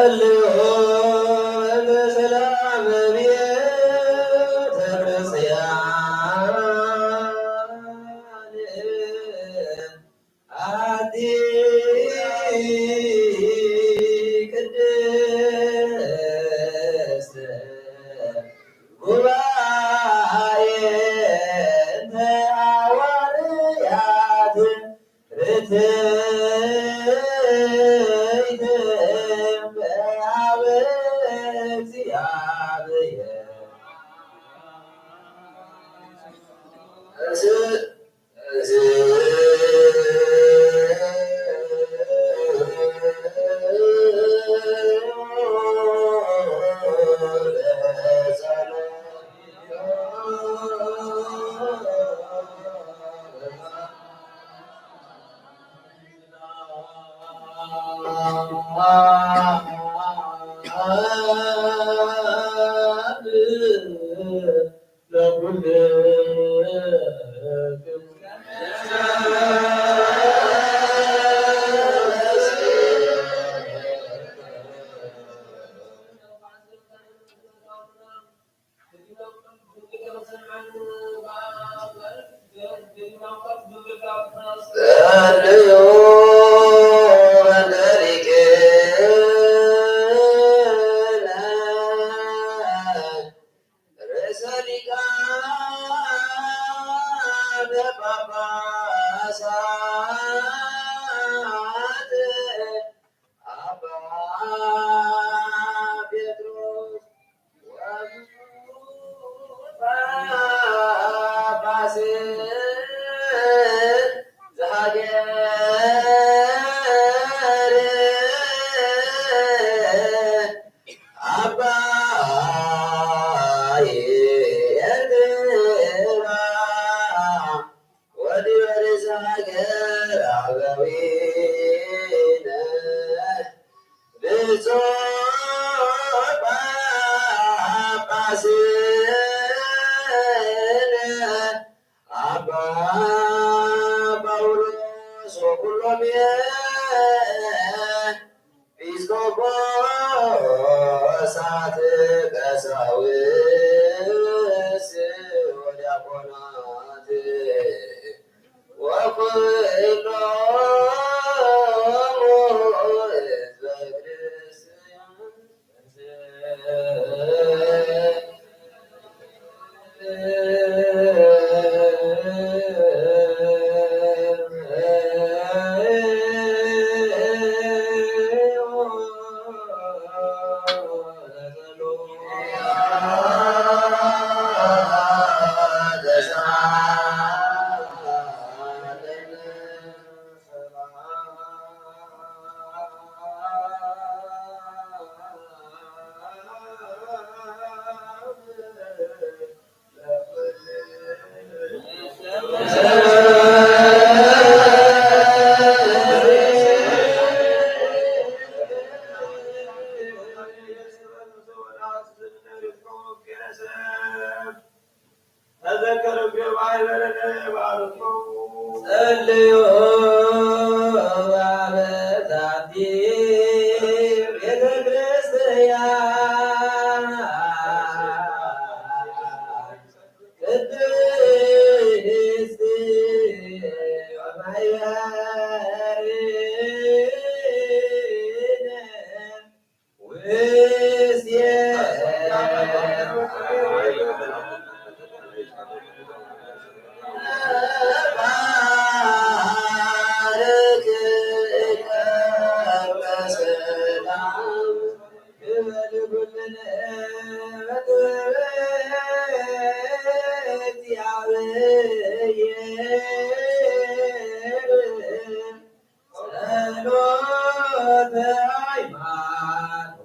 ጸልዩ በሰላም ቤተ ክርስቲያን ኣቲ ቅድስት ጉባኤ እንተ ሃዋርያት ርትዕት እምበአብ እግዚአብሔር። ጸልዩ በእንተ ሊቅነ ርእሰ ሊቃነ ጳጳሳት አባ ጴጥሮስ ጳጳስ ዘሃገር አባ ኤርትራ ወዲበ ርእሰ ሃገር አበዊነ ብፁዕ ጳጳስነ አባ ጳውሎስ ወኩሎም ኤጲስቆጶሳት ቀሳውስት ወዲያቆናት ወኩሎሙ ህዝበ ክርስቲያን። ተዘከሩ ማህበረነ ባርኮ። ጸልዩ አበ ዛቲ ቤተ ክርስቲያን ቅድስት ወማሕበርነ ውስየ ባርክ በሰላም ክበል ኩልነ በጥበበ እግዚአብሔር። ጸሎተ ሃይማኖት።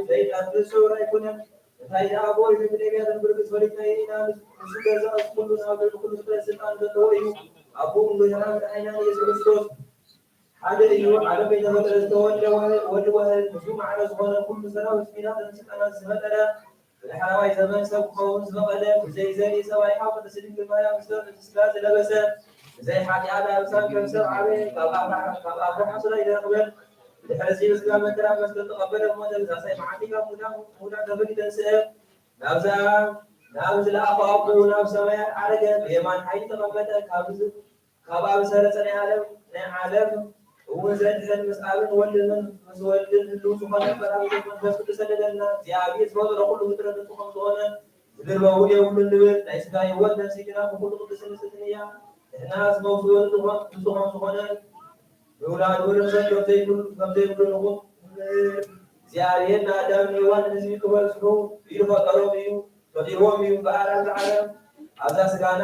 ዘይጠፍእ ስውር ኣይኮነን። እንታይ ደኣ ብወይ ነቲ ነቢያትን ብርግጽ ፈሊጥናዮ ኢና። ንሱ ገዛ እዚ ኩሉ፣ ናብ ልዕሊ ኩሉ ፍጥረት ስልጣን ዘለዎ እዩ። ኣቦኡ ጌታና መድሓኒና ኢየሱስ ክርስቶስ ሓደ እዩ። ዓለም ከይተፈጥረ ዝተወልደ ዋህድ፣ ወልድ ዋህድ፣ ምስኡ ማዕረ ዝኾነ፣ ኩሉ ሰራዊት ሚላትን ስልጣናት ዝፈጠረ፣ ብዳሕረዋይ ዘመን ሰብ ክኸውን ዝፈቐደ፣ ብዘይ ዘርኢ ሰብኣይ ካብ ቅድስቲ ድንግል ማርያም ዝተወልደ፣ ስጋ ዝለበሰ፣ ብዘይ ሓጢኣት ኣብ እሳት ከም ሰብ ዓበየ፣ ካብ ኣፍራ-፣ ካብ ኣፍራ ሓሱር ኣይተረኽበን። ብድሕሪ እዚ ብስጋ መከራ መስቀል ተቐበለ፣ ሞተ፣ ብሳልሳይ መዓልቲ ካብ ምውታ-፣ ምውታን ተፈልዩ ተንስአ። ናብዛ፣ ናብ ዝለኣኾ ኣቦኡ ናብ ሰማያት ዓረገ፣ ብየማን ሓይሊ ተቐመጠ። ካብ ዝ-፣ ካብ ኣብ ዝሰረጸ ናይ ዓለም፣ ናይ ዓለም እውን ዘድሕን፣ ምስ ኣብን ወልድን፣ ምስ ወልድን ህልው ዝኾነ፣ በራብቶት መንፈስ ቅዱስ ሰደደልና። እግዚኣብሔር ዝፈጠሮ ኩሉ ፍጥረት ንሱ ከም ዝኾነ ዝድርበ እውን የብሉን ንብል። ናይ ስጋ ህይወት፣ ነፍሲ ግና ብኩሉ ቅድስቲ ንጽሕትን እያ። ንሕናስ መውስቦ ንሱ ከም ዝኾነ፣ ምውላድ ወለድ ሰብ ከም ዘይብሉ፣ ከም ዘይብሉ ንቑም። እግዚኣብሔር ንኣዳምን ሄዋን ንህዝቢ ክበጽሑ ኢሉ ፈጠሮም እዩ፣ ፈጢርዎም እዩ። እምበኣር ኣብዛ ዓለም፣ ኣብዛ ስጋና፣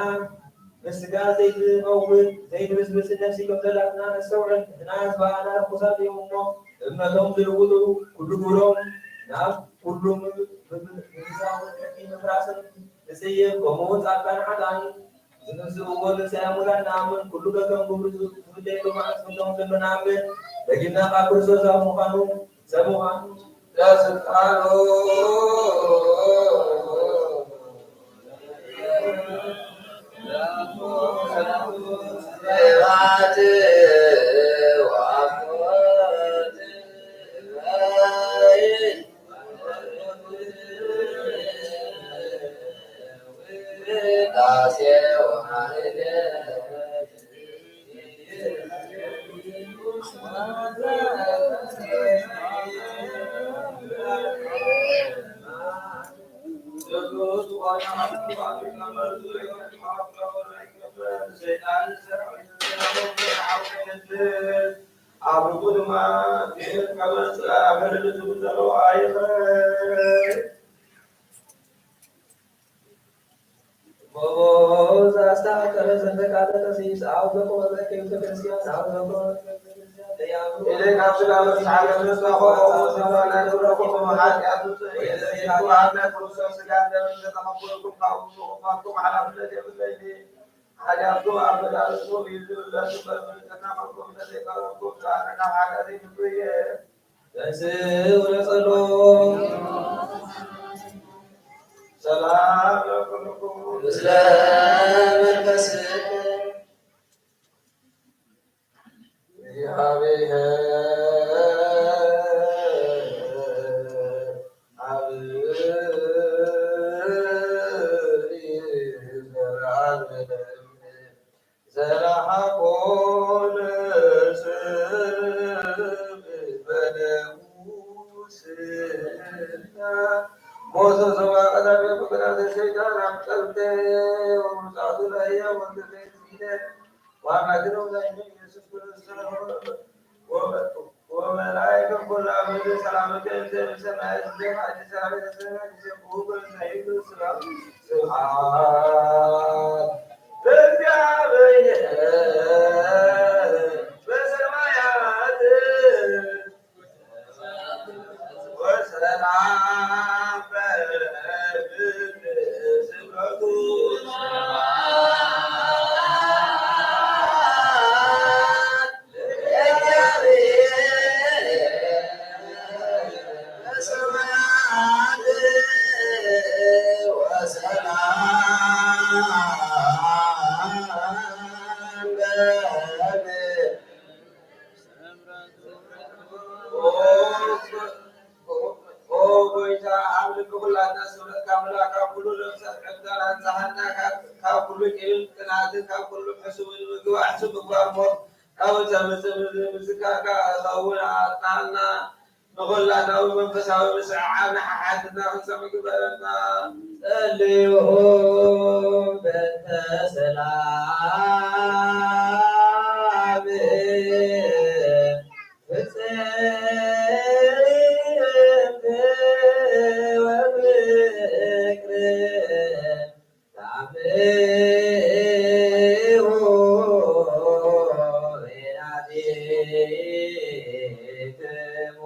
ምስ ስጋ ዘይትመውት ዘይትብስብስ ነፍሲ ከም ዘላትና ነስተውዕል። ንሕናስ ብኣና ርኩሳት እዮም እሞ፣ እምነቶም ዝልውጡ፣ ኩሉ ግብሮም ናብ ኩሉ ምብዛውን ምፍራስን ንጽየፍ። ከምኡ እውን ጻድቃን ሓጥኣን ዝንስእዎ ትንሳኤ ሙታን ንኣምን፣ ኩሉ ከከም ግብሩ ዝፍደየሉ መዓልቲ ከም ዘሎ ንኣምን። ደጊምና ካብ ክርስቶስ ኣብ ምዃኑ፣ ሰብ ምዃኑ፣ ስልጣኑ ኣብ ልቡ ድማ ጌር ከመጽእ ኣብ ልዕሊ ዝብል ዘለዎ ኣይኽእል። እሞ ዘስተካከለ ዘተካለ ቀሲስ ኣብ ዘቆመ ቤተ ክርስቲያን፣ ኣብ ዘቆመ ቤተ ክርስቲያን ለያምሩ። ኢለ ካብ ስጋ መጽሓፍ መጽሓፍ ናይ ክብረኩም ኃጢአት ውፅእ ኢለ ዘይናቱ ኣብ ናይ ክርስቶስ ስጋ ደም ዝተቐበልኩም ካብኡ ንኹፋኩም ሓላፍነት የብለይን። ሓጢኣትኩም ኣብ መዳርግኩም እዩ ዝምለስ እምበር፣ ብንጽህና ኸልኩም እንተዘይቀረብኩም፣ ዝኣነ ካብ ሓጢኣተይ ንጹህ እየ። ተንሥእ ወጸሎ። ሰላም ለኩልኩም። ምስለ መንፈስከ። እግዚአብሔር አብ ዘርአብርሃም ዘረሓቆ ለስም በደሙ ስጋ ሞተ ሰብአ ቀዳሚ ፍቅራተ ሰይጣን አምጠልተ ወምጻቱ ለህያ ወንተ ዘይትሚነ ወአምላክነ ወመድኃኒነ ኢየሱስ ክርስቶስ ወመላእክተ ኩላ ምድር ሰላምከ እንተ እምሰማየ ትዜማ እቲ ሰላም የተሰማ ጊዜ ብሩክ ሳይሉ ስብሐት ለእግዚአብሔር በሰማያት ወሰላም በምድር ስምረቱ ኦ ጎይታ፣ ኣብ ልቢ ኩላትና ስምረትካ ምልኣ፣ ካብ ኩሉ ነፍሳት ዕብዳን ኣንጽሃና፣ ካብ፣ ካብ ኩሉ ቂምን ቅንኣትን፣ ካብ ኩሉ ሕሱምን ምግባእ፣ ሕሱም ምግባር እሞ፣ ካብ እተምጽእ ምዝ-፣ ምዝካርካ ከውን ኣጽንሃና። ንኹላትና ብመንፈሳዊ ምስዕዓብ ንሓሓትና ክንሰምዕ ግበረና። ጸልዩ በእንተ ሰላም ፍጽምቲ ወፍቅር ታምሁ ሬናቲክሙ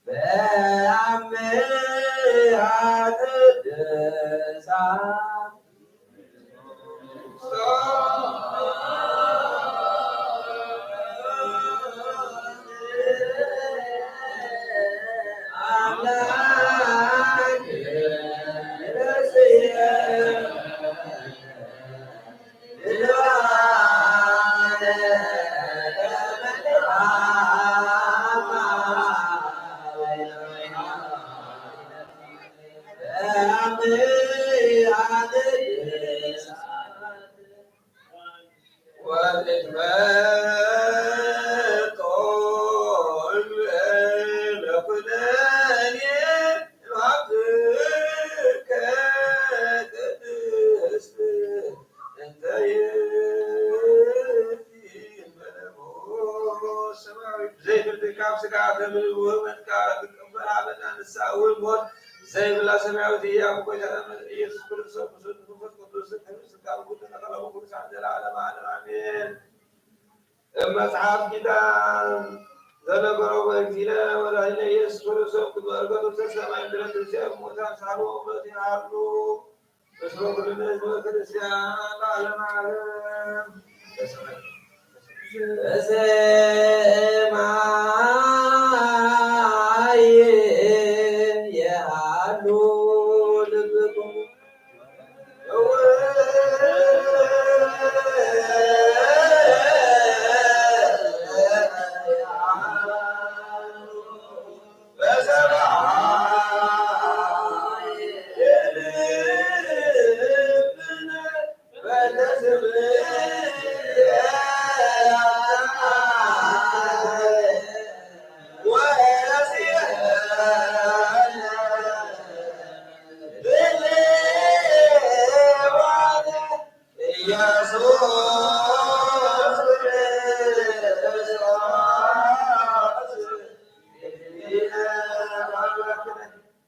በአምሃ ቅድሳት። ዘይፍርድ ካብ ስጋ ተምልኡ መጥካ ትቀበል ሃበና። ንሳ እውን ሞት ዘይብላ ሰማያዊት እያ። ብጎይታና መድሕን ኢየሱስ ክርስቶስ ምስኡ መንፈስ ቅዱስ ክብሪ ስልጣን ኩሉ ተኸለሙ ቅዱሳን ዘለዓለም ዓለም ኣሜን። እብ መጽሓፍ ኪዳን ዘነገሮ በእግዚእነ መድኃኒነ ኢየሱስ ክርስቶስ ቅድመ ዕርገቱ ተሰማይ ምድረ ትንሣኤ እሙታን ሳሉ ወምረት ይሃሉ ምስለ ኩልነ ህዝበ ክርስቲያን ለዓለመ ዓለም። በሰማይ የሃሉ ልብኩም።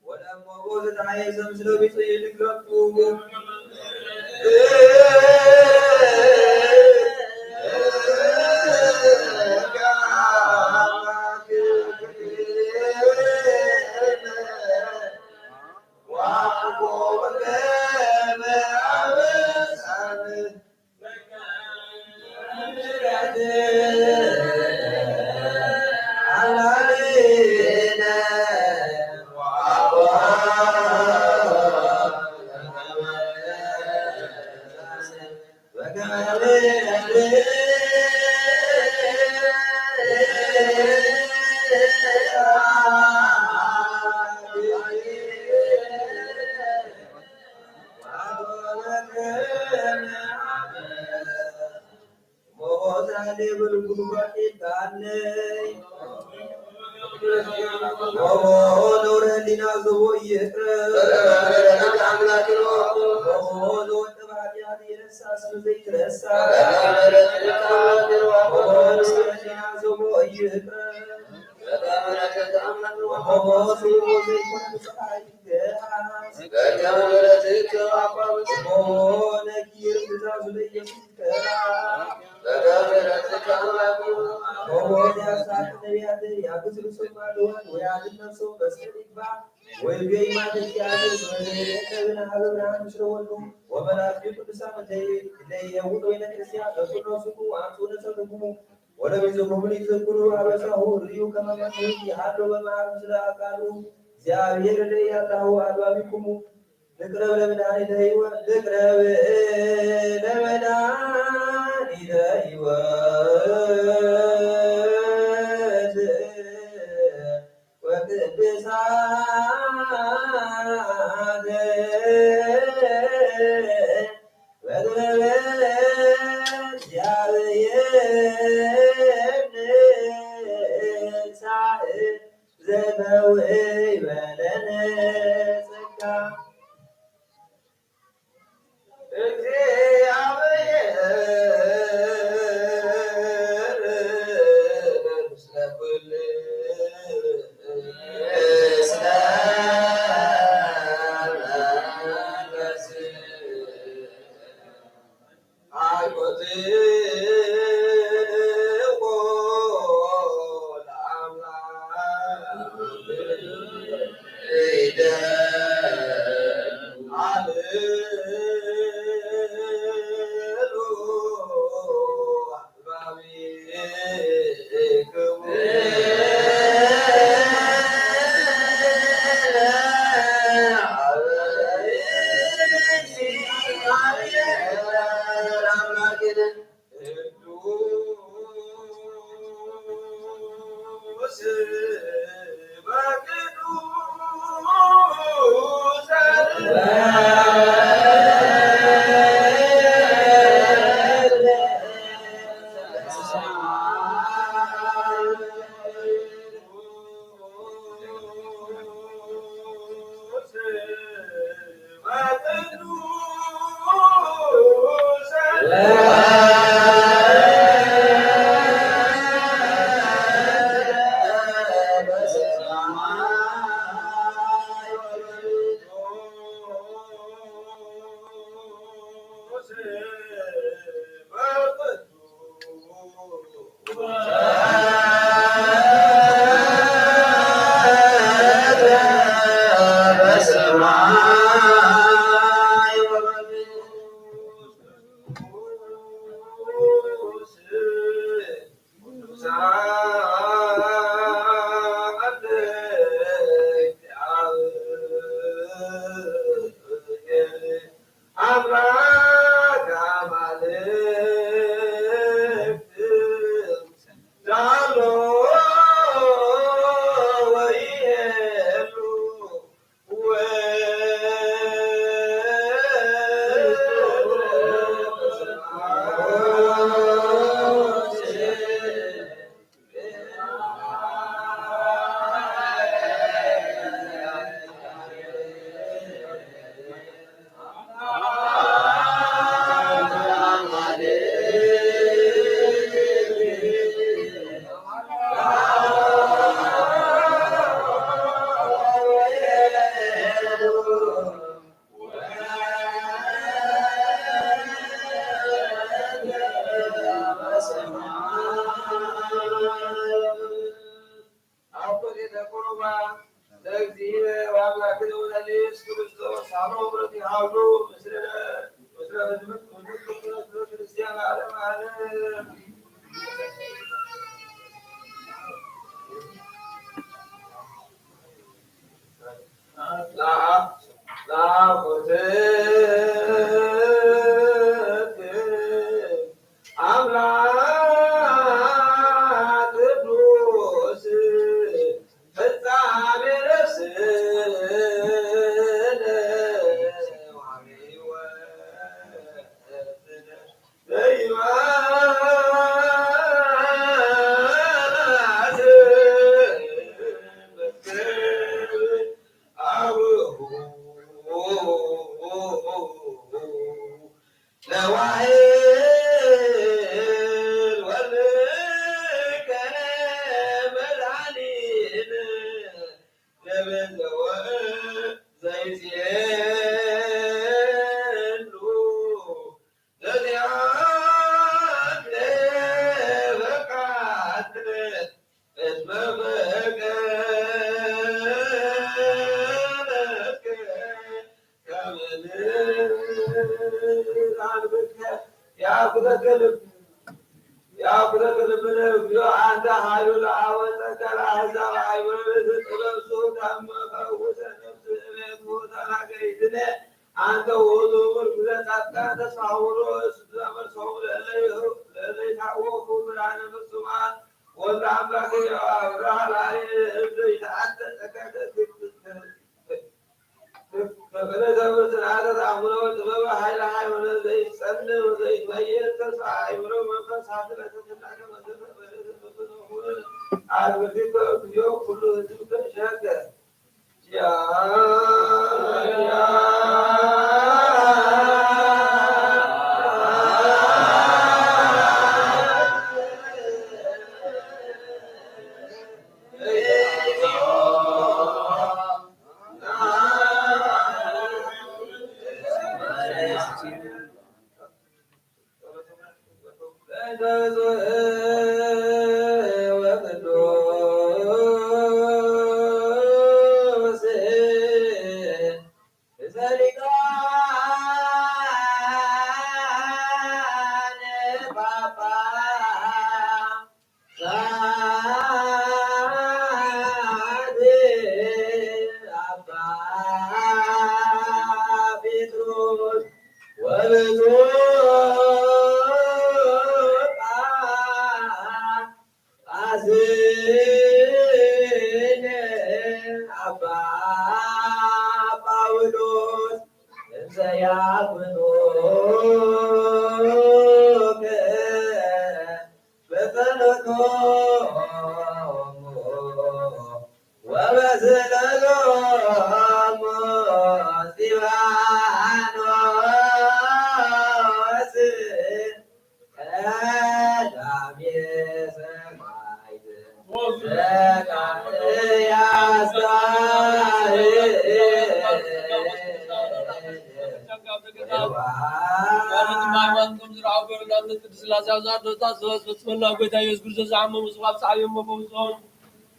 ወለእመቦ ዘተሓየሰ ምስለ ቢጽ ይድግረቱ። ሞዛ ሌብል ጉልባቴ ዳለይ ኦሆ ነውረ ህሊና ዘቦ ይቅረ። ኦሆ ዘወደበ ኃጢአት ይረሳ ስም ዘይትረሳ። ኦሆ ነውረ ህሊና ዘቦ ይቅረ። ኦሆ ዘይኮነ ብፀሓይ ይገሃስ። ኦሆ ነጊር ትእዛዙ ለኢየሱስ ይገሃስ። ኦሆ ያሳት ነቢያት ያግዝሉ ሰው ማለዋል ወያድን ነፍሰው በስተ ይግባ። ወይቤ ይማተ እግዚአብሔር በዘይቀብን ሀበ ብርሃን ምስለ ወልዱ ወመላእክቱ ቅዱሳን ለየውጡ ቤተ ክርስቲያን ለኩሎ ስሙ አንሱ ነሰብኩሙ ወለቤተክሙ ይዘክሩ አበሳሁ ርእዩ ከመ መኑ ይሃሉ በመዓር ምስለ አካሉ እግዚአብሔር ለያታሁ አድባቢኩሙ ልቅረብ ለመድኃኒተ ሕይወት ልቅረብ ለመድኃኒተ ሕይወት ወቅድሳት በጥበበ እግዚአብሔር ንሳእ ዘተ እግዚአብሔር ምስለ ኩሉ ኣምላክ ኣማልክት ዳሎ ወይሄሉ ኣኮቴተ ቁሩባን ለእግዚእነ ወአምላክነ ወለነ ኢየሱስ ክርስቶስ ሳሮ ብረት ይሃሉ ምስለ ምስለ ክርስቲያን ዓለም ዓለም። ኣምላክ ቅዱስ ፍጻሜ ነፍስነ ወሕይወትነ ዘይባስ አቡሁ ለዋህል ወልከነ መድኃኒነ ለበደወ ዘይዜኑ ነዚኣት ለበቃት ያኩተከልብ ያኩተከልብ እግዚኦ አንተ ኃይሉ ለአወፀ ከለ አሕዛብ አይበለ ጥበብ ሱታም መፈውሰ ነፍስ እቤት ሞተና ገይትነ አንተ ውእቱ ምርኩዘ ጻድቃን ተስፋ ውሎ እሱ ዘመርሰው ለለይታወቁ ብርሃነ ፍጹማን ወልደ አምላክ አብርሃ ለአየ እብ ዘይተአተ ጸጋተ ክፍለ ተብር ጽንዓተ ተአምኖ ጥበበ ኃይለ ሃይማኖት ዘይጸልም ዘይትመየጥ ተስፋ አእምሮ መንፈስ ሀፍረተ ትናገ መዘፈ በለተ በበነሁን አግብርቲቶ እግዚኦ ኩሉ ህዝብ ተሸገ። ወቅዱስ ሊቃነ ጳጳሳት አባ ጴጥሮስ ወብፁዕ ጳጳስነ አባ ጳውሎስ እንዘ ያኩኑከ በጸሎቶሙ ወበስእለቶሙ እስጢፋኖስ ቀዳሜ ሰማዕት ዘካርያስ ጓል ትማርማን ከም ዝረኣው ገይሩ ናብ ቅድስት ሥላሴ ኣብ ዝኣደወታ ዝተወስፈት መላው ጐይታ ኢየሱስ ክርስቶስ ዝዓመሙ ስብሐት ሰዓብዮም መፈውሶም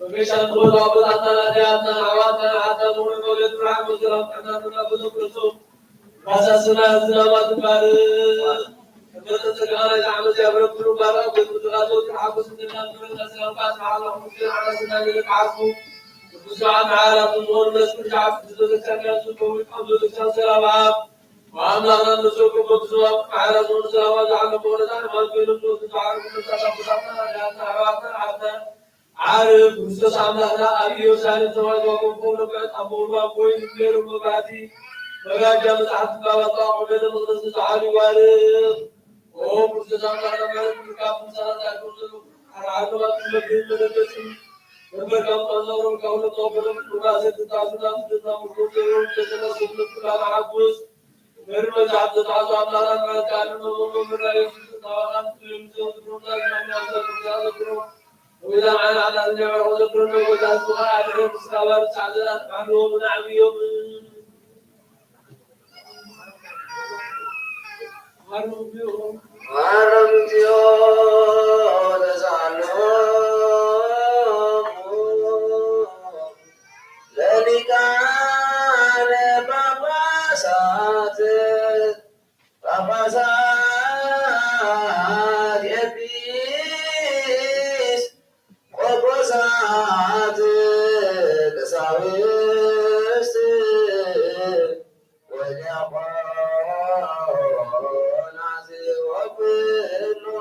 መገሻ ዝኾኑ ኣቦታትና ኣዲያትና ኣሕዋትና ሓታ ምሁር መውለድ ብርሃን ወሰላም ጥዕና ተናፈሶም ክርስቶስ ራሳ ሰማያት ዝናባት ትባርኽ ክብርተ ጸጋና ዝዓመት ያብረክሉ ባርኣ ቤት ምድራቶ ተሓጎስ እንደናገረ ተሰላምካ ስብሓላ ሙስሊም ዓላ ስናገረ ተሓስቡ ቅዱስ ሰዓት መዓላ ዝኾኑ መስቅል ሻዓብ ዝዘዘቻ ከያሱ ከውል ካብ ዘዘቻ ሰላም ኣብ ወኣምላኽና ንሰብከ በብዝዋብ መዓላ ዝኾኑ ሰላማ ዝዓለሞ ወረዳ ንማንጎይኖም ዝወስዱ ዝዓረፉ መሳታ ቦታትና ኣዲያትና ኣሕዋትና ዓድና ዓርብ ክርስቶስ ኣምላኽና ኣብ ኢየሩሳሌም ተዋጅቦም ከሎ ብዕጣን ብምውርዋር ወይን ገይሮም መብራህቲ መጋረጃ መጽሓፍቲ ባባቶ ኣቑሑ ቤተ መቕደስ ንዝዓሉ ይባርኽ። ኦ ክርስቶስ ኣምላኽና ማለት ምርካብ ምሳና ዛግሩ ዘሎ ዓርዓር መባትን መግብን መደገስን መንበርካም ቋንዛውሮም ካብ ሁለት ተቐበሎም ቁርባሴ ትታዙና ትድና ምርኮ ዘይሮም ተሰላሰሉ ኩላና ሓጉስ መሪ መጽሓፍ ዝተታዙ ኣምላኽና ማለት ከኣሉ መሞሞ ምራዮስ ዝተታወቓን ትልም ዘውትሮም ዛዝና ሚያምሳ ዘክሮ ለሊቃነ ጳጳሳት ጳጳሳት ኤጲስ ቆጶሳት ቀሳውስት ወዲያቆናት ወኩሎሙ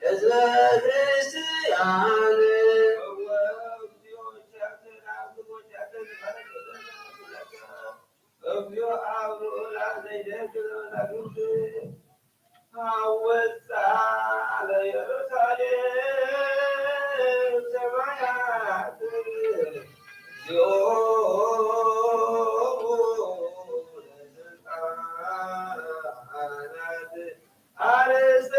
ህዝበ ክርስቲያን እግዚኦ አብ ልዑላን ዘይደግም መዛግብት ወፃ ለኢየሩሳሌም ሰማያት እግዚኦ ለስልጣናት አርእስተ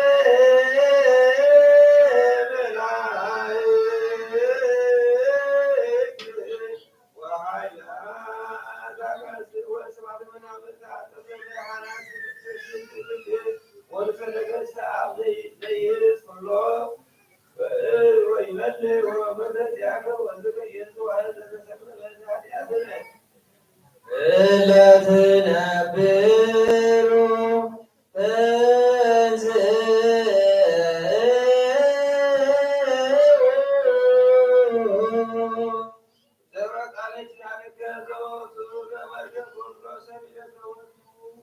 መላእክት እለ ትነብሩ ተንሥኡ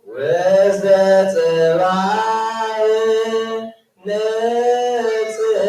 ውስተ ጽባሕ ንጽእ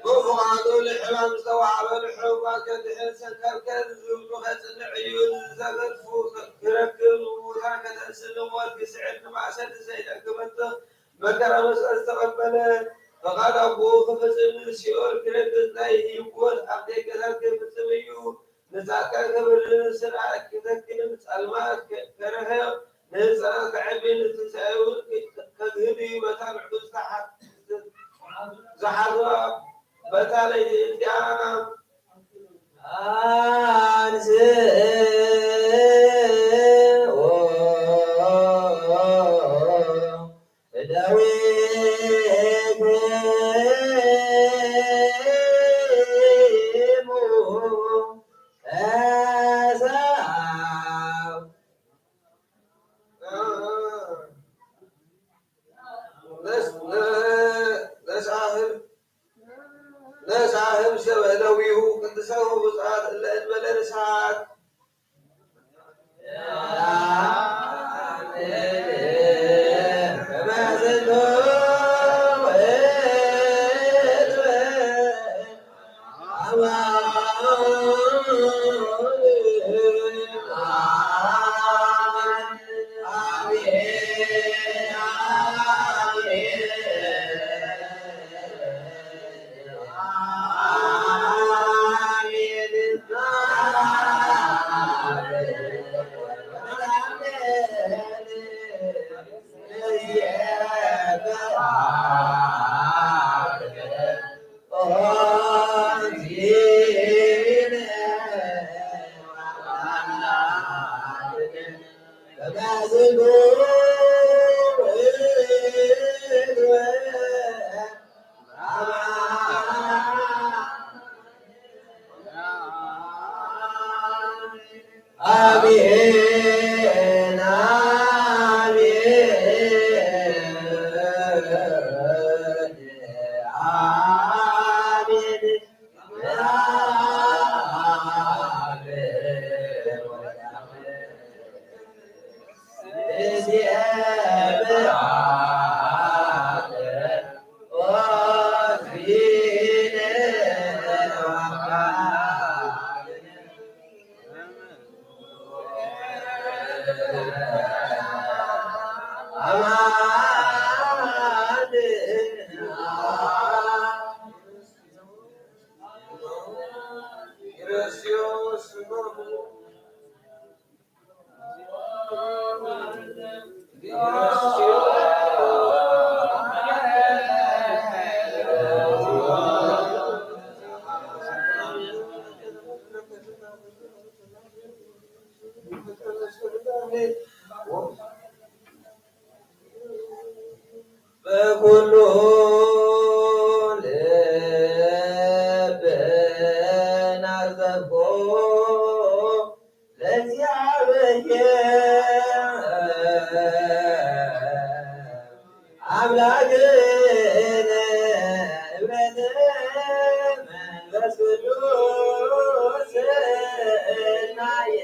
ብፍቓዱ ንሕማም ዝተዋህበ ንሕቡባት ከድሕን፣ ሰንከልከል ዝብሉ ከጽንዕ እዩ። ዝሰገድፉ ክረክብ፣ ንሙታን ከተንስእ፣ ንሞት ክስዕር፣ ንማእሰርቲ ሰይጣን ክበትኽ፣ መከራ መስቀል ዝተቐበለ፣ ፍቓድ ኣቦኡ ክፍጽም፣ ንሲኦል ክረግጽ፣ ናይ ህይወት ኣብ ደገታት ክፍጽም እዩ። ንጻድቃን ክብርን ስርዓት ክተክል፣ ጸልማት ከርሕቕ፣ ንህጻናት ከዕቢ፣ ንትንሳኤ እውን ከግህድ እዩ። በታ ንዕኡ ዝሓ-፣ ዝሓዞ በታ ለይቲ እቲኣ ነሳህብ ሰብ ለዊሁ ቅዱሳን ብፁዓት እለ እንበለ ንስሓት አሜን፣ አሜን፣ አሜን። በኩሉ ልብና ዘቦ ለእግዚአብሔር አምላክነ እምነት መንፈስ ቅዱስ እናየ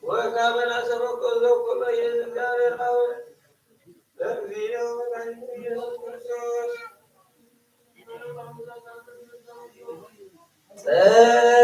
ወካበና ሰበኮ ዘኩሎ ኢየሱስ እግዚአብሔር አብ በእግዚኦ መድኃኒነ ኢየሱስ ክርስቶስ ጸልዩ።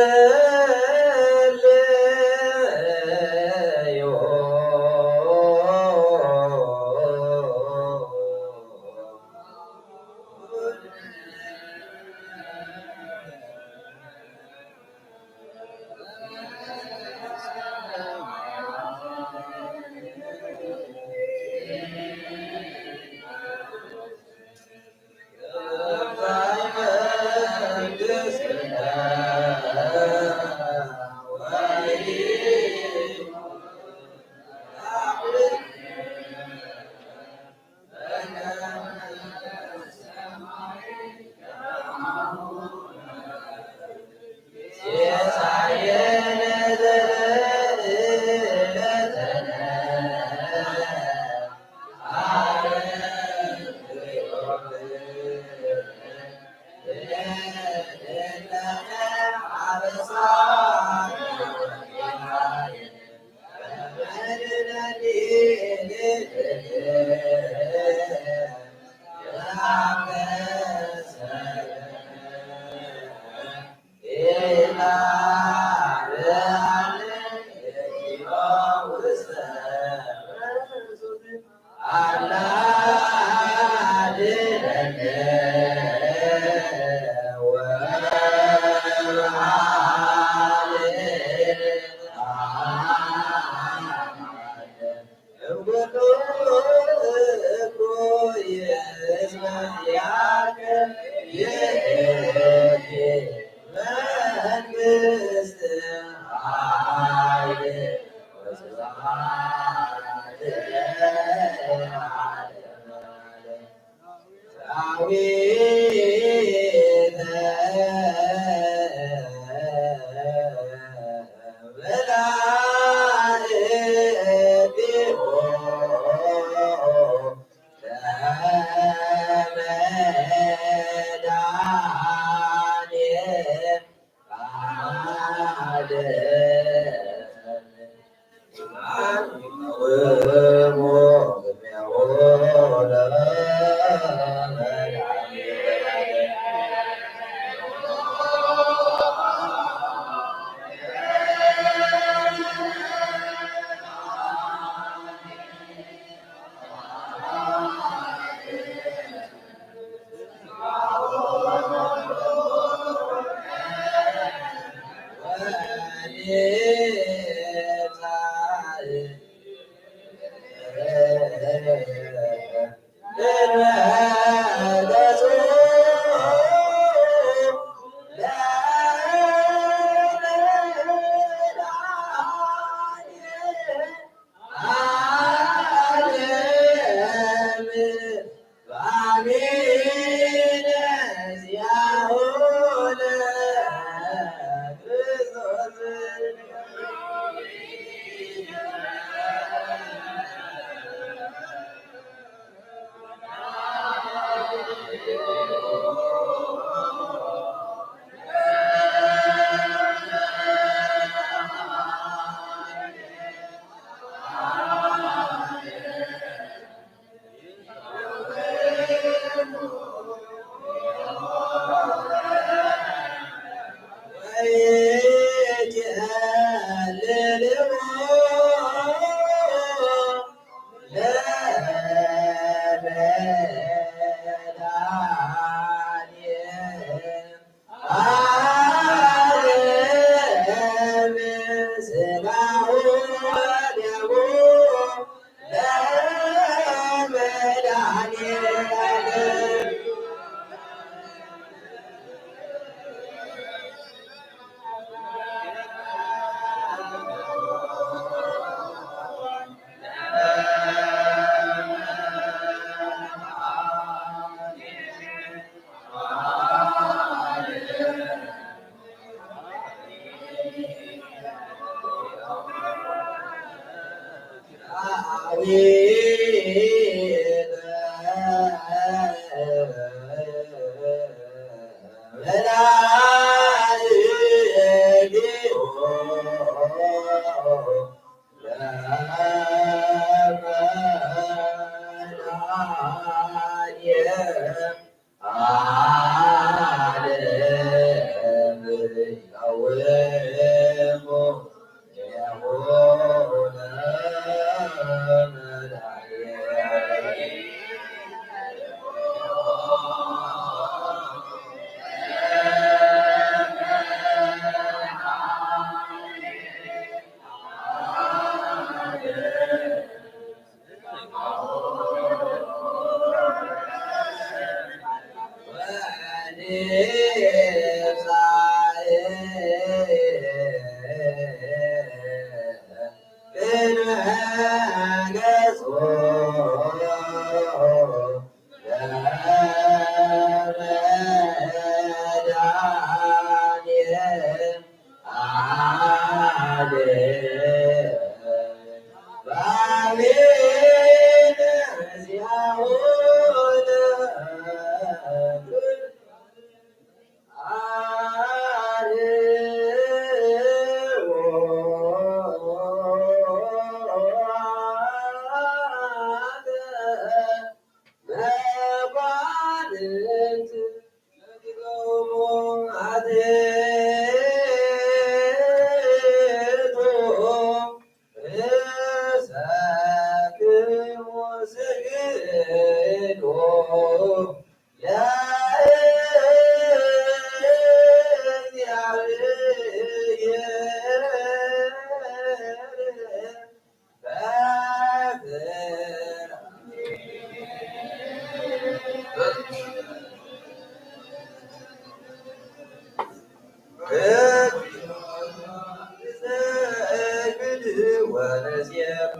ወነዜም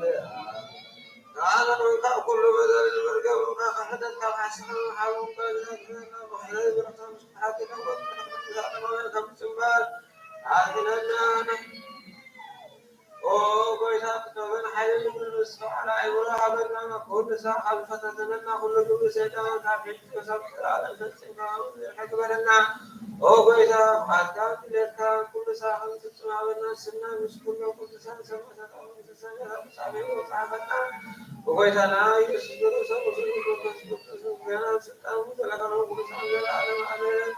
ንዓለም ካብ ኩሉ በደል መርገም ካብ ክሕደት ካብ ሓሰር ሓውን ካብ ዝነግረና ምሕረት ብረታም ስብሓት ይነቦት ከም ጽንባር ኣድነና። ኦ ጎይታ ጥበብን ሓይልን ምሉእ ምስትውዓል ኣእምሮ ሃበና። ኩሉ ሰብ ካብ ዝፈታተነና ኩሉ ግብሪ ሰይጣን ካብ ሕጂ ክሳብ ዘለዓለም ፈጺምካ ሕግበረና። ኦ ጎይታ ፍቓድካ ድሌትካ ኩሉ ሰብ ከም ዝፍጽም ሃበና። ስና ምስ ኩሎም ቅዱሳን ሰማዕታት ኣብ መንግስተ ሰማያት ብጻድቕ ጻሓፈና። ብጎይታና ኢየሱስ ክርስቶስ ምስሉ መንፈስ ቅዱስ ምስጋና ስልጣን ዘለዓለሙ ቅዱሳን ዘለዓለም ዓለም።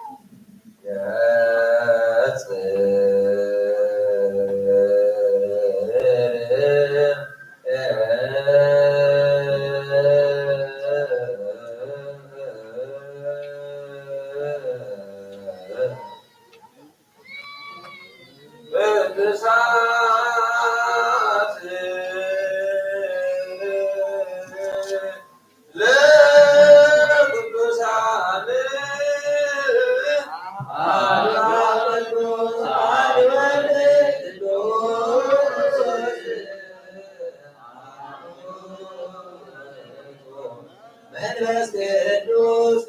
መንፈስ ቅዱስ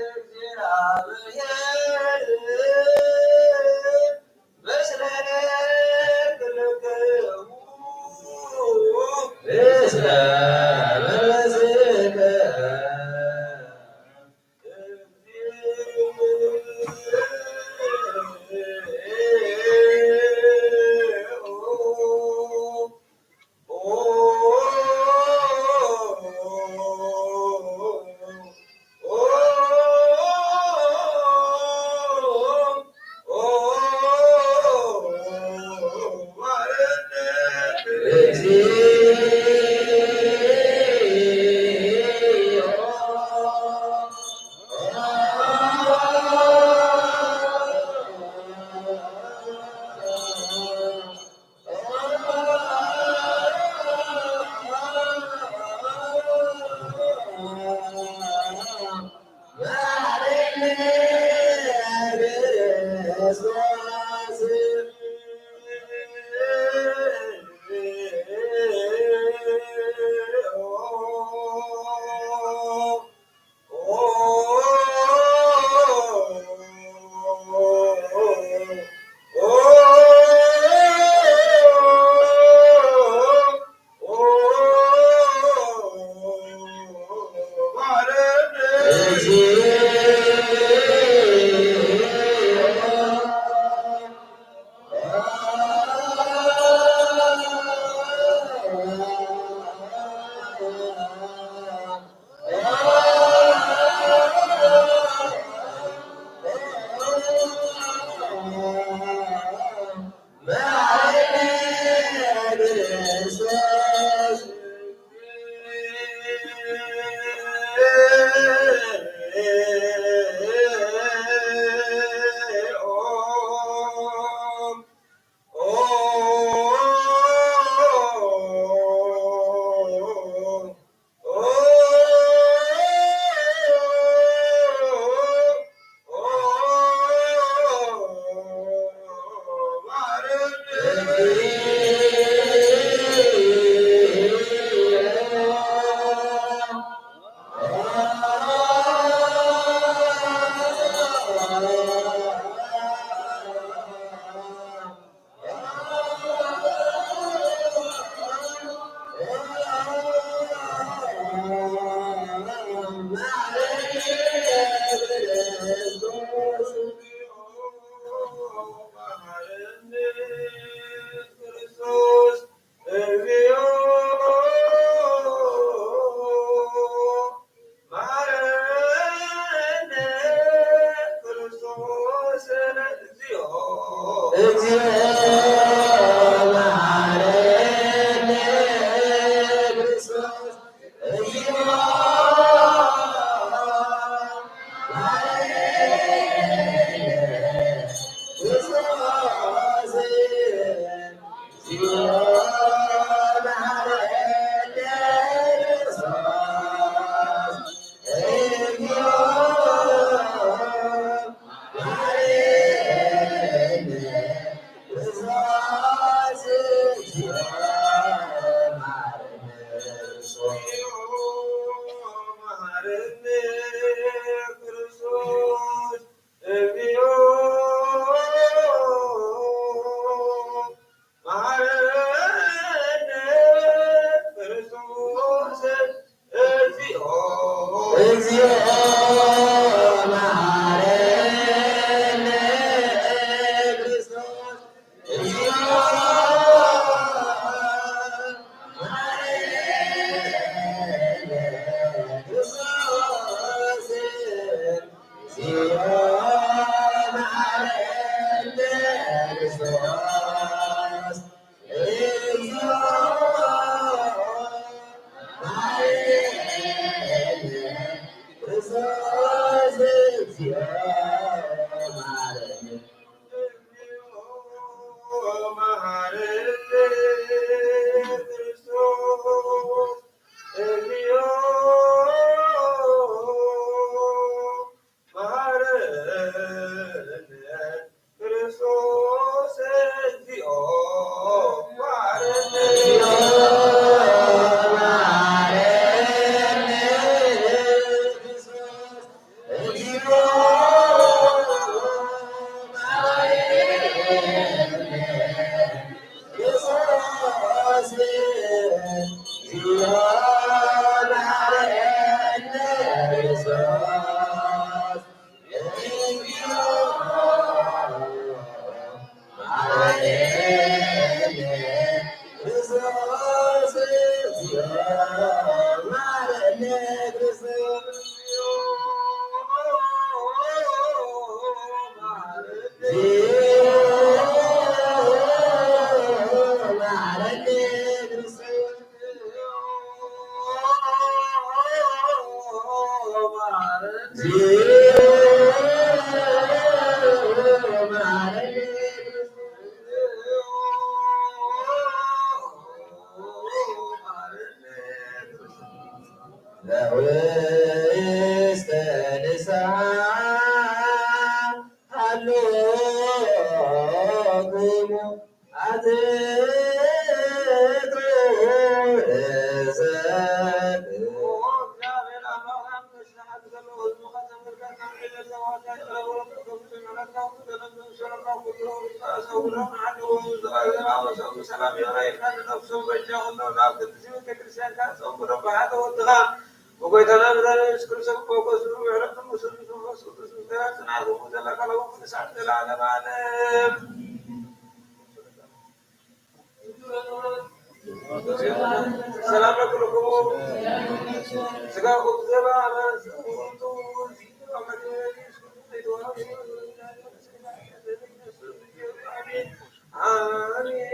እግዚአብሔር ምስለ ክልክሙ ምስለ መንፈስከ። ለውስተ ንስሓ ሃሎኩሙ ኣትቱ ለዘክሩ። ብጎይታና መድኃኒና ኢየሱስ ክርስቶስ ብሞገሱ ምሕረቱ ምስሉ መንፈስ ቅዱስ ምስጋና ጽንዓት ዘለካ ለውም ቅዱሳን ዘለዓለም ዓለም። ሰላም ለኩልኩም። ስጋኩም ዘባ አሜን።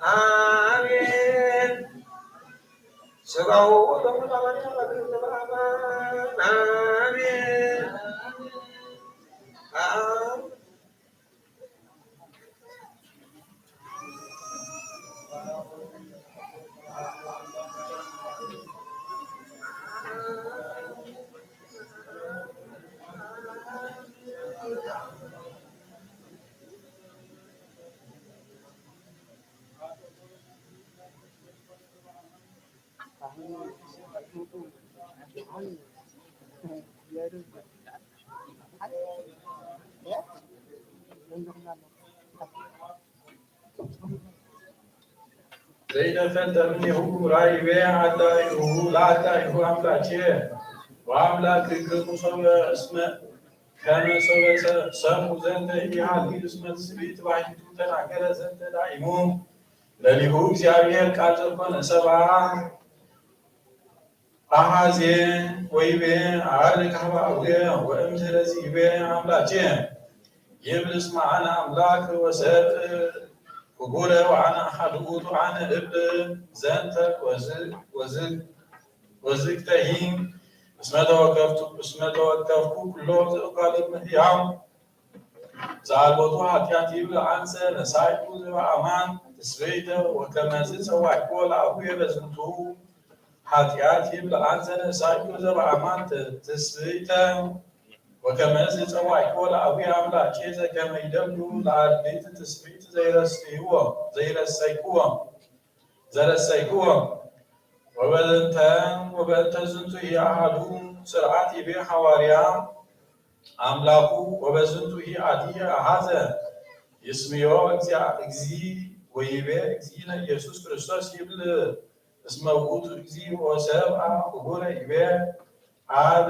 አሜን። ስጋው ወደሙ ለማርያም ለክርስቶስ አማን። አሜን። አሜን። ዘይተፈልጠ እምኔሁ ራእይቤ አዳኢሁ ለአዳኢሁ አምላኬ ወአምላክክሙ ሶበ እስመ ከመ ሶበ ሰ-፣ ሰምዑ ዘንተ ኢሃልዩ እስመ ትስብእት ባሕቲቱ ተናገረ ዘንተ ዳኢሙ። ለሊሁ እግዚአብሔር ቃል ዘኮነ ሰብአ አሐዜ ወይቤ አርግ ሀበ አቡየ ወእምድኅረዚ ይቤ አምላኬ ይብል እስመ አነ አምላክ ወሰብእ ህቡረ ወአነ አሐዱ ውእቱ አነ እብል ዘንተ ወዝ-፣ ወዝ-፣ ወዝግተሂ እስመ ተወከፍቱ፣ እስመ ተወከፍኩ ኩሎ ዘእካል እምሕያው ዘአልቦቱ ኃጢአት ይብል አንሰ ነሳይኩ ዘበአማን ትስብእተ ወከመዝ ጸዋዕኩ ለአቡየ በዝንቱ ኃጢአት ይብል አንሰ ነሳይኩ ዘበአማን ት-፣ ትስብእተ ወከመዝ ጸዋዕኩ ለአቡየ አምላኬ ዘከመ ይደሉ ለአርድእት ትስብእት ዘይረስይዎ፣ ዘይረሰይክዎ፣ ዘረሰይክዎ። ወበዘንተ ወበእንተ ዝንቱ ይአሃዱ ስርዓት ይቤ ሐዋርያ አምላኩ ወበዝንቱ ይአቲ አሃዘ ይስምዮ እግዚአ-፣ እግዚ ወይቤ እግዚእነ ኢየሱስ ክርስቶስ ይብል እስመ ውእቱ እግዚ ወሰብአ ክቡረ ይቤ አብ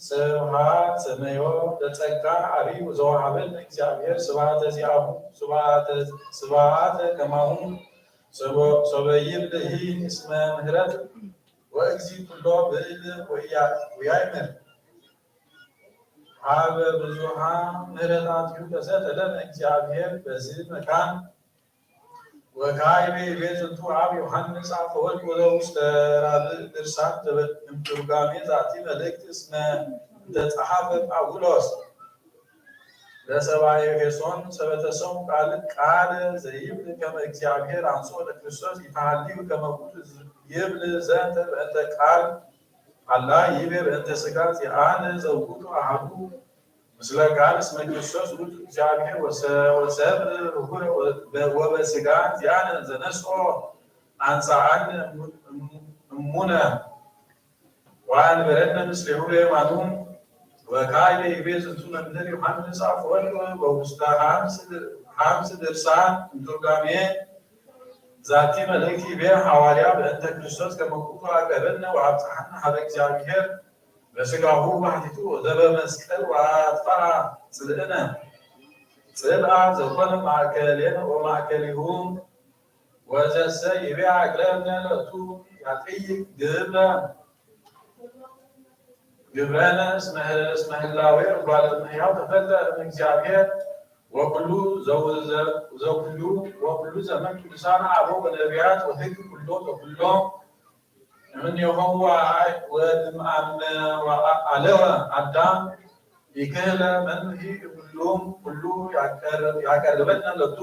ስብሐት ሰመዮ ለጸጋ አብይ ዘወሃበነ እግዚአብሔር ስብሐተ ዚአሁ ስብሐተ፣ ስብሐተ ከማሁ ሰበ ይብልሂ እስመ ምህረት ወእግዚ ኩሎ ብእል ወያይምር። ሀበ ብዙሃ ምህረታቲሁ ተሰተለ እግዚአብሔር በዚ መካን። ወካይቤ ቤዝንቱ አብ ዮሐንስ አፈወርቅ ወዘውስተ ራብዕ ድርሳን ትርጓሜ ዛቲ መልእክት እስመ እንተጸሓፈ ጳውሎስ ለሰብአ ኤፌሶን ሰበተሰሙ ቃል ቃል ዘይብል ከመ እግዚአብሔር አንሶ ለክርስቶስ ይተሃልዩ ከመ ውእቱ ይብል ዘንተ በእንተ ቃል አላ ይቤ በእንተ ስጋ ዚአነ ዘውቱ አሐዱ ምስለ ቃል እስመ ክርስቶስ ውእቱ እግዚአብሔር ወሰብ ርሁረ ወበስጋ ዚአነ ዘነስኦ አንሳአን እሙነ ወአንበረነ ምስሌሁ ለየማኑ። ወካዕበ ይቤ ዝንቱ መምህር ዮሐንስ አፈወርቅ በውስተ ሐምስ ድርሳን እንቱርጋሜ ዛቲ መልእክት ይቤ ሐዋርያ በእንተ ክርስቶስ ከመ ኩሉ አቀረብነ ወአብጽሐነ ሀበ እግዚአብሔር በስጋሁ ባሕቲቱ ዘበመስቀል ወአጥፍአ ጽልእነ ጽልአ ዘኮነ ማእከሌነ ወማእከሊሁ ወዘሰ ይቤ አቅረብነ ለቱ ያጠይቅ ግብረ ግብረነ እስመ ህላዌ እጓለ እመሕያው ተፈልጠ እምእግዚአብሔር ወኩሉ ዘኩሉ ወኩሉ ዘመን ቅዱሳን አበው ወነቢያት ወሕግ ኩሎ ዘኩሎ እምኔሆሙ ወእምአመ አለወ አዳም ይክህለ መንሂ እምኩሉ ኩሉ ያቀርበነ ለቱ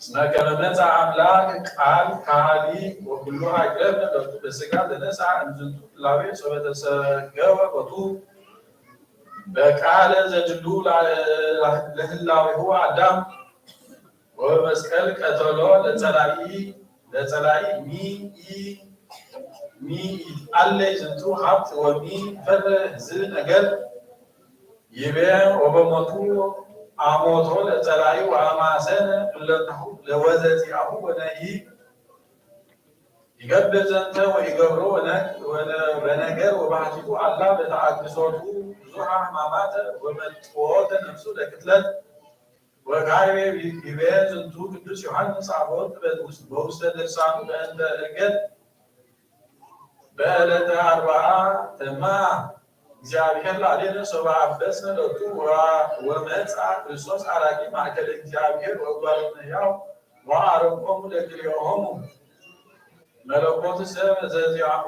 እስመ ከመ መጻ አምላክ ቃል ካሊ ወኩሉ አቅረብነ ለቱ በስጋ ዘነሳ እምዝንቱ ህላዌ ሶበ ተሰገወ ቦቱ በቃለ ዘድሉ ለህላዌሁ አዳም ወበመስቀል ቀተሎ ለጸላኢ ለጸላኢ ሚ ሚ ይትአለይ ዝንቱ ሀብት ወሚ ፈርህ ዝ ነገር ይቤ ወበሞቱ አሞቶ ለጸላኢ ወአማሰነ ኩለንታሁ ለወዘዚአሁ ወነሂ ይገብር ዘንተ ወይገብሮ በነገር ወባሕቲቱ አላ በተአግሶቱ ብዙሃ ሕማማተ ወመጥወተ ነፍሱ ለቅትለት ወካይቤ ይቤ ዝንቱ ቅዱስ ዮሐንስ አፈወርቅ በውስተ ድርሳኑ በእንተ እርገት በዕለተ አርብዓ ተማ እግዚአብሔር ላዕሌነ ሶበ አበስነ ሎቱ ወመጻ ክርስቶስ አራቂ ማእከለ እግዚአብሔር ወእጓለ እመሕያው ወአረቆሙ ለክልኤሆሙ መለኮትሰ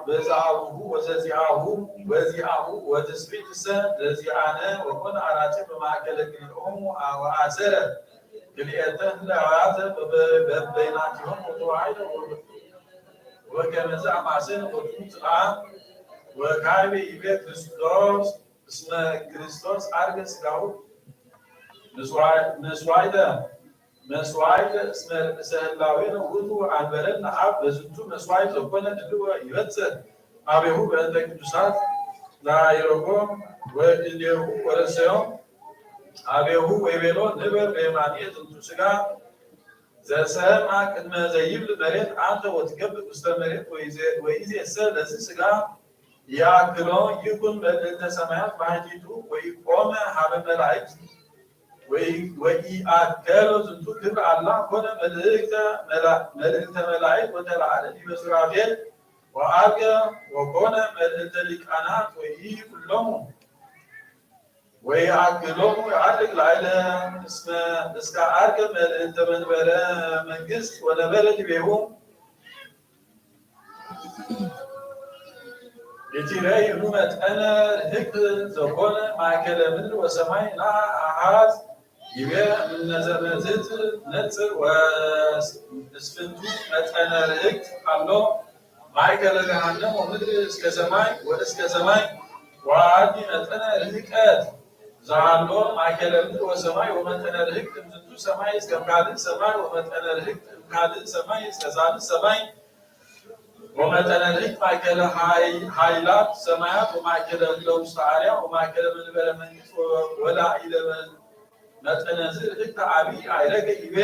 በዘአቡሁ ወዘዚአሁ ወዚአሁ ወትስብእትሰ ዘዚአነ ወኮነ አራጺ በማእከለ ክልኤሆሙ ወአሰረ ክልኤተ ህላዌያተ በበይናቲሆሙ ወተዋሕደ ወከመዘ አማሰነ ወትምጽአ ወካይበ ይቤ ክርስቶስ እስመ ክርስቶስ አርገ ስጋሁ መስዋዕተ መስዋዕት እስመ ርእሰ ህላዌነ ውእቱ አንበረነ አብ በዝንቱ መስዋዕት ዘኮነ ድልወ ይበጽሕ አቤሁ በእንተ ቅዱሳት ለአይረጎ ወእዴሁ ወረሰዮም አቤሁ ወይቤሎ ንበር በየማንየ ዝንቱ ስጋ ዘሰማ ቅድመ ዘይብል መሬት አንተ ወትገብእ ውስተ መሬት ወይዜሰ ለዚ ስጋ ይአክሎ ይኩን መልእልተ ሰማያት ባሕቲቱ ወይቆመ ሀበ መላእክት ወይአከሎ ዝንቱ ክብር አላ ኮነ መልእልተ መላእክት ወተላዕለ ዲበ ሱራፌል ወአርገ ወኮነ መልእልተ ሊቃናት ወይኩሎሙ ወይአክሎሙ የዐርግ ላዕለ እስከ አርገ መልእልተ መንበረ መንግስት ወነበረ ዲቤሁ። ኢትሬይኑ መጠነ ርህቅ ዘኮነ ማእከለ ምድር ወሰማይ ለአሃዝ ይቤ እምነዘመዝት ነጽር ወእስፍንቱ መጠነ ርህቅ አሎ ማእከለ ገሃነም ወምድር እስከ ሰማይ ወእስከ ሰማይ ወአዲ መጠነ ርህቀት ዘሃሎ ማእከለ ምድር ወሰማይ ወመጠነ ርህቅ እምዝንቱ ሰማይ እስከ ካልእ ሰማይ ወመጠነ ርህቅ ካልእ ሰማይ እስከ ሳልስ ሰማይ ወመጠነ ርህቅ ማእከለ ኃይላት ሰማያት ወማእከለ እለ ውስተ አርያም ወማእከለ መንበረ መንግስት ወላዕለ መጠነ ዝርህቅ አብይ አይረገ ይቤ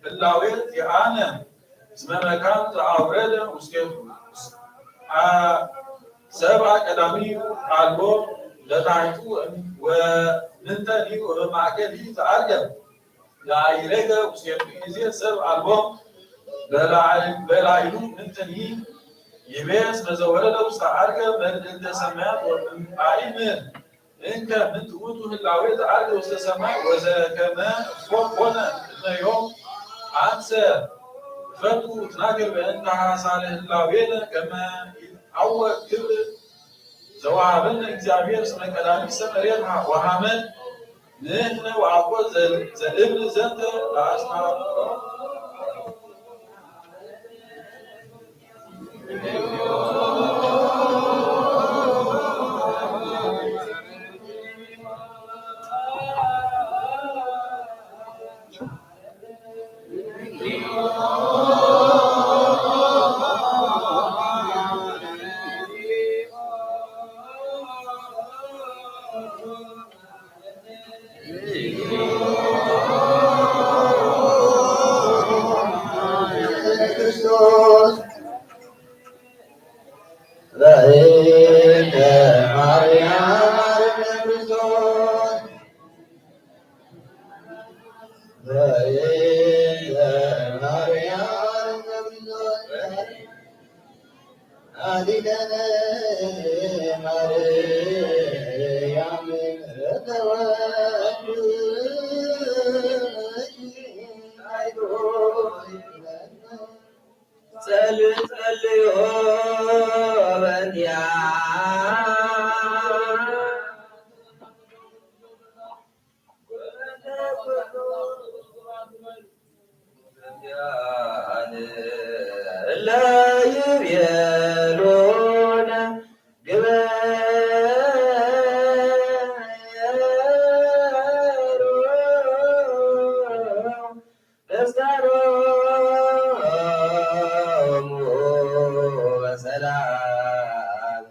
ህላዌ ዚአነ እስመ መካን ዘአውረደ ውስቴቱ ሰብአ ቀዳሚ አልቦ ለታሕቱ ወምንተኒ ወበማእከል ዘአርገ ለአይረገ ውስቴቱ ይዜ ሰብ አልቦ በላዕሉ ምንትኒ ይቤ እስመ ዘወረደ ውስተ ዐርገ መልዕልተ ሰማያት ወእምአይምር እንከ ምንትውቱ ህላዌ ዘዐርገ ውስተ ሰማይ ወዘከመ እፎ ኮነ ቅድመ ዮም አንሰ ፈቱ ትናገር በእንተ ሐሳለ ህላዌነ ከመ ይትዐወቅ ክብር ዘወሃበነ እግዚአብሔር እስመ ቀዳሚ ሰመሬት ወሐመድ ንሕነ ወአኮ ዘእብን ዘንተ ለአስማሮ ጸልዩ ጸልዩ በእንቲኣ እለ ይቤሉነ ግበሩ ተስካሮሙ በሰላም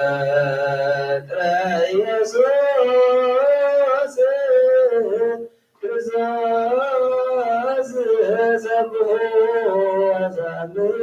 ወበፍቅረ ኢየሱስ ክርስቶስ ሰብሑ ወዘምር።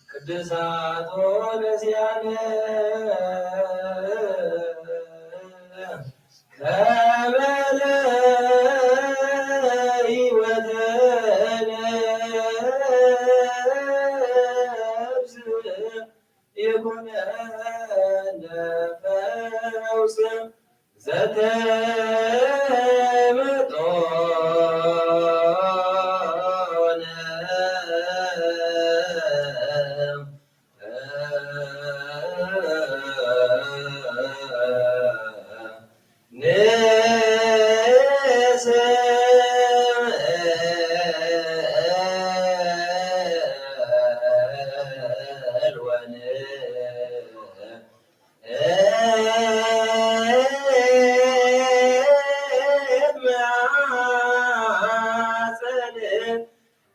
ቅዱሳት ወነሲያነ ከመ ለህይወተ ነፍስ ይኩነነ ፈውሰ ዘተመጦነ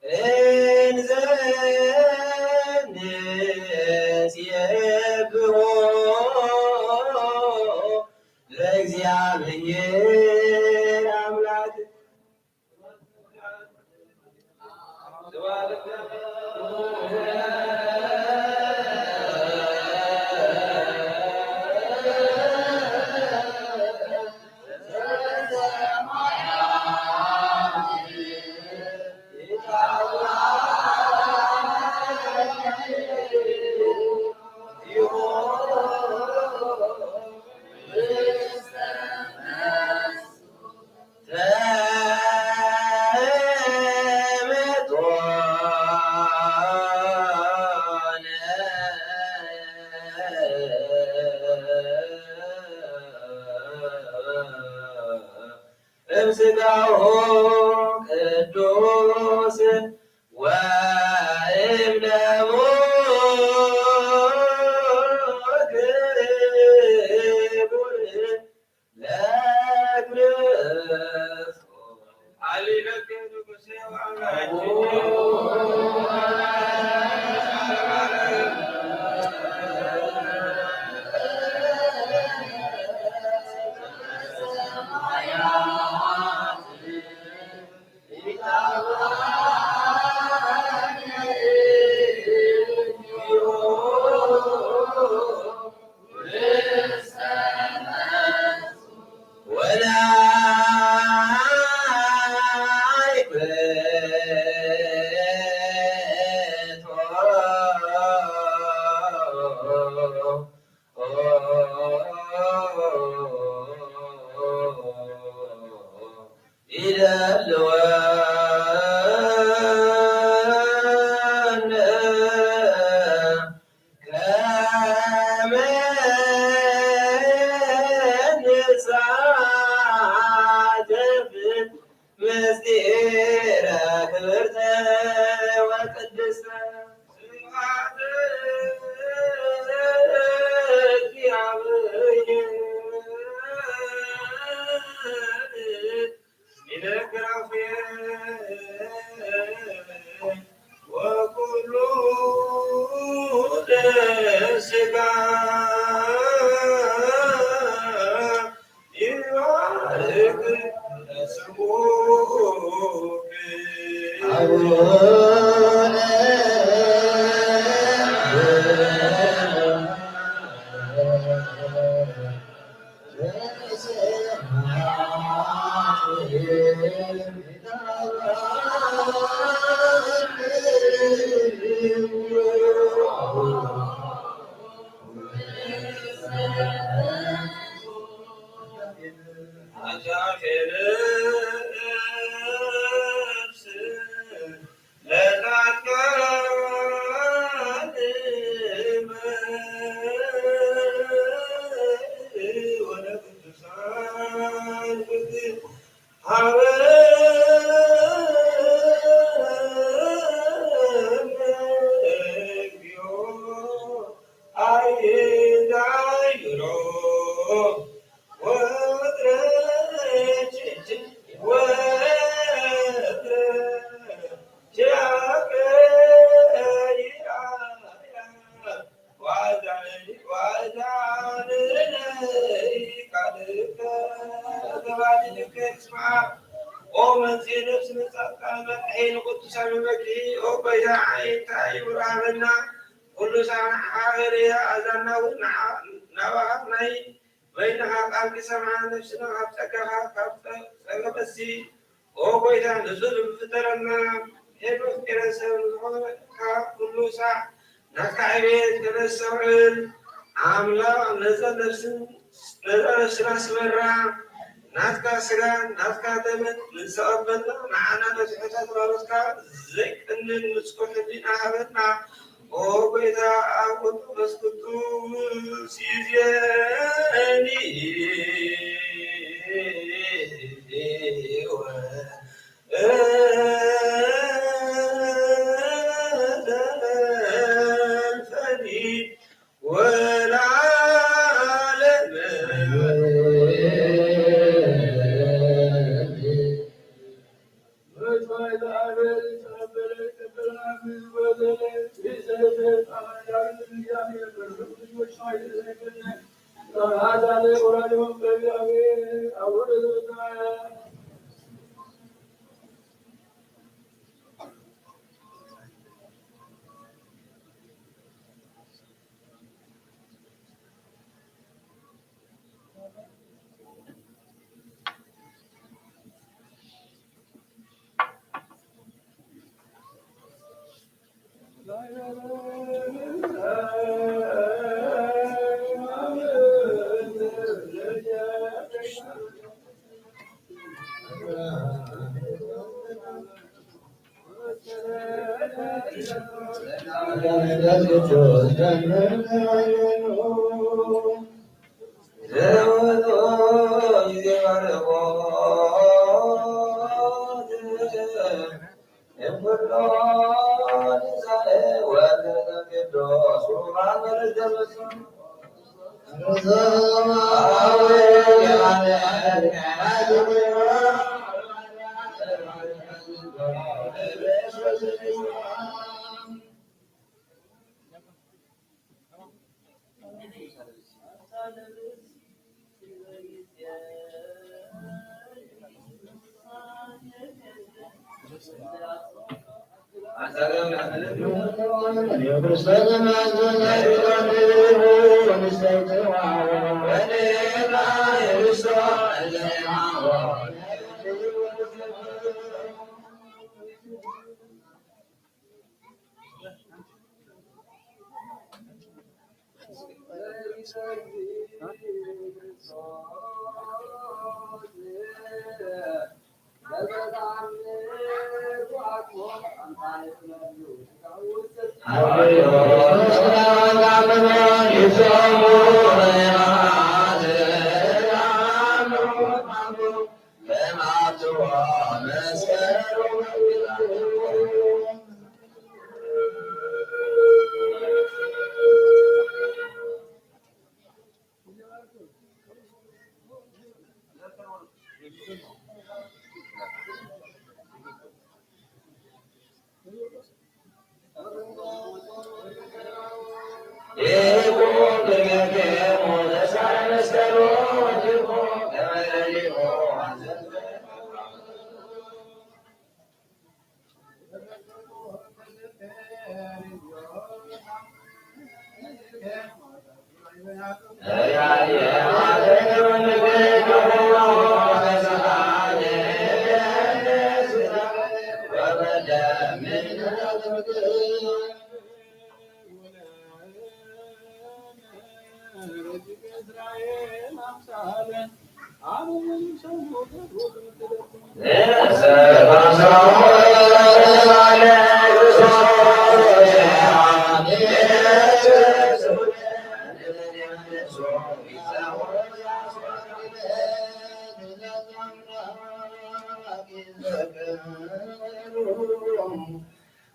እንዘ ንሴብሖ ለእግዚአብሔር አምላክ። እምስጋሁ ቅዱስ ወእምደሙ ክቡር ለክርስቶስ። አቡነ ኦ መጽሔ ነፍሲ ንጻድቃን መጥሒ ንቅዱሳን መመክሒ። ኦ ጎይታ ዓይንታ ይብርሃበና ኩሉ ሳብ ንዓኻ ገርያ ኣዛና እውን ናባኻ ናይ በይንኻ ቃል ክሰምዓ ነፍስና ካብ ጸጋኻ ካብ ጸገመሲ ኦ ጎይታ ንጹህ ልቢ ፍጠረልና። ሄኖስ ቄረሰብ ዝኾንካ ኩሉ ሳዕ ናትካ ዕቤት ከነስተውዕል ኣምላኽ ነዛ ነፍስን ነዛ ነፍስና ስበራ። ናትካ ስጋን ናትካ ደምን ንዝተቐበልና ንዓና ነቲ ሕታት ባሮትካ ዘይቀንን ንጹሕ ሕሊና ሃበና። ኦ ጎይታ ኣብ መንፈስ ቅዱስ ይዜኒ ወዘልፈኒ ወለዓለመ።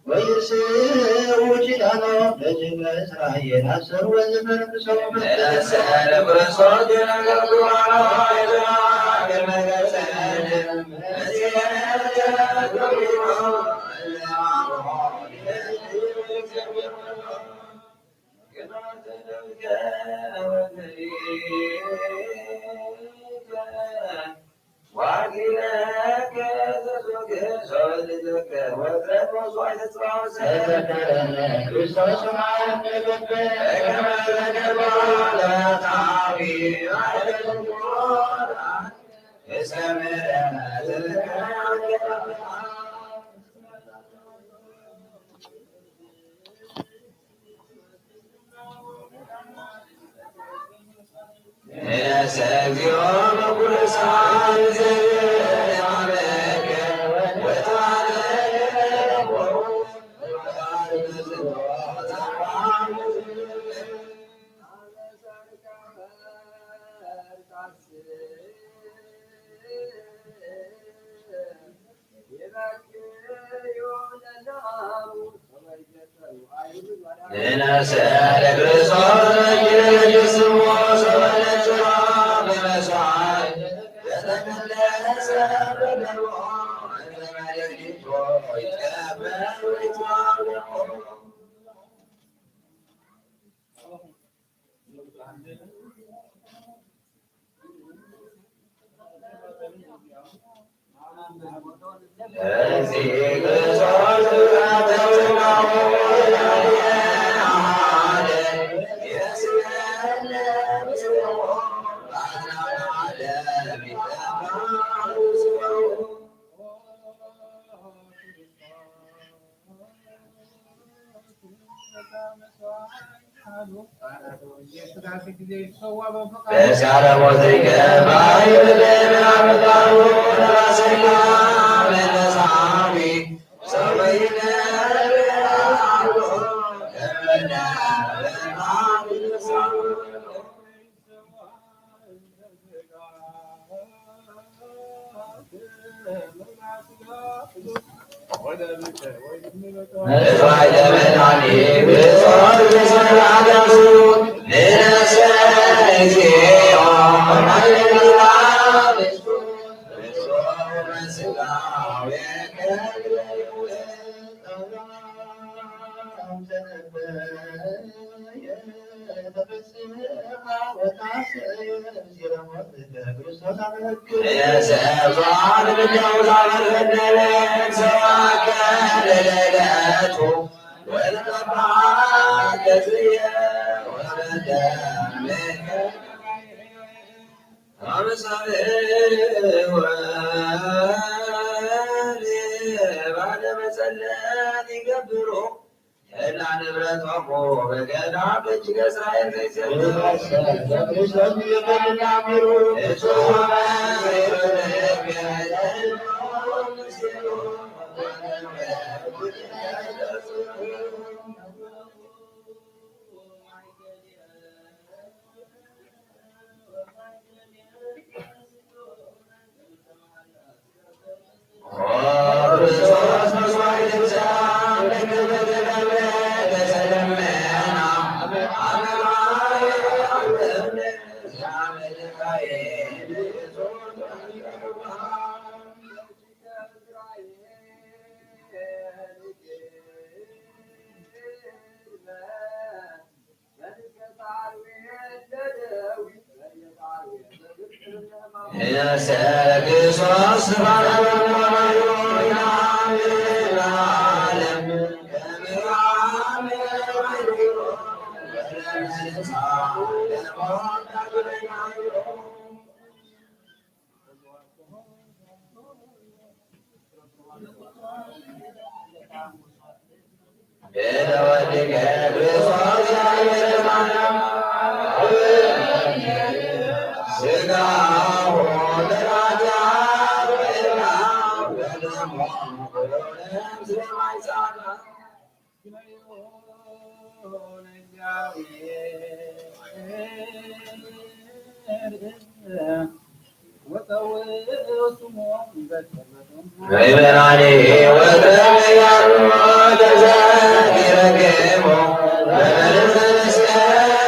ወይስኡ ኪዳኖ ለጅለ እስራኤል አሰሩ ወዝፈር ብሰው ተነሰለ ክርስቶስ ጀነገር ዱራኖ የመገሰል ንነፍስና ለክርስቶስ ነኪረ ለጅስሞ ሰበ ነጽሮ በመስዋዕት ለተመለሰ በደልዎ እንተ መድኃኒት ሆይ ይትቀበል ወይትዋረድ። በሳረ ሞት ይገባይ ብለና በቃሉ ራሰኛ መነሳዊ ሰው በይነ ባለ መጸለት ይገብሩ። እላ ንብረቶሙ በገዳም እጅገ እስራኤል ዘይሴብሑ። ምእመናን ወተመያኑ ተዘኪረክሙ በመንፈስ ቅዱስ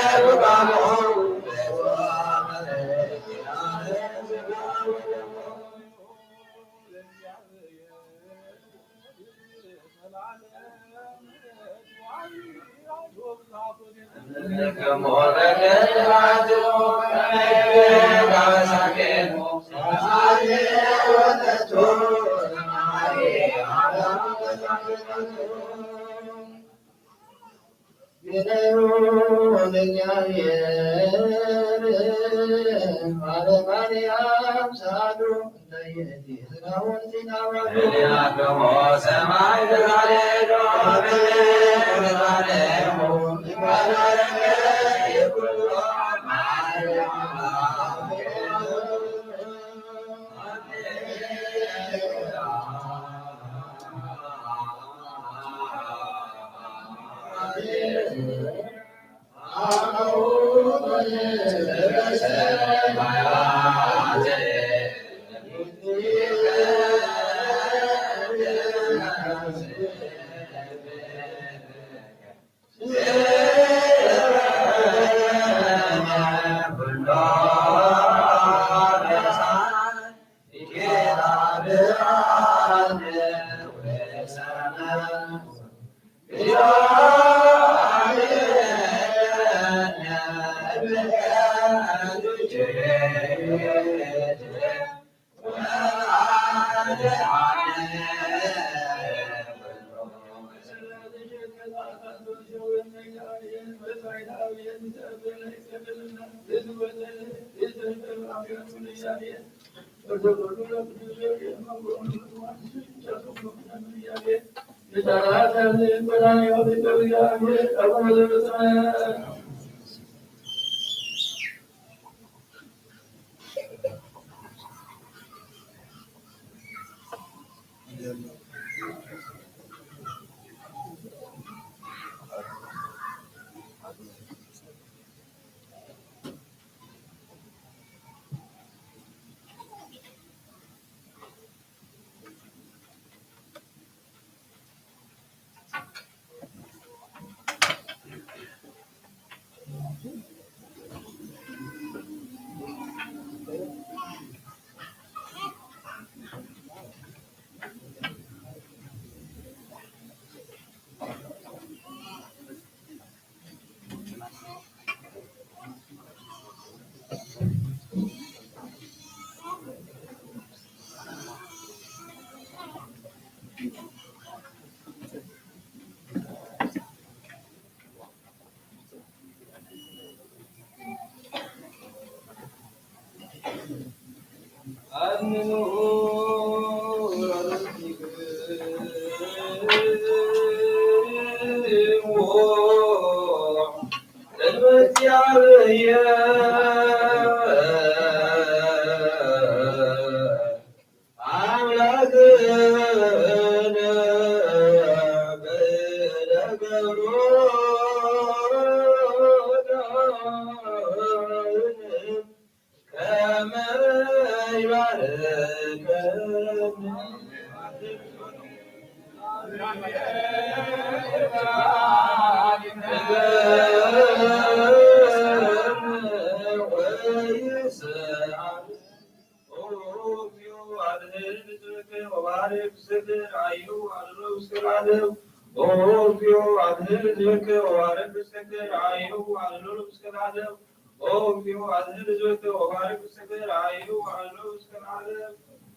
ኦ እግዚኦ፣ ኣድህን ህዝበከ ወባርክ ስመ ረአዩ ኣሎ እስከ ለዓለም።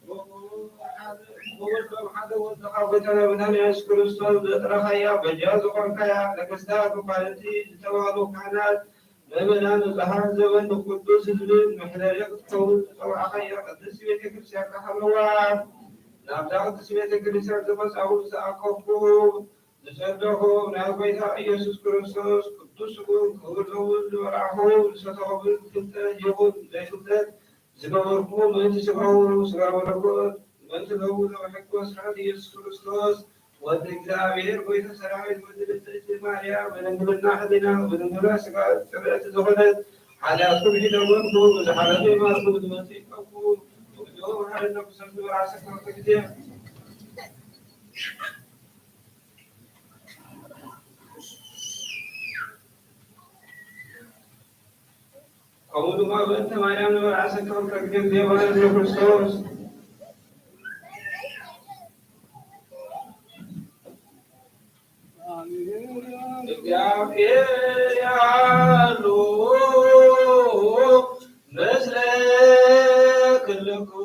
ወወልድ ወመንፈስ ቅዱስ ሓደ ወልድኻ ጎይታና መድኃኒና ኢየሱስ ክርስቶስ ዘጥረኻያ በጃ ዝኾንካያ ነገስታት መኳንንቲ ዝተባህሉ ካህናት ምእመናን ንጹሓን ዘበን ንቅዱስ ህዝብን መሕደሪ ክትከውን ዝጸዋዕኻያ ቅድስት ቤተ ክርስቲያንካ ሃለዋ። ናብዛ ቅድስት ቤተ ክርስቲያን ዝመጻኹ ዝኣከብኩ ዝጸለኹ ናይ ጎይታ ኢየሱስ ክርስቶስ ቅዱስ ስግኡን ክቡር ደሙን ዝበላዕኹ ዝሰተኹ ብፍልጠት ይኹን ዘይፍልጠት ዝገበርኩዎ ምእንቲ ስጋኡ ስጋ መለኮት ምእንቲ ደሙ ዘመሐጎስ ስርዓት ኢየሱስ ክርስቶስ ወዲ እግዚኣብሔር ጎይታ ሰራዊት ወዲ ብፅዕቲ ማርያም ብድንግልና ሕሊና ብድንግልና ስጋ ፅብዕቲ ዝኾነት ሓጢኣትኩም ሒደጎልኩ ብዝሓለፈ ይማርኩ ብዝመፅእ ይጠቁ። እግዚኦ መሐረነ ኩሰብ ዝበራሰ ክልተ ግዜ። ከምኡ ድማ በእንተ ማርያም ንመርዓ ሰከም ከግብ ዜማን ንክርስቶስ እግዚአብሔር ያሉ ምስለ ክልክሙ።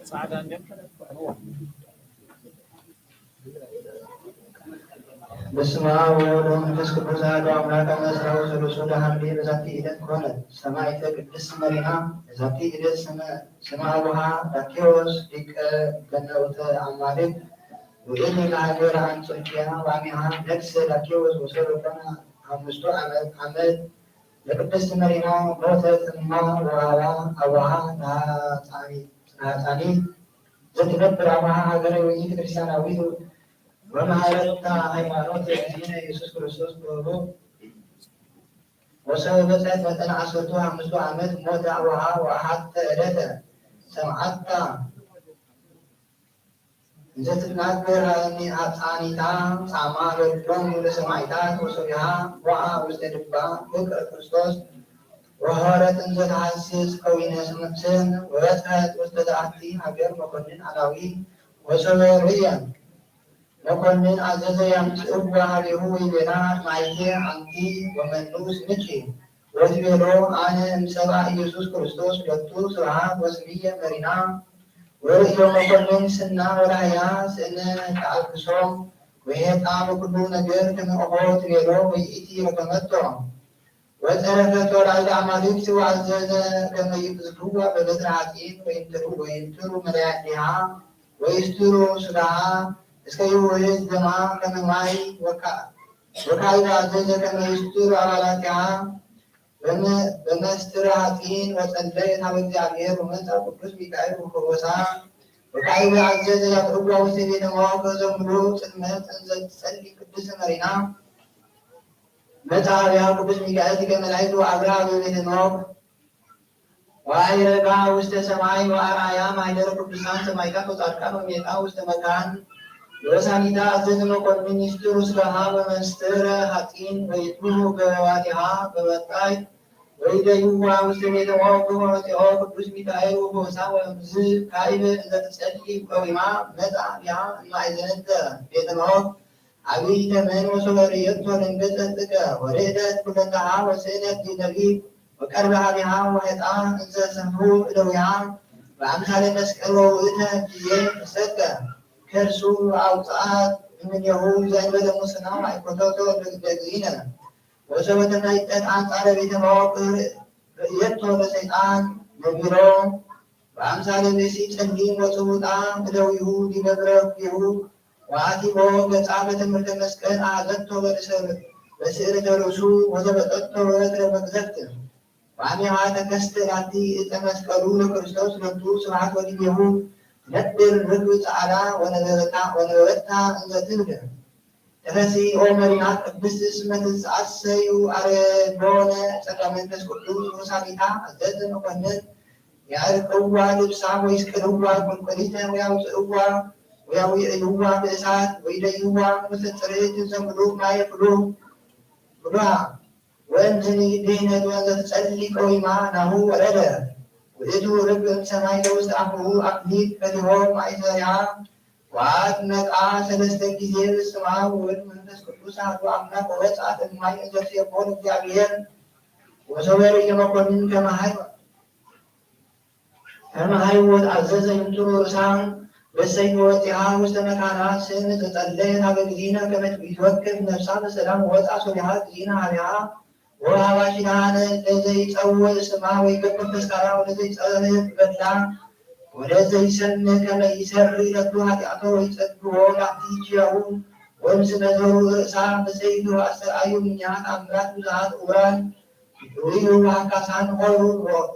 ጻዕዳ እንዲያም ተነጥፎ። በስመ አብ ወወልድ ወመንፈስ ቅዱስ አሐዱ አምላክ። አመ ዐሥራ ወሰሉሱ ደሃምሌ በዛቲ ዕለት ኮነ ሰማዕተ ቅድስት መሪና። በዛቲ ዕለት ስመ ስመ አቡሃ ዳኬዎስ ሊቀ ገነውተ አማልክት ውእቱ ለሀገረ አንጾኪያ ወአሚሃ ነግሰ ዳኬዎስ ወሰሎሞን አምስቱ ዓመት ዓመት ለቅድስት መሪና ሞተት እማ ወአባ አቡሃ ናጻኒ ናጻኒ ዘትነብር አቡሃ ሀገረ ወይት ክርስቲያናዊት ወመሃረታ ሃይማኖት እግዚእነ ኢየሱስ ክርስቶስ ክብሩ ወሰብ በጽሐት መጠን ዓሰርቱ ሓሙሽቱ ዓመት ሞተ አቡሃ ወአሓተ ዕለተ ሰምዓታ እንዘ ትትናገር ሃለኒ አጻኒታ ጻማ በሎም ለሰማዕታት ወሶቢሃ ቦአ ውስተ ልባ ፍቅር ክርስቶስ ወሐወረት እንዘ ተሐስስ ከዊነ ስምዕስን ወበጽሐት ውስተ ዘአቲ ሀገር መኮንን አላዊ ወሶበ ርእየ መኮንን ኣዘዘ፣ ያምጽእዋ ሀቤሁ ወይቤላ፣ ማይቴ አንቲ ወመኑ ስምኪ? ወትቤሎ፣ ኣነ እምሰብአ ኢየሱስ ክርስቶስ ሎቱ ስብሐት ወስምየ መሪና። ወርእዮ መኮንን ስና ወራህያ ስእነ ተአልብሶ፣ ወሄጣ በኩሉ ነገር ከመ ኦሆ ትቤሎ፣ ወይእቲ ረከመቶ። ወጸረፈቶ ላዕለ አማልክት ወአዘዘ ከመ ይቅዝፍዋ በበትረ ሐጺን ወይንትሩ ወይንትሩ መላእክቲሃ ወይስትሩ ስጋሃ እስከ ይውህዝ ደማ ከመ ማይ ወካ-፣ ወካዕበ አዘዘ ከመ ይስትሩ አባላቲሃ በመ-፣ በመስትረ ሐጺን ወጸለየት ሀበ እግዚአብሔር ወመጻ ቅዱስ ሚካኤል ወፈወሳ። ወካዕበ አዘዘ ያብዕዋ ውስተ ቤተ መዋዕል ዘምሉ ጽልመት እንዘ ትጸሊ ቅድስት መሪና። መጻ ሀቢሃ ቅዱስ ሚካኤል ሊቀ መላእክት ወአብርሃ በቤተ ኖህ ወአይረጋ ውስተ ሰማይ ወአርአያ ማይደረ ቅዱሳን ሰማዕታት ወጻድቃን ወሜጣ ውስተ መካን ወሳኒታ አዘዘ መኮንን ይስጥሩ ስጋሃ በመንስትር ሐጺን ወይትብሉ ገበዋቲሃ በመጣይ ወይደይዋ ውስተ ቤተ ኖህ ወመጺኦ ቅዱስ ሚካኤል ወቦሳ ወእምዝ ካይበ እንዘ ትጸሊ ቀዊማ መጻ ሀቢሃ እማይ ዘነተ ቤተ ኖህ አብይ ተመን ወሶበ ርእየቶ ደንገጸት ጥቀ ወርዕደት ኩለንተሃ ወስእነት ዲነቢብ ወቀርበ ሀቢሃ ወሄጣ እንዘ ሰፍሑ እደዊሃ በአምሳለ መስቀል ወውእተ ጊዜ እሰከ ከርሱ አውፅአት እምኔሁ ዘእንበለ ሙስና ማይኮተቶ ደግኢነ ወሶበ ተናይጠት አንጻረ ቤተ መዋቅር ርእየቶ ለሰይጣን ነቢሮ በአምሳለ ብእሲ ጸሊም ወጽቡጣ እደዊሁ ዲበ ብረኪሁ ወአቲቦ ገጻ በትምህርተ መስቀል አሐዘቶ በስእለተ ርእሱ ወዘበጠቶ በበትረ መግዘፍት ወአሚሃ ተከስተ ላቲ እፀ መስቀሉ ለክርስቶስ ሎቱ ስብሐት ወዲቤሁ ትነብር ርግብ ጸዓዳ ወነበበታ ወነበበታ እንዘ ትብል ተፈሲ ኦ መሪና ቅድስት እስመ ትትአሰዩ አረዶነ ጸጋ መንፈስ ቅዱስ ወሳቢታ አዘዘ መኮንን ያዕርቅዋ ልብሳ ወይስቅልዋ ቁልቁሊተ ወያውፅእዋ ወያውዕይዋ ብእሳት ወይደይዋ ውስተ ጽሬት ዘምሉ ማየ ፍሉ ፍሉሃ ወእንትኒ ድህነት ወንዘ ትጸሊ ቀዊማ ናሁ ወረደ ውእቱ ርግብ እምሰማይ ለውስተ አፉሁ አክሊል ፈቲሆ ማእሰሪሃ ወአጥመቃ ሰለስተ ጊዜ በስመ አብ ወወልድ መንፈስ ቅዱስ አሐዱ አምላክ ወወፅአት እማይ እንዘ ትሴብሖ ለእግዚአብሔር ወሶበ ርእየ መኮንን ከመ ሀይወ ከመ ሀይወ አዘዘ ይምጥሩ ርእሳ በሰይፍ ወፂሃ ውስተ መካና ስእን ተጸለየት ሀበ እግዚእነ ከመ ይትወከፍ ነፍሳ በሰላም ወወፅአ ሶቢሃ እግዚእነ ሀቢሃ ወወሃባ ኪዳነ ለዘይጸውዕ ስማ ወይገብር ተስካራ ወለዘይጸርፍ ገድላ ወለዘይሰምዕ ከመ ኢይሰሪ ለቱ ኃጢአቶ ወይጸግቦ ላቲ ኪያሁ ወምስለ ዘሩ ርእሳ በሰይፍ ወአስተርአዩ ምንያት አምራት ብዙሃት እውራን ርእዩ ወሐካሳን ሆሩ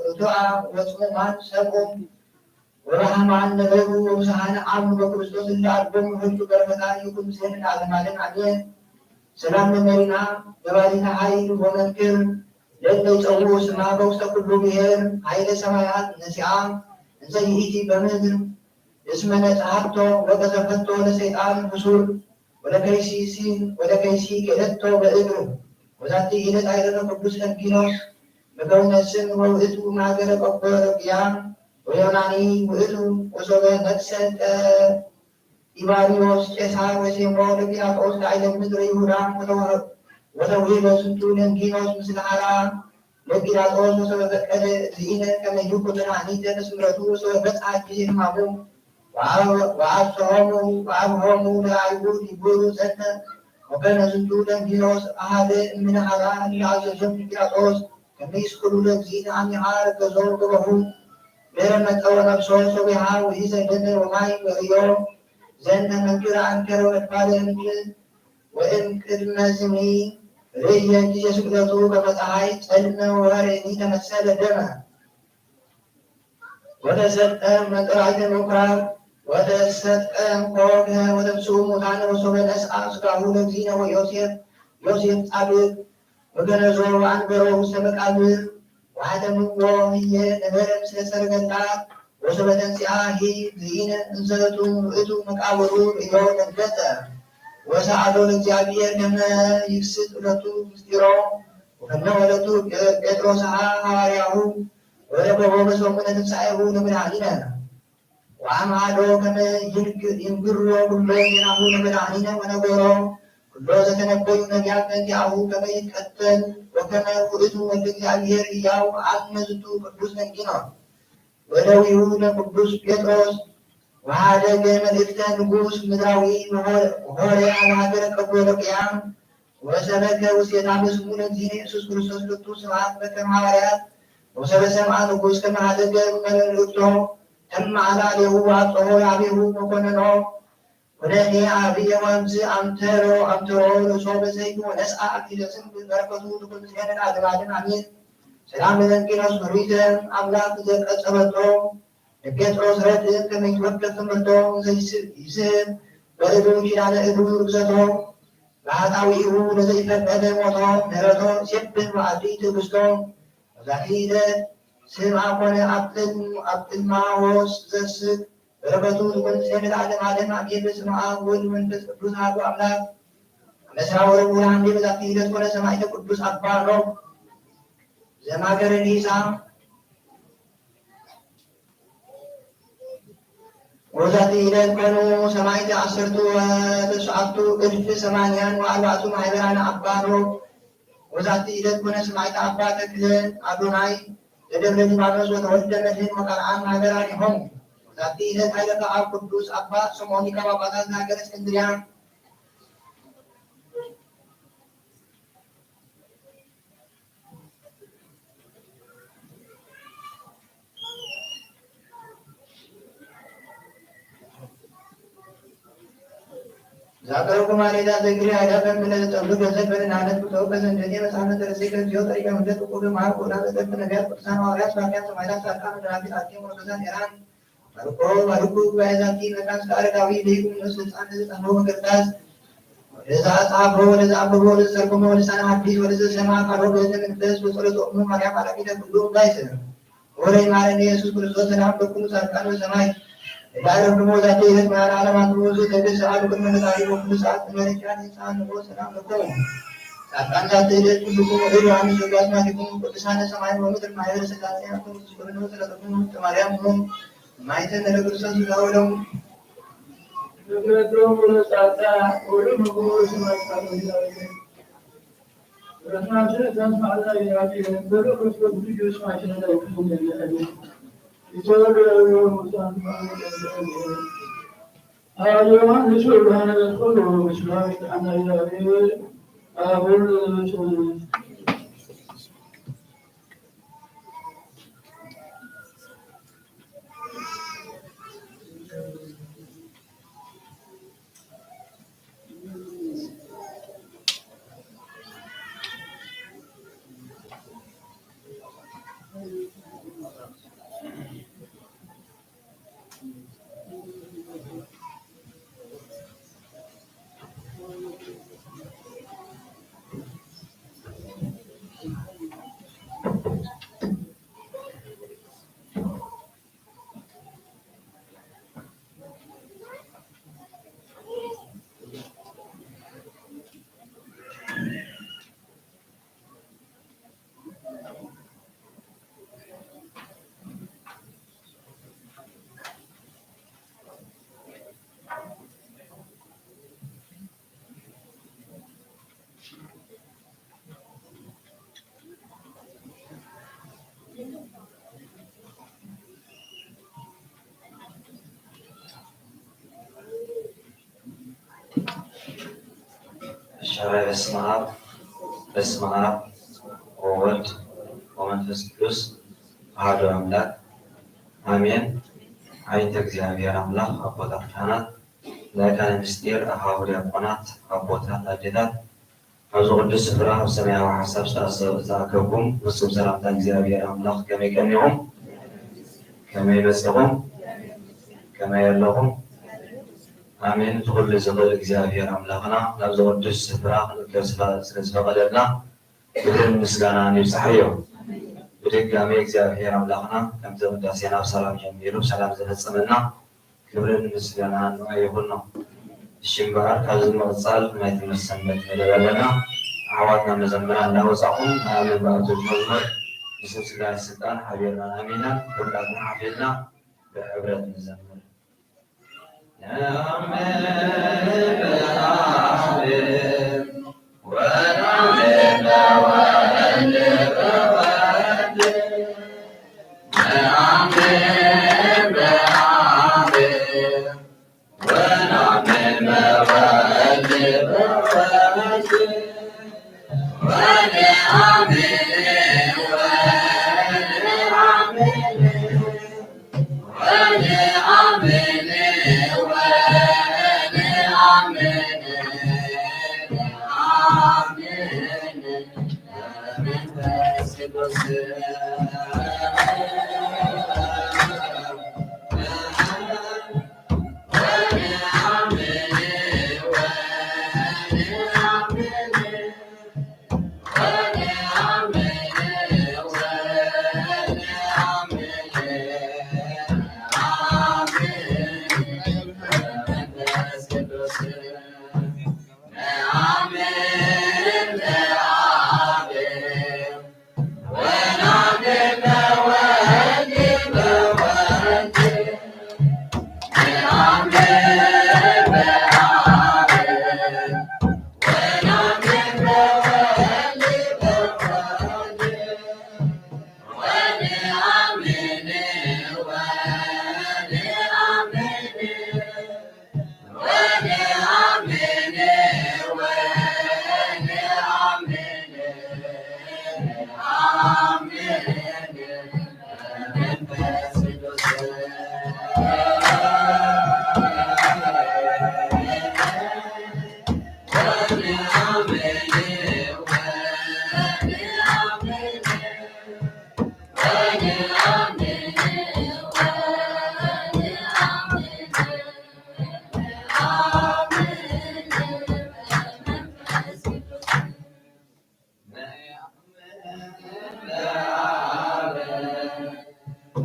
ርቱዓ ወጽሙማን ሰምዑ ወረሃማን ነበሩ ወብዙሃን አምኑ በክርስቶስ እለ አልቦሙ ህልቱ በረከታ ይኩን ምስሌነ ለዓለመ ዓለም አሜን። ሰላም ለመሪና ገባሪተ ኃይል ወመንክር ለእለ ይጸውዑ ስማ በውስተ ኩሉ ብሔር ኃይለ ሰማያት ነሲአ እንዘ ይእቲ በምድር እስመ ነጽሐቶ ወቀዘፈቶ ለሰይጣን ብሱል ወለከይሲ ሲን ወለከይሲ ኬደቶ በእግር ወዛቲ ኢለት አይረፈ ቅዱስ ለንጊኖስ በከውነ ስም ወውእቱ ማገረ ቆቦ ረቢያ ወዮናኒ ውእቱ ወሶበ ነግሰ ጢባርዮስ ቄሳር ወሴሞ ለጲላጦስ ላዕለ ምድረ ይሁዳ ወተውሂበ ዝንቱ ለንጊኖስ ምስለ ሐራ ለጲላጦስ ወሶበ ፈቀደ እግዚእነ ከመ ይኩን መድኃኒተ ለስምረቱ ወሶበ በጽሐት ጊዜ ሕማሙ ወአብጽሖሙ ወአብሆሙ ለአይሁድ ይቡሩ ዘንተ ወከመ ዝንቱ ለንጊኖስ አሐደ እምነ ሐራ እለ አዘዞም ፒላጦስ ከመ ይስቅሉ ለእግዚእነ አሚሃ ረገዞ ገበሁ ድህረ መጠወ ነፍሶ ሶቢሃ ወኢዘ ደመ ወማይ ወርእዮ ዘንተ መንክር አንከረ ወእድባለ እምት ወእም ቅድመ ዝሚ ርእየ ጊዜ ስቅለቱ ከመ ፀሐይ ጸልመ ወወርዕኒ ተመሰለ ደመ ወተሰጠ መጥራይተ ምኩራብ ወተሰጠ እንኮ ወተንስኡ ሙታነ ወሶበ ነስአ ስጋሁ ለእግዚእነ ወዮሴፍ ዮሴፍ ጻድቅ ወገነዞ ወአንበሮ ውስተ መቃብር ወአደምዎ ህየ ነበረ ምስለ ሰረገላት ወሶበ ተንሥአ ሂ እግዚእነ እንዘ እቱ ውእቱ መቃብሩ ርእዮ ደንገጸ ወሰአሎ ለእግዚአብሔር ከመ ይክስት ሎቱ ምስጢሮ ወፈነወ ሎቱ ጴጥሮስሃ ሐዋርያሁ ወረከቦ በሰሙነ ትንሣኤሁ ለመድኃኒነ። ወአምሃሎ ከመ ይንግ-፣ ይንግሮ ኩሎ ዜናሁ ለመድኃኒነ ወነገሮ ኩሎ ዘተነበዩ ነቢያት በእንቲአሁ ከመ ይትቀተል ወከመ ውእቱ ወልደ እግዚአብሔር ሕያው አነ ዝንቱ ቅዱስ መንኪኖስ። ወደዊሁ ለቅዱስ ጴጥሮስ ወሃደገ መልእክተ ንጉሥ ምድራዊ ሆረ አብ ሀገረ ቀጶዶቅያ ወሰበከ ውስቴታ በስሙ ለእግዚእነ ኢየሱስ ክርስቶስ ሎቱ ስብሐት በከመ ሐዋርያት ወሰበ ሰምዐ ንጉሥ ከመ ሀደገ መልእክቶ ተመዓላ ሌሁ ወአብጽሖ ላዕሌሁ መኮንኖ። ወደኔ አብየ ወአምዝ አምተሮ አምተሮ ርእሶ በሰይፍ ወነስአ አክሊለ ጽድቅ በረከቱ ትኩን ምስሌነ ለዓለመ ዓለም አሜን። ሰላም ለመንኪኖስ ምሪተ አምላክ ዘቀጸበቶ ለጴጥሮስ ረድእ ከመ ይትወከፍ ትምህርቶ ዘይስብ ይስብ በእዱ ኪዳነ እዱ ርግዘቶ ለኃጣውኢሁ ለዘይፈቀደ ሞቶ ምህረቶ ሴብን መዓልቲ ትዕግስቶ። በዛቲ ዕለት ስም አኮነ አብ ቅድም-፣ አብ ቅድማዎስ ዘስግ በረከቱ ትኩን ምስሌነ ለዓለመ ዓለም አሜን። በስመ አብ ወወልድ ወመንፈስ ቅዱስ አሐዱ አምላክ። አመ ዐሥራ ወረቡዕ ለሐምሌ በዛቲ ዕለት ኮነ ሰማዕተ ቅዱስ አባ ኖህ ዘማከረ ኒሳ። ወበዛቲ ዕለት ኮኑ ሰማዕተ ዐሰርቱ ወተስዓቱ እልፍ ሰማንያን ወአርባዕቱ ማሕበራነ አባ ኖህ። ወበዛቲ ዕለት ኮነ ሰማዕተ አባ ተክለ አዶናይ ዘደብረ ሊባኖስ ወተወልደ መድህን ወካልአን ማሕበራኒሆሙ። ወበዛቲ ዕለት ኃይለ ከአብ ቅዱስ አባ ስምዖን ሊቀ ጳጳሳት ዘሀገረ እስክንድርያ። ዛቀረብኩ ማሌዳ ዘግሪ አይዳ በምለ ዘጠብሉ ገንዘብ በልን አለት ብተው በዘንደኔ መጽሐፈ ተረሴ ከዚዮ ጠሪቀ ምለት ቁብ ማር ቁላ በጠብቅ ነቢያት ቅዱሳን ሐዋርያት ሰባኪያን ሰማዕታት ጻድቃን ወደናግል አርኬም ወቅዱሳን ኤራን ባርኮ ባርኩ ጉባኤ ዛቲ መካን እስከ አረጋዊ ለይኩን ንዑስ ህፃን ለዘጻፈው በክርታስ ወለዘ አጻፎ ወለዘ አንበቦ ወለዘ ተርጎመ ወልሳነ ሐዲስ ወለዘ ሰምዐ ቃሎ በእዝነ መንፈስ በጸሎተ እሙ ማርያም አራቂተ ኩሉ እምባይሰ። ወረ ይማረነ ኢየሱስ ክርስቶስ ሰላም ለኩሉ ጻድቃን በሰማይ። እዳረም ደሞ ዛቲ ዕለት መዓል ዓለም አንትሙ ውእቱ ተግስ ሰአሉ ቅድመ ፈጣሪ ወኩሉ ሰዓት ቅድመ ረኪዓን ይንሳን ንቦ ሰላም ለኩም። ጻድቃን ዛቲ ዕለት ኩልኩም ውዑይ ዮሐንስ ወልደ አስማቲኩም ቅዱሳነ ሰማይ ወምድር ማሕበረ ሥላሴ አንትሙ ትስኩርነ ወጸሎተኩም ውስተ ማርያም እሙ ማይተነ ለክርስቶስ ሥጋ ወደሙ። እሺ፣ በስመ አብ፣ በስመ አብ ወወልድ ወመንፈስ ቅዱስ አሐዱ አምላክ አሜን። አይንተ እግዚአብሔር አምላክ፣ አቦታት ካህናት፣ ላይካነ ምስጢር፣ አሃው ዲያቆናት፣ አቦታት፣ አዴታት፣ ኣብዚ ቅዱስ ስፍራ ኣብ ሰማያዊ ሓሳብ ዝተኣሰ-፣ ዝተኣከብኩም ፍጹም ሰላምታ እግዚኣብሔር ኣምላኽ ከመይ ቀኒኹም? ከመይ መጺኹም? ከመይ ኣለኹም? ኣሜን። እቲ ኩሉ ዝኽእል እግዚኣብሔር ኣምላኽና ናብዚ ቅዱስ ስፍራ ክንእከብ ስለ ዝፈቐደልና ክብርን ምስጋናን ይብጽሓዮ። ብድጋሜ እግዚኣብሔር ኣምላኽና ከምዚ ቅዳሴና ብሰላም ጀሚሩ ብሰላም ዘፈጸመና ክብርን ምስጋናን ንዓይ ይኹኖ። እሺ እምበኣር፣ ካብዚ ብምቕጻል ናይ ትምህርቲ ሰንበት መደብ ኣለና። ኣሕዋትና መዘምራን እናወጻኹም ንኣምን ብኣርትዖት መዝሙር ብስም ስጋን ስልጣን ሓቢርና ኣሚና ኩላትና ሓፊልና ብሕብረት ንዘምር። ነአምን በአብ ወነአምን በወልድ በወልድ ነአምን በአብ ወነአምን በወልድ በወልድ ወነአምን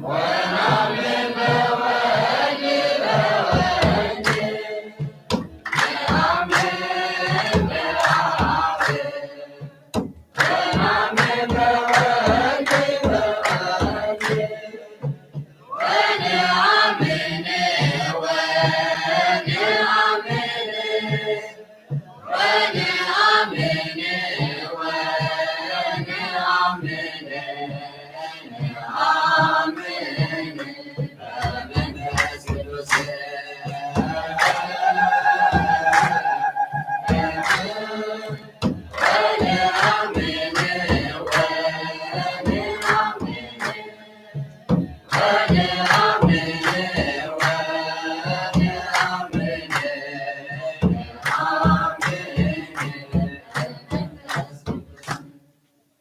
ወነአምን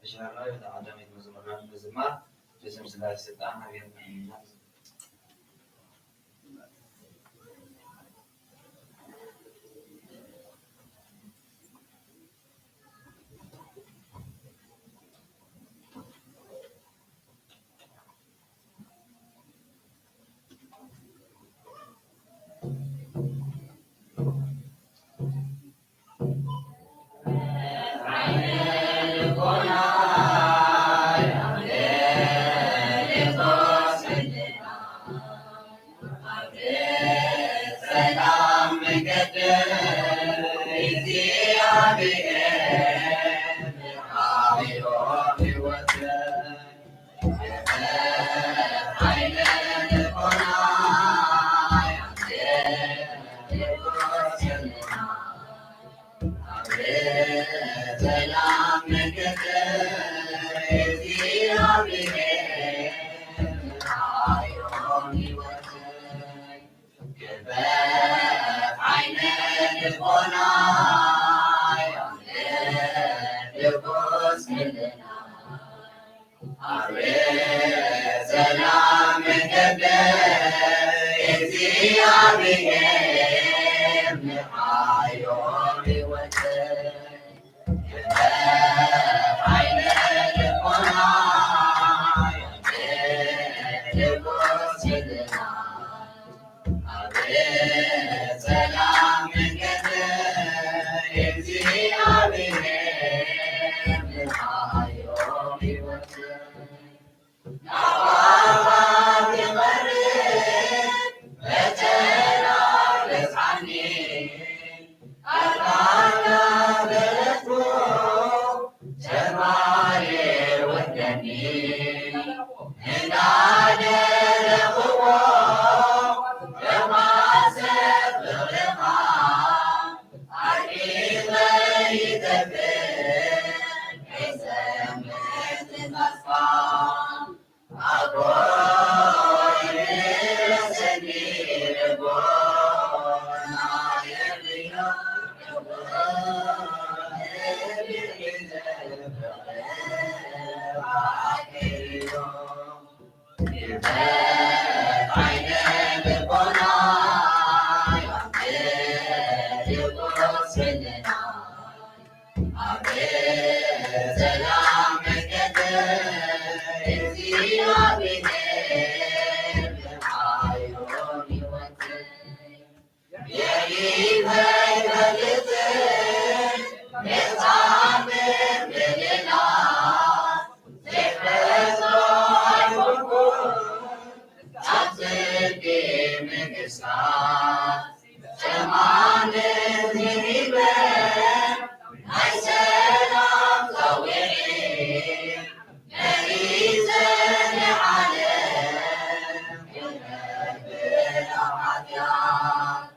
ተሻራዊ ተቐዳሚት መዝሙርና ንምዝማር ብስም ስላሴ ስልጣን ኣብየት ንሕና ሰላም መገደ እግዚኣብሔር ብዓዮም ይወክል። የሪበይ ፈልጥ መጻን ምልላ ዘይፈትሖ ኣይኮንኩን። ኣብ ጽድቂ ምንግስታ ሰማንን ርሂበ ናይ ሰላም ጸውዒ መሪጸ ንዓለም ክነብር ኣብ ሓጢኣት።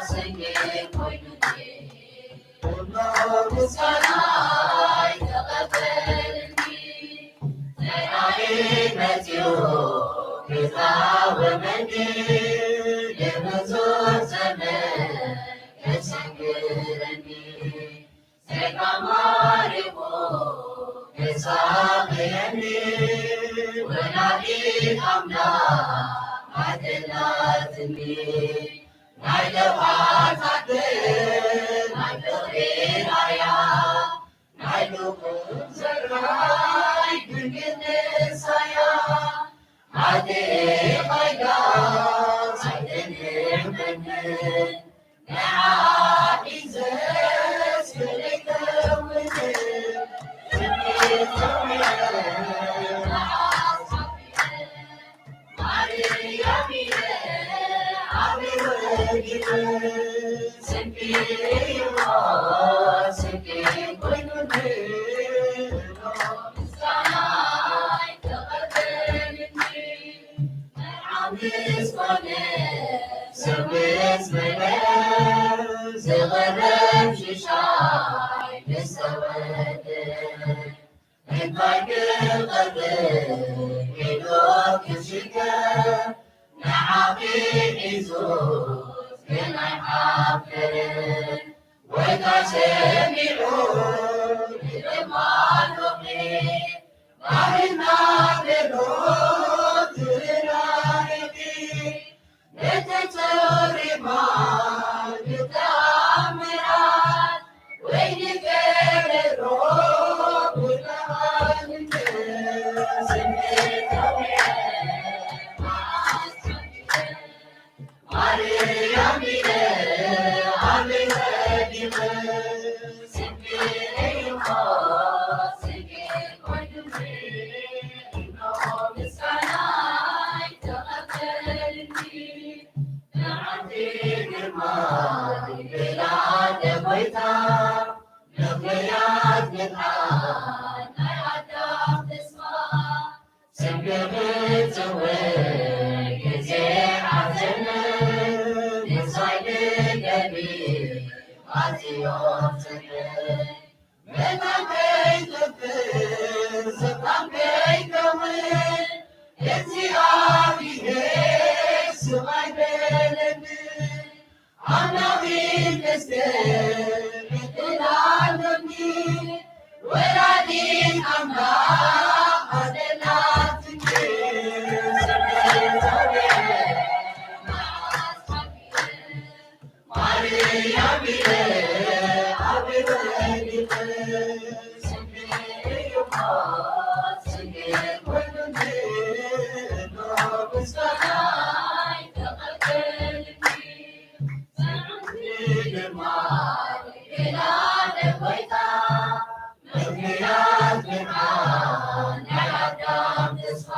ስንቂ ኮይኑኒ፣ ኩሉ ምስጋናይ ተቐበልኒ። ሰይጣን መጺኡ ክቃወመኒ፣ ንብዙሕ ዘመን ከሰንግረኒ። ሰይጣን ማሪኹ ከሳቕየኒ፣ ወላዲት ኣምላኽ ኣደላትኒ። ናይ ለውሃት ኣደ፣ ናይ ፍቕሪ ኣያ፣ ናይ ልኹም ዘራይ ድንግል ንሳያ። ሓጢኤ ኸይዳ ኣይተንሕመንን፣ ንዓ ሒዘስ ክልተ እውን ዝቕረብ ሽሻይ ምስ ተወልደ፣ እንታይ ክቐርብ ኢሉ ክሽገር፣ ንዓኺ ሒዙስ ግን ኣይሓፈረን። ጎይታ ሰሚዑ ንልማኖኺ፣ ባህልና ቤሎ ትርዳኢኺ። በተተሪማ ብተኣምራት ወይኒ ቀረሮ ብርሃን ስሜታዊ ማርያም ኢለ ኣበይ ወዲቐ ስሜ እዩሞ ስሜ ኮይኑኒ እኖ ምስጋናይ ተቐበልኒ። ንዓኺ ግርማ ይላለ ጎይታ፣ ምኽንያት ምድሓን ናይ ኣዳም ተስፋ። ስምኪ ክጽውዕ ግዜ ሓዘነ፣ ንሳይ ልደሊ ኣዝዮ ጽንዕ። መታን ከይጠፍእ ዘኽታም ከይከውን፣ እግዚኣብሔር ስቕ ኣይበለኒ። ኣምላኽ ይመስገን፣ ዕድል ኣሎኒ፣ ወላዲት ኣምላኽ ኣደላትኒ። ስምኪ ጸዊዐ መዓስ ሓቢረ፣ ማርያም ኢለ ኣበይ ወዲቐ፣ ስምኪ እዩሞ ስንቂ ኮይኑኒ፣ እኖ ምስጋናይ ተቐበልኒ። ጽንዕቲ ግርማ ይላለ ጎይታ፣ ምኽንያት ምድሓን ናይ ኣዳም ተስፋ።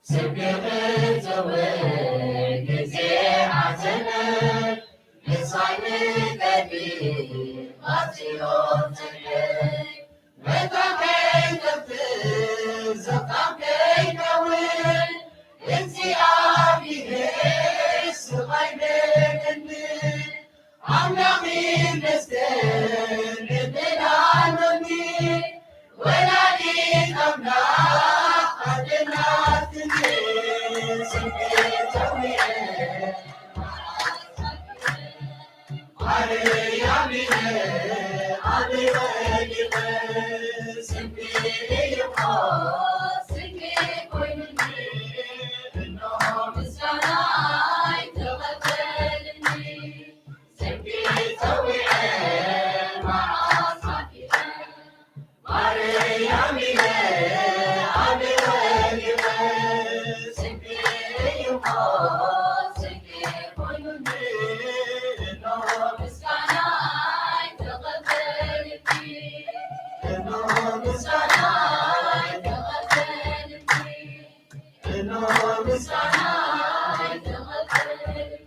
ስምኪ ክጽውዕ ግዜ ሓዘነ፣ ንሳይ ንቀዲ ኣዝዮ ጽንዕ። መታን ከይጠፍእ ዘኽታም ከይከውን፣ እግዚኣብሔር ስቕ ኣይበለኒ። ኣምላኽ ይመስገን፣ ዕድል ኣሎኒ፣ ወላዲት ኣምላኽ ኣደላትኒ። ስምኪ ጸዊዐ ማርያም ኢለ ኣበይ ወዲቐ፣ ስምኪ እዩሞ ስንቂ ኮይኑኒ፣ እኖ ምስጋናይ ተቐበልኒ። ስምኪ ጸዊዐ መዓስ ሓቢረ፣ ማርያም ኢለ ኣበይ ወዲቐ፣ ስምኪ እዩሞ ስንቂ ኮይኑኒ፣ እኖ ምስጋናይ ተቐበልኒ፣ እኖ ምስጋናይ ተቐበልኒ፣ እኖ ምስጋናይ ተቐበልኒ።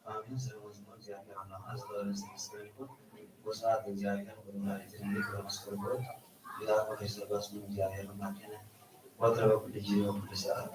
ኣሜን። ስለ መዝሙር እግዚኣብሔር ኣምላኽና ዝተወደሰ ይመስገን ይኹን። ወስብሐት ለእግዚኣብሔር ወለወላዲቱ ድንግል ወለመስቀሉ ክቡር። ይትባረክ ስሙ እግዚኣብሔር ኣምላክነ ወትረ በኩሉ ጊዜ ወኩሉ ሰዓት።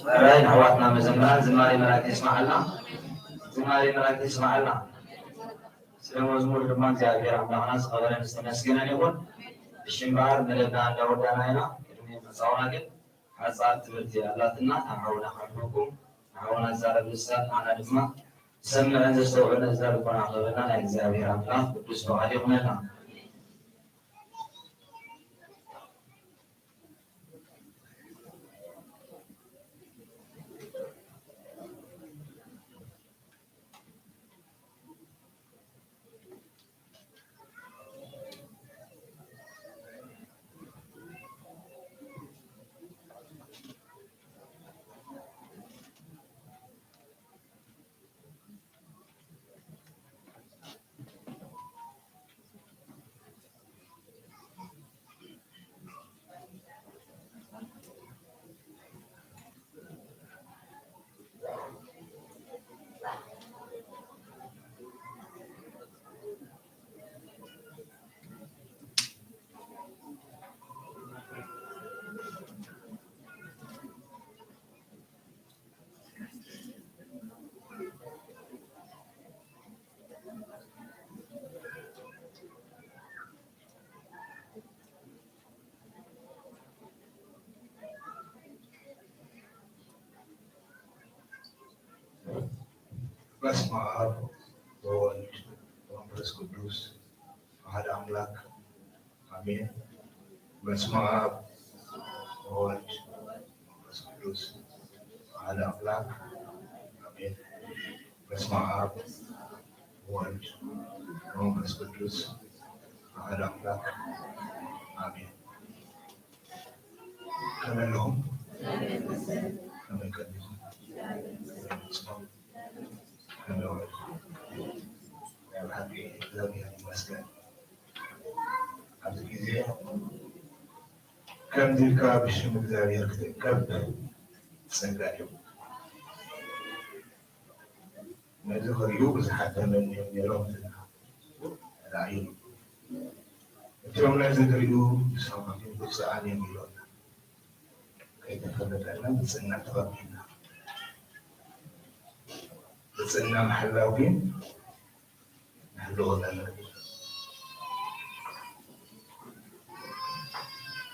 ሕራይ ንኣሕዋትና መዘምራን ዝማሬ መላእክት የስምዓልና። ዝማሬ መላእክት የስምዓልና። ስለ መዝሙር ድማ እግዚኣብሔር ኣምላኽና ዝኸበረን ዝተመስገነን ይኹን። እሺ እምበኣር መደብና እንዳወዳእና ኢና። ቅድሚ ምዕጻውና ግን ሓጻር ትምህርቲ ኣላትና። ካብ ሓውና ከሕልፈኩም። ሓውና ዝዛረብ ልሳን ንዓና ድማ ዝሰምዕን ዘስተውዕልን እዝነ ልቦና ክህበና ናይ እግዚኣብሔር ኣምላኽ ቅዱስ ፈቓዱ ይኹነልና። በስመ አብ ወወልድ ወመንፈስ ቅዱስ አሐደ አምላክ አሜን። በስመ አብ ወወልድ ወመንፈስ ቅዱስ አሐደ አምላክ አሜን። በስመ አብ ወወልድ ወመንፈስ ቅዱስ አሐደ አምላክ አሜን። ከመይ ኣለኹም? ከመይ ቀኒኹም? ከመይ ውዒልኩም? ናይ ብሓቂ እግዚኣብሔር ይመስገን። ኣብዚ ግዜ ከምዚ ኢልካ ብሽም እግዚኣብሔር ክትእከብ ጸጋ እዩ። ነዚ ክርእዩ ብዙሓት ተመንዮም ነይሮም ዝብላ ራእዩ። እቲኦም ነዚ ዝርእዩ ዝሰምዑ ግን ብፁዓን እዮም ኢሎና። ኣይተፈለጠና ብፅና ተቐቢልና ብፅና ምሕላው ግን ንሕልዎ ዘለና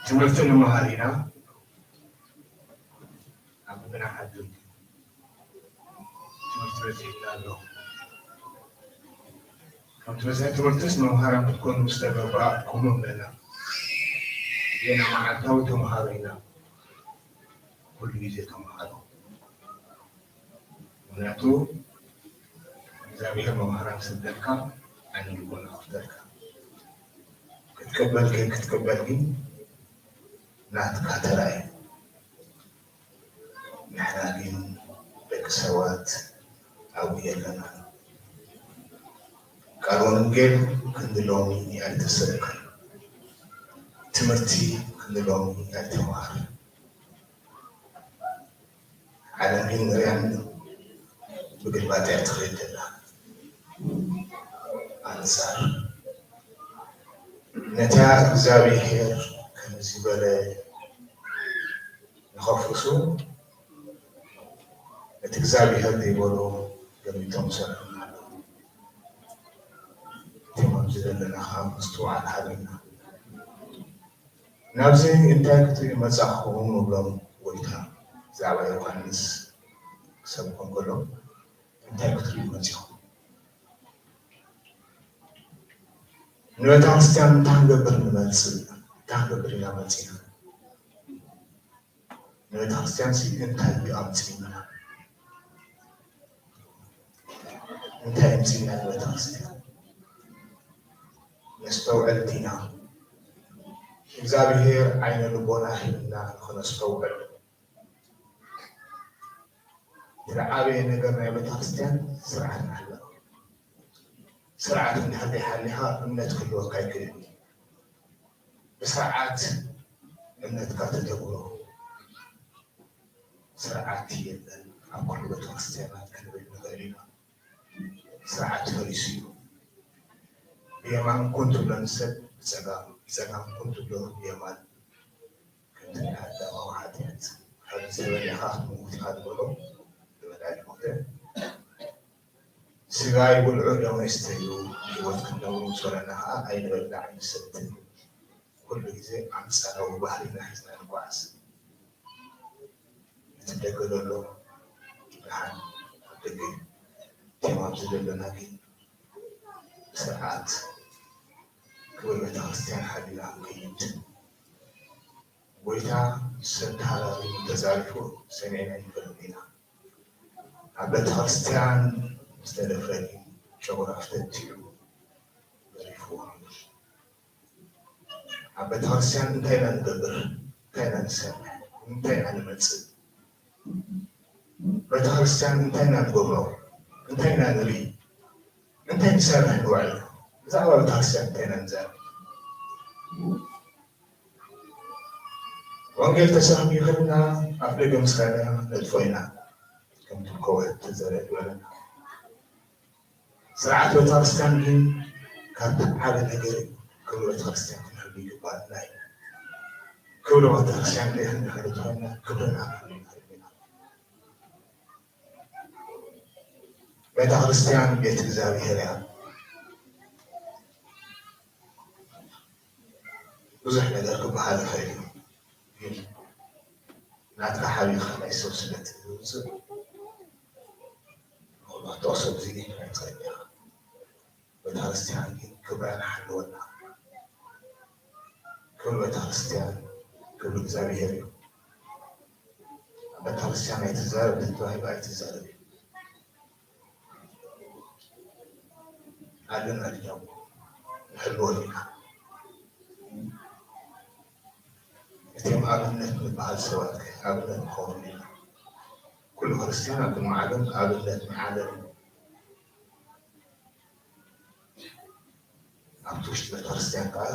ትምህርቲ ንምሃር ኢና ኣብ ምና ዓዲ ትምህርቲ በዚሕና ኣሎ። ከምቲ በዚሒ ትምህርትስ መምሃራን ክትኮኑ ዝተገብራ ኣትኮኑ ኣለና። ዜና መዓልታዊ ተምሃሮ ኢና። ኩሉ ግዜ ተምሃሮ። ምክንያቱ እግዚኣብሔር መምሃራን ስደልካ ኣይነ ልቦና ክፍተልካ። ክትቅበል ከይክትቅበል ግን ናትካ ተራ እዩ። ንሕና ግን ደቂ ሰባት ኣብኡ የለናን። ቃል ወንጌል ክንዲ ሎሚ ኣይተሰብከን። ትምህርቲ ክንዲ ሎሚ ኣይተምሃርን። ዓለም ግን ንሪኣን ብግልባጥ እያ ትኸይድ ዘላ። ኣንጻር ነታ እግዚኣብሔር ከምዚ በለ ንኸፍርሱ እቲ እግዚኣብሔር ዘይበሎ ገሚቶም ሰሪሖም ኣለዉ። እቶም ኣብዚ ዘለና ከዓ ምስትውዓል ሃበና። ናብዚ እንታይ ክትሪኡ መጻእኹም ንብሎም ጎይታ ብዛዕባ ዮሃንስ ክሰብኮም ከሎ እንታይ ክትሪኡ መጺኹም? ንቤተ ክርስቲያን እንታይ ክንገብር ንመጽእ? እንታይ ክንገብር ኢና መጺና? ንቤተ ክርስቲያን ሲ እንታይ እዩ ኣምጺእና? እንታይ ኣምጺእና ንቤተ ክርስቲያን? ነስተውዕል ዲና? እግዚኣብሔር ዓይነ ልቦና ሂብና ንኽነስተውዕል። እቲ ዝዓበየ ነገር ናይ ቤተ ክርስቲያን ስርዓት ኣሎ። ስርዓት እንድሕር ዘይሃልይካ እምነት ክህልወካ ኣይክእልን እዩ። ብስርዓት እምነትካ ተተግብሮ። ስርዓት የለን ኣብ ኩሉ ቤተክርስትያናት ክንብል ንኽእል ኢና። ስርዓት ፈሪሱ እዩ። ብየማን ኩን ትብሎ ንሰብ ብጸጋም፣ ብጸጋም ኩን ትብሎ ብየማን። ከምቲ ናይ ኣዳማዊ ሓጢኣት፣ ካብ ዝተበላዕካ ክትመውት ኢኻ ዝበሎ፣ ዝበልዐ ዝሞተ። ስጋይ ብልዑ ደመይ ስተዩ፣ ህይወት ክትነብሩ ምስ በለና ኸዓ ኣይንበልዕ ኣይንሰትን። ኩሉ ግዜ ኣንጻራዊ ባህሪና ሒዝና ንጓዓዝ። እቲ ደገ ዘሎ ደሓን ኣብ ደገ እዩ። እቶም ኣብዚ ዘለና ግን ብስርዓት ክብሪ ቤተክርስትያን ሓሊና ክንከይድ። ጎይታ ሰብ ተሃራሪሙ ተዛሪፉ ሰሚዕና ኣይንፈልጥን ኢና። ኣብ ቤተክርስትያን ዝተደፍረ ግን ጨጉራ ኣፍተቲሑ ገሪፍዎ። ኣብ ቤተክርስትያን እንታይ ኢና ንገብር? እንታይ ኢና ንሰርሕ? እንታይ ኢና ንመጽእ? ቤተክርስትያን እንታይ ኢና ንገብሮ? እንታይ ኢና ንርኢ? እንታይ ንሰርሕ ንውዕል? ብዛዕባ ቤተክርስትያን እንታይ ኢና ንዛረብ? ወንጌል ተሰቢኽና ኣፍ ደገ ምስ ከድና ነጥፎ ኢና። ከምቲ ኮወት ተዘረ ዝበለና። ስርዓት ቤተክርስትያን ግን ካብቲ ዓቢ ነገር እዩ። ክብሪ ቤተክርስትያን ክንሕሉ ይግባእ። ናይ ክብሪ ቤተክርስትያን ዘይሕሉ እንድሕር እንተኾይና ክብርና ክንሕሉ ንኽእል ኢና። ቤተክርስትያን ቤት እግዚኣብሔር እያ። ብዙሕ ነገር ክበሃል ይኽእል እዩ። ግን ናትካ ሓቢኻ ናይ ሰብ ስለ ትውፅእ ንኹሉ ክትጠቕሶ ብዙሕ ኣይትኽእል ኢኻ። ቤተክርስትያን ግን ክብራ ንሓልወላ። ክብሪ ቤተክርስትያን ክብሪ እግዚኣብሔር እዩ። ኣብ ቤተክርስትያን ኣይትዛረብ ተተባሂሉ ኣይትዛረብ እዩ። ኣለን ኣድያው ንሕልወሉ ኢና። እቶም ኣብነት ንበሃል ሰባት ከ ኣብነት ንኸውን ኢና። ኩሉ ክርስትያን ኣብ ቅድሚ ዓለም ኣብነት ናይ ዓለም እዩ። ኣብቲ ውሽጢ ቤተክርስትያን ከዓ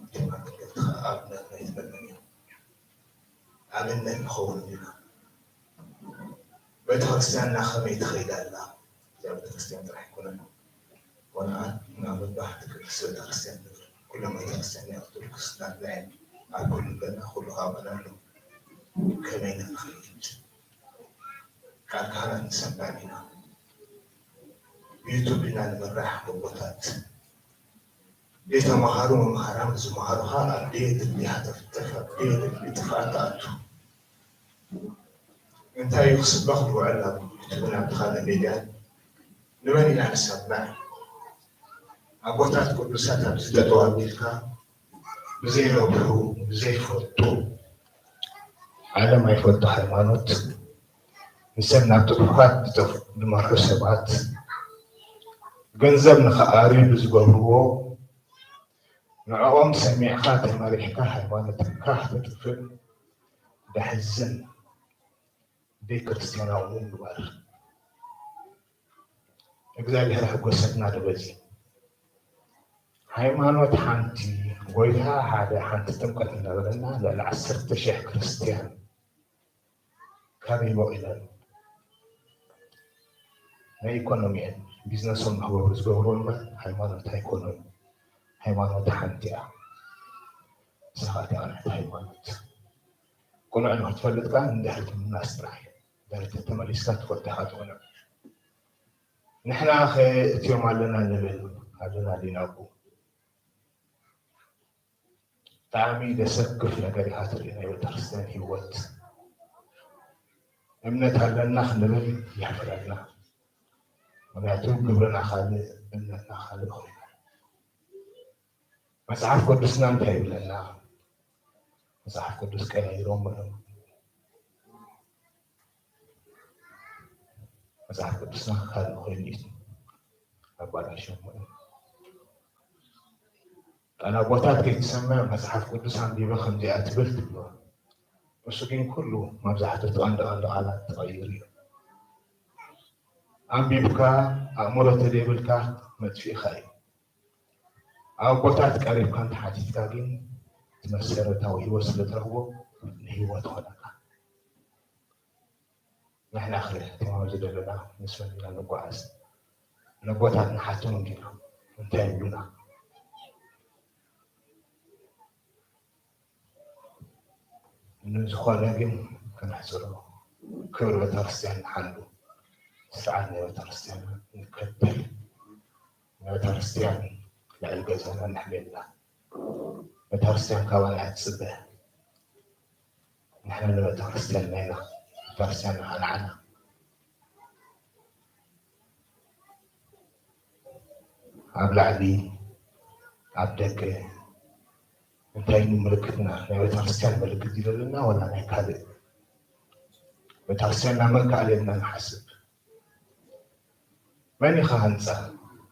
እቶም ኣገልገልቲ ከዓ ኣብነት ናይቲ መን እዮም? ኣብነት ንኸውን ኢና። ቤተክርስትያንና ከመይ ትኸይድ ኣላ? እዛ ቤተክርስትያን ጥራሕ ኣይኮነን። ኮነ ንኣብነት ብሓንቲ ቅድስቲ ቤተክርስትያን ንብል። ኩሎም ቤተክርስትያን ናይ ኦርቶዶክስ ናትና እየን። ኣብ ኩሉ ገና ኩሉ ካብና ኣሎ። ከመይ ንኽእል ካብ ካህናት ንሰምዕ ኢና። ብዩቱብ ኢና ንምራሕ። ኣቦታት ዘይተምሃሩ መምሃራን ዝመሃሩኻ ኣብ ድየት እሊ ሃተፍተፍ ኣብ ድየት እሊ ጥፍኣት ትኣቱ። እንታይ እዩ ክስበኽ ዝውዕል ናብ ዩቱብን ኣብቲ ካልእ ሚድያን ንመን ኢና ንሰምዕ? ኣቦታት ቅዱሳት ኣብዚ ጠጠው ኣቢልካ ብዘይረብሑ ብዘይፈልጡ ዓለም ኣይፈልጡ ሃይማኖት ንሰብ ናብ ጥፍኣት ዝመርሑ ሰባት ገንዘብ ንኽኣርዩ ብዝገብርዎ ንዕኦም ሰሚዕካ ተመሪሕካ ሃይማኖትካ ክተጥፍእ ደሕዝን ደይ ክርስትያናዊ ምግባር። እግዚኣብሔር ሕጎሰትና ዶ በዚ። ሃይማኖት ሓንቲ፣ ጎይታ ሓደ፣ ሓንቲ ጥምቀት እንዳበለና ልዕሊ ዓሰርተ ሽሕ ክርስትያን ካበይ ወቒለን? ናይ ኢኮኖሚኤን ቢዝነሶም ንኽገብሩ ዝገብሩ እምበር ሃይማኖት ኣይኮኑን። ሃይማኖት ሓንቲ እያ። ንስኻ እታ ቅንዕቲ ሃይማኖት ቅኑዕ ንኽትፈልጥ ከኣ ንድሕሪት ምምላስ ጥራሕ እዩ። ድሕሪት ተመሊስካ ትፈልጦ ኢኻ እቲ ቅኑዕ። ንሕና ኸ እትዮም ኣለና ንብል ኣለና ዲና እኮ? ብጣዕሚ ዘሰክፍ ነገር ኢኻ ትርኢ ናይ ቤተክርስትያን ህይወት። እምነት ኣለና ክንብል የሕፍረና። ምኽንያቱ ግብርና ካልእ እምነትና ካልእ ኮይኑ መጽሓፍ ቅዱስና እንታይ ይብለና? መጽሓፍ ቅዱስ ቀያይሮም እዮም። መጽሓፍ ቅዱስና ካልእ ኮይኑ እዩ ኣባላሽዮም እዮም። ቃል ኣቦታት ከይትሰምዕ መጽሓፍ ቅዱስ ኣንቢበ ከምዚኣ ትብል ትብሎ። እሱ ግን ኩሉ መብዛሕትኡ እቲ ቀንዲ ቀንዲ ቃላት ተቐይሩ እዩ። ኣንቢብካ ኣእምሮ ተደይብልካ መጥፊእኻ እዩ። ኣቦታት ቀሪብካ እንተሓቲትካ ግን እቲ መሰረታዊ ህይወት ስለ ትረኽቦ ንህይወት ይኾነካ። ንሕና ኸ ትማሊ ዘለና ምስ መን ኢና ንጓዓዝ? ነቦታት ንሓቶም እንዲና እንታይ ይብሉና? ንዝኾነ ግን ከነሕፅሮ ክብሪ ቤተክርስትያን ንሓሉ፣ ስርዓት ናይ ቤተክርስትያን ንከተል፣ ንቤተክርስትያን ልዕሊ ገዛና ነሕልየላ። ቤተክርስትያን ካባና እያ ትፅበ። ንሕና ንቤተክርስትያን ናይና ቤተክርስትያን ንዓና ኣብ ላዕሊ ኣብ ደገ እንታይ ምልክትና ናይ ቤተክርስትያን ምልክት ይደለና ወላ ናይ ካልእ? ቤተክርስትያን ናብ መን ከኣልየልና ንሓስብ? መን ኢኻ ህንፃ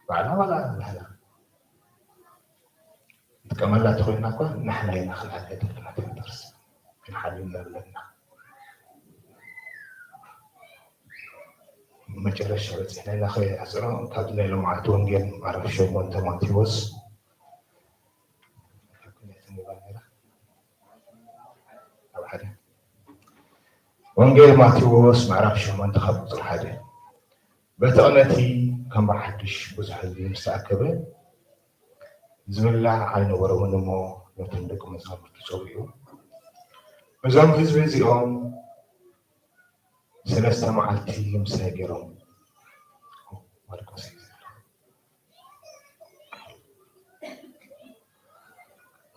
ባዕላ ዋላ ንሕና ንጥቀመላ ተኮይና እኳ ንሕና ኢና ክንኣልያ ዘለና ተንተርስ ክንሓልየላ ኣለና። መጨረሻ በፂሕና ኢና ከይሕፅሮ ካብዚ ናይ ሎማዓንቲ ወንጌል ማዕረፍ ሸሞንተ ማቴዎስ ወንጌል ማቴዎስ ምዕራፍ ሸሞንተ ካብ ቁፅሪ ሓደ። በቲ ቅነቲ ከም ብሓድሽ ብዙሕ ህዝቢ ምስ ተኣከበ ዝብላዕ ኣይነበሮምን እሞ ነቶም ደቂ መዛሙርቱ ፀዊዑ እዞም ህዝቢ እዚኦም ሰለስተ መዓልቲ ምሳይ ገይሮም ማርቆስ እዩ ዝብል።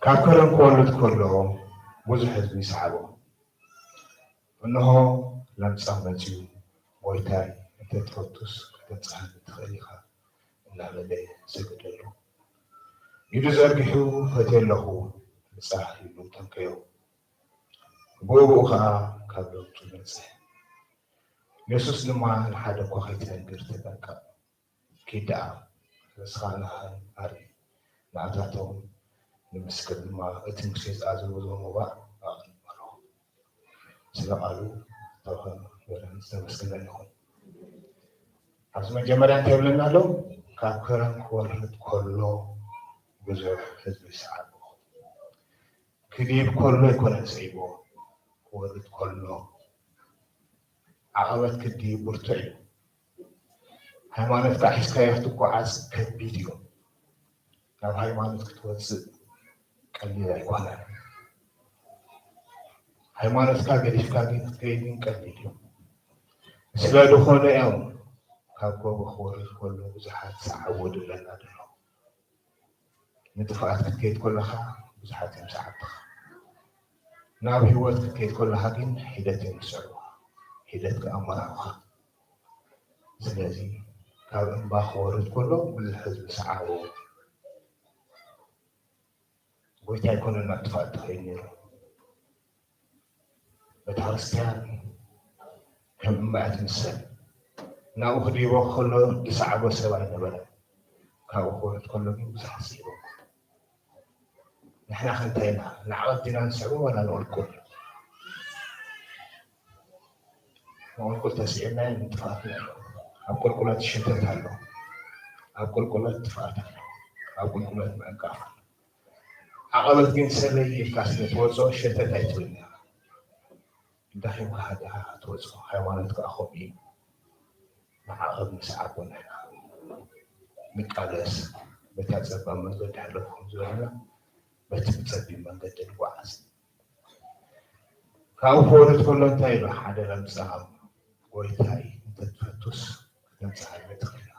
ካብ ከረን ክወርድ ከሎ ብዙሕ ህዝቢ ይሰሓቦ። እንሆ ለምጻም መጺኡ፣ ጎይታይ፣ እንተ ትፈቱስ ከተንጽሃኒ ትኽእል ኢኻ እናበለ ሰገደሉ። ኢዱ ዘርጊሑ ፈትየ ኣለኹ ንጻህ ኢሉ ተንከዮ። ብኡ ብኡ ኸኣ ካብ ለውጡ ነጽህ። የሱስ ድማ ንሓደ እኳ ከይትነግር ተጠንቀቕ። ኪድ ደኣ ርእስኻ ንካህን ኣርኢ፣ ንኣታቶም ንምስክር ድማ እቲ ሙሴ ዝኣዘዞ መባእ ኣቕርብ በሎ። ስለ ቃሉ ዝተባረኸን ዝተመስገነን ይኹን። ኣብዚ መጀመርያ እንታይ ይብለና ኣሎ? ካብ ከረን ክወርድ ከሎ ብዙሕ ህዝቢ ሰዓቦ። ክድይብ ከሎ ኣይኮነን ስዒቦ፣ ክወርድ ከሎ። ዓቐበት ክድይብ ብርቱዕ እዩ። ሃይማኖትካ ሒዝካዮ ክትጓዓዝ ከቢድ እዩ። ናብ ሃይማኖት ክትወፅእ ቀሊል ኣይኮነን። ሃይማኖትካ ገዲፍካ ግን ክትከይድ ግን ቀሊል እዩ። ስለ ዝኾነ እዮም ካብ ጎቦ ክወርድ ከሎ ብዙሓት ዝሰዓብዎ ድለና ዘሎ። ንጥፍኣት ክትከይድ ከለኻ ብዙሓት እዮም ዝሰዓብኻ። ናብ ህይወት ክትከይድ ከለኻ ግን ሒደት እዮም ዝስዕቡኻ። ሒደት ከኣ መራቑኻ። ስለዚ ካብ እምባ ክወርድ ከሎ ብዙሕ ህዝቢ ሰዓቦ። ጎይታ ኣይኮነን ናብ ጥፍኣት ተኸይዱ ነይሩ። ቤተ ክርስቲያን ከም እምባ እያ ትምሰል። ናብኡ ክድይቦ ከሎ ዝሰዓቦ ሰብ ኣይነበረን። ካብኡ ክወርድ ከሎ ግን ብዙሓት ስዒቦም። ንሕና ከ እንታይ ኢና? ንዓቐብ ዲና ንስዕቦ ዋላ ንቑልቁል? ንቑልቁል ተስዒብናዮ ንጥፍኣት ኢና። ኣብ ቁልቁለት ሸተት ኣሎ። ኣብ ቁልቁለት ጥፍኣት ኣሎ። ኣብ ቁልቁለት ምዕቃፍ ኣሎ። ዓቐበት ግን ሰበይ ኢልካ ስለ ትወጾ ሸተት ኣይትብልን ኢኻ። ደኺምካ ሃዲኻ ክትወጾ፣ ሃይማኖት ከኣ ከምኡ እዩ። ንዓቐብ ንስዓቦ ንሕና ንቃለስ፣ በታ ጸባብ መንገዲ ሕለፉ ከም ዝበለና፣ በቲ ብጸቢብ መንገዲ ንጓዓዝ። ካብኡ ክወርድ ከሎ እንታይ ኢሉ ሓደ ለምጻም፣ ጎይታይ፣ እንተትፈቱስ ከተምጽኣለይ ትኽእል ኢኻ።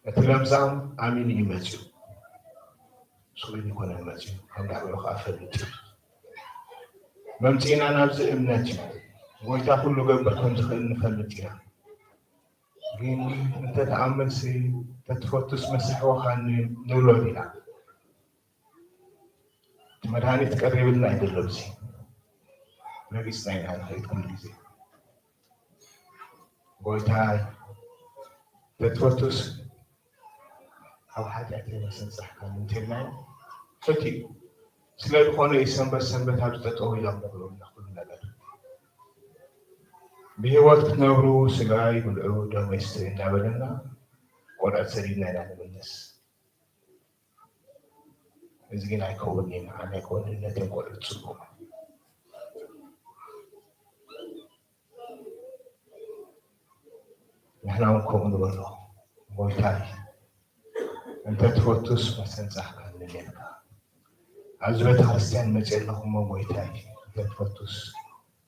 እቲ ለምጻም ኣሚኑ እዩ መጺኡ። ስቕ ኢሉ ኣይኮነን መጺኡ፣ ከም ዳዕሮ ከኣ ፈሊጡ እዩ። መምጺእና ናብዚ እምነት እዩ። ጎይታ ኩሉ ገብር ከም ዝኽእል ንፈልጥ ኢና። ግን እንተተኣመንሲ፣ እንተትፈቱስ መሳሕወኻኒ ንብሎ ዲና? እቲ መድሃኒት ቀሪብልና ኣይደሎ፣ እዚ ረጊጽና ኢና ንኸይድ ኩሉ ግዜ። ጎይታይ፣ ተትፈቱስ ካብ ሓጢኣተይ መሰንጻሕካኒ እንተኢልናዮ፣ ፈትዩ። ስለ ዝኾነ እዩ ሰንበት ሰንበት ኣብዚ ጠጠው ኢሎም ንብለና ኩሉ ነገር። ብህይወት ክትነብሩ ስጋይ ብልዑ ደመይ ስተዩ እናበለና ቆልዑት ሰዲድና ኢና ንምለስ። እዚ ግን ኣይከውንን እዩ፣ ንዓና ኣይከውንን፣ ነቶም ቆልዑት ጽቡቕ። ንሕና እውን ከምኡ ንበሎ፣ ጎይታይ፣ እንተ ትፈቱስ መሰንጻሕካኒ ነርካ። ኣብዚ ቤተ ክርስቲያን መጽየ ኣለኹ እሞ፣ ጎይታይ፣ እንተ ትፈቱስ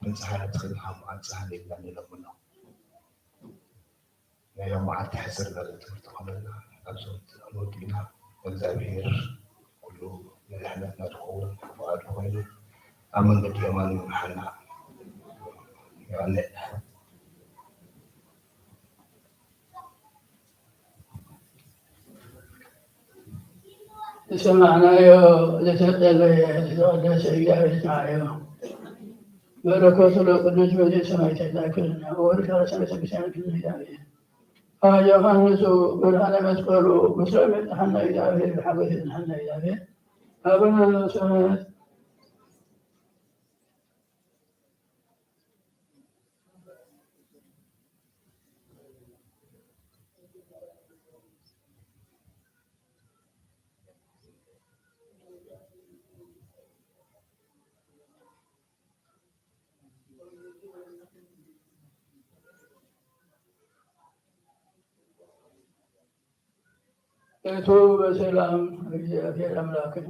ተንጽሓኒ ትኽእል ኢኻ እሞ፣ ኣንጽሃኒ ኢልና ንለምኖ። ናይ ሎም መዓልቲ ሕጽር ዝበለ ትምህርቲ ኮነልና፣ ኣብዚ ወዲእና፣ እግዚኣብሔር ኩሉ ንድሕነትና ዝኸውን ፍቓዱ ኮይኑ ኣብ መንገዲ የማኑ ይምርሓና። የቐንየልና። ዝሰማዕናዮ ዝተጸለየ ዝተቐደሰ እግዚኣብሔር ይስምዓዮ። በረከቱ ለቅዱስ በዚህ ሰማይ ይላክልና። ወወልድ ቃል ሰማይ ቅዱሳን ክልል ይላክልን። ኣጆኻ ንሱ ብርሃነ መስቀሉ ብስም የጽንሓና እግዚኣብሔር፣ ብሓጎስ የጽንሓና እግዚኣብሔር። ኣቡነ ዘበሰማያት። እቱ በሰላም እግዚኣብሔር ኣምላክነ።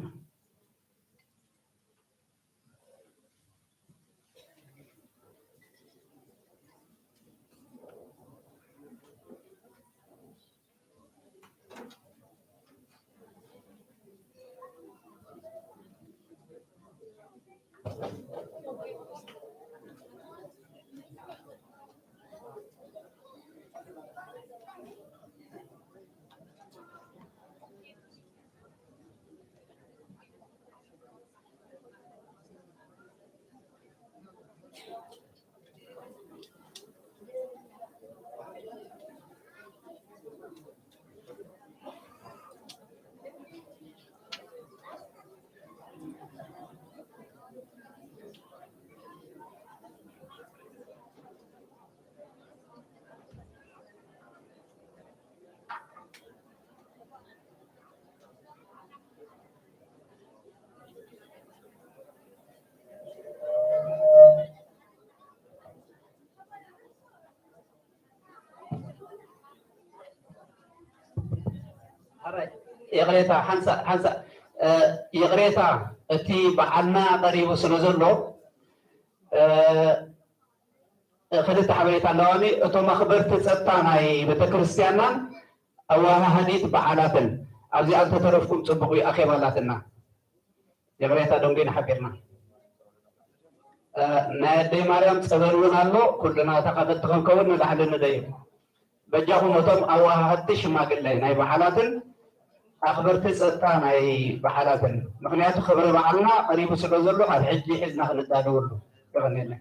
ይቕሬታ፣ ሓንሳእ ሓንሳእ ይቕሬታ፣ እቲ በዓልና ቀሪቡ ስለ ዘሎ፣ እ፣ ክልተ ሓበሬታ ኣለዋኒ። እቶም ኣኽበርቲ ጸጥታ ናይ ቤተክርስትያናን ኣወሃሃዲት በዓላትን፣ ኣብዚኣ እንተተረፍኩም ጽቡቕ እዩ፣ ኣኼባ ኣላትና። ይቕሬታ፣ ደንጉይና ሓቢርና። እ፣ ናይ ኣደይ ማርያም ጸበል እውን ኣሎ። ኩልና ተቐመጥቲ ክንከውን ንላዕሊ ንደይብ። በጃኹም እቶም ኣወሃሃድቲ ሽማግለ ናይ በዓላትን ኣኽበርቲ ጸጥታ ናይ በዓላትን፣ ምኽንያቱ ክብረ በዓልና ቀሪቡ ስለ ዘሎ ካብ ሕጂ ሒዝና ክንዳለወሉ። የቐንየለይ።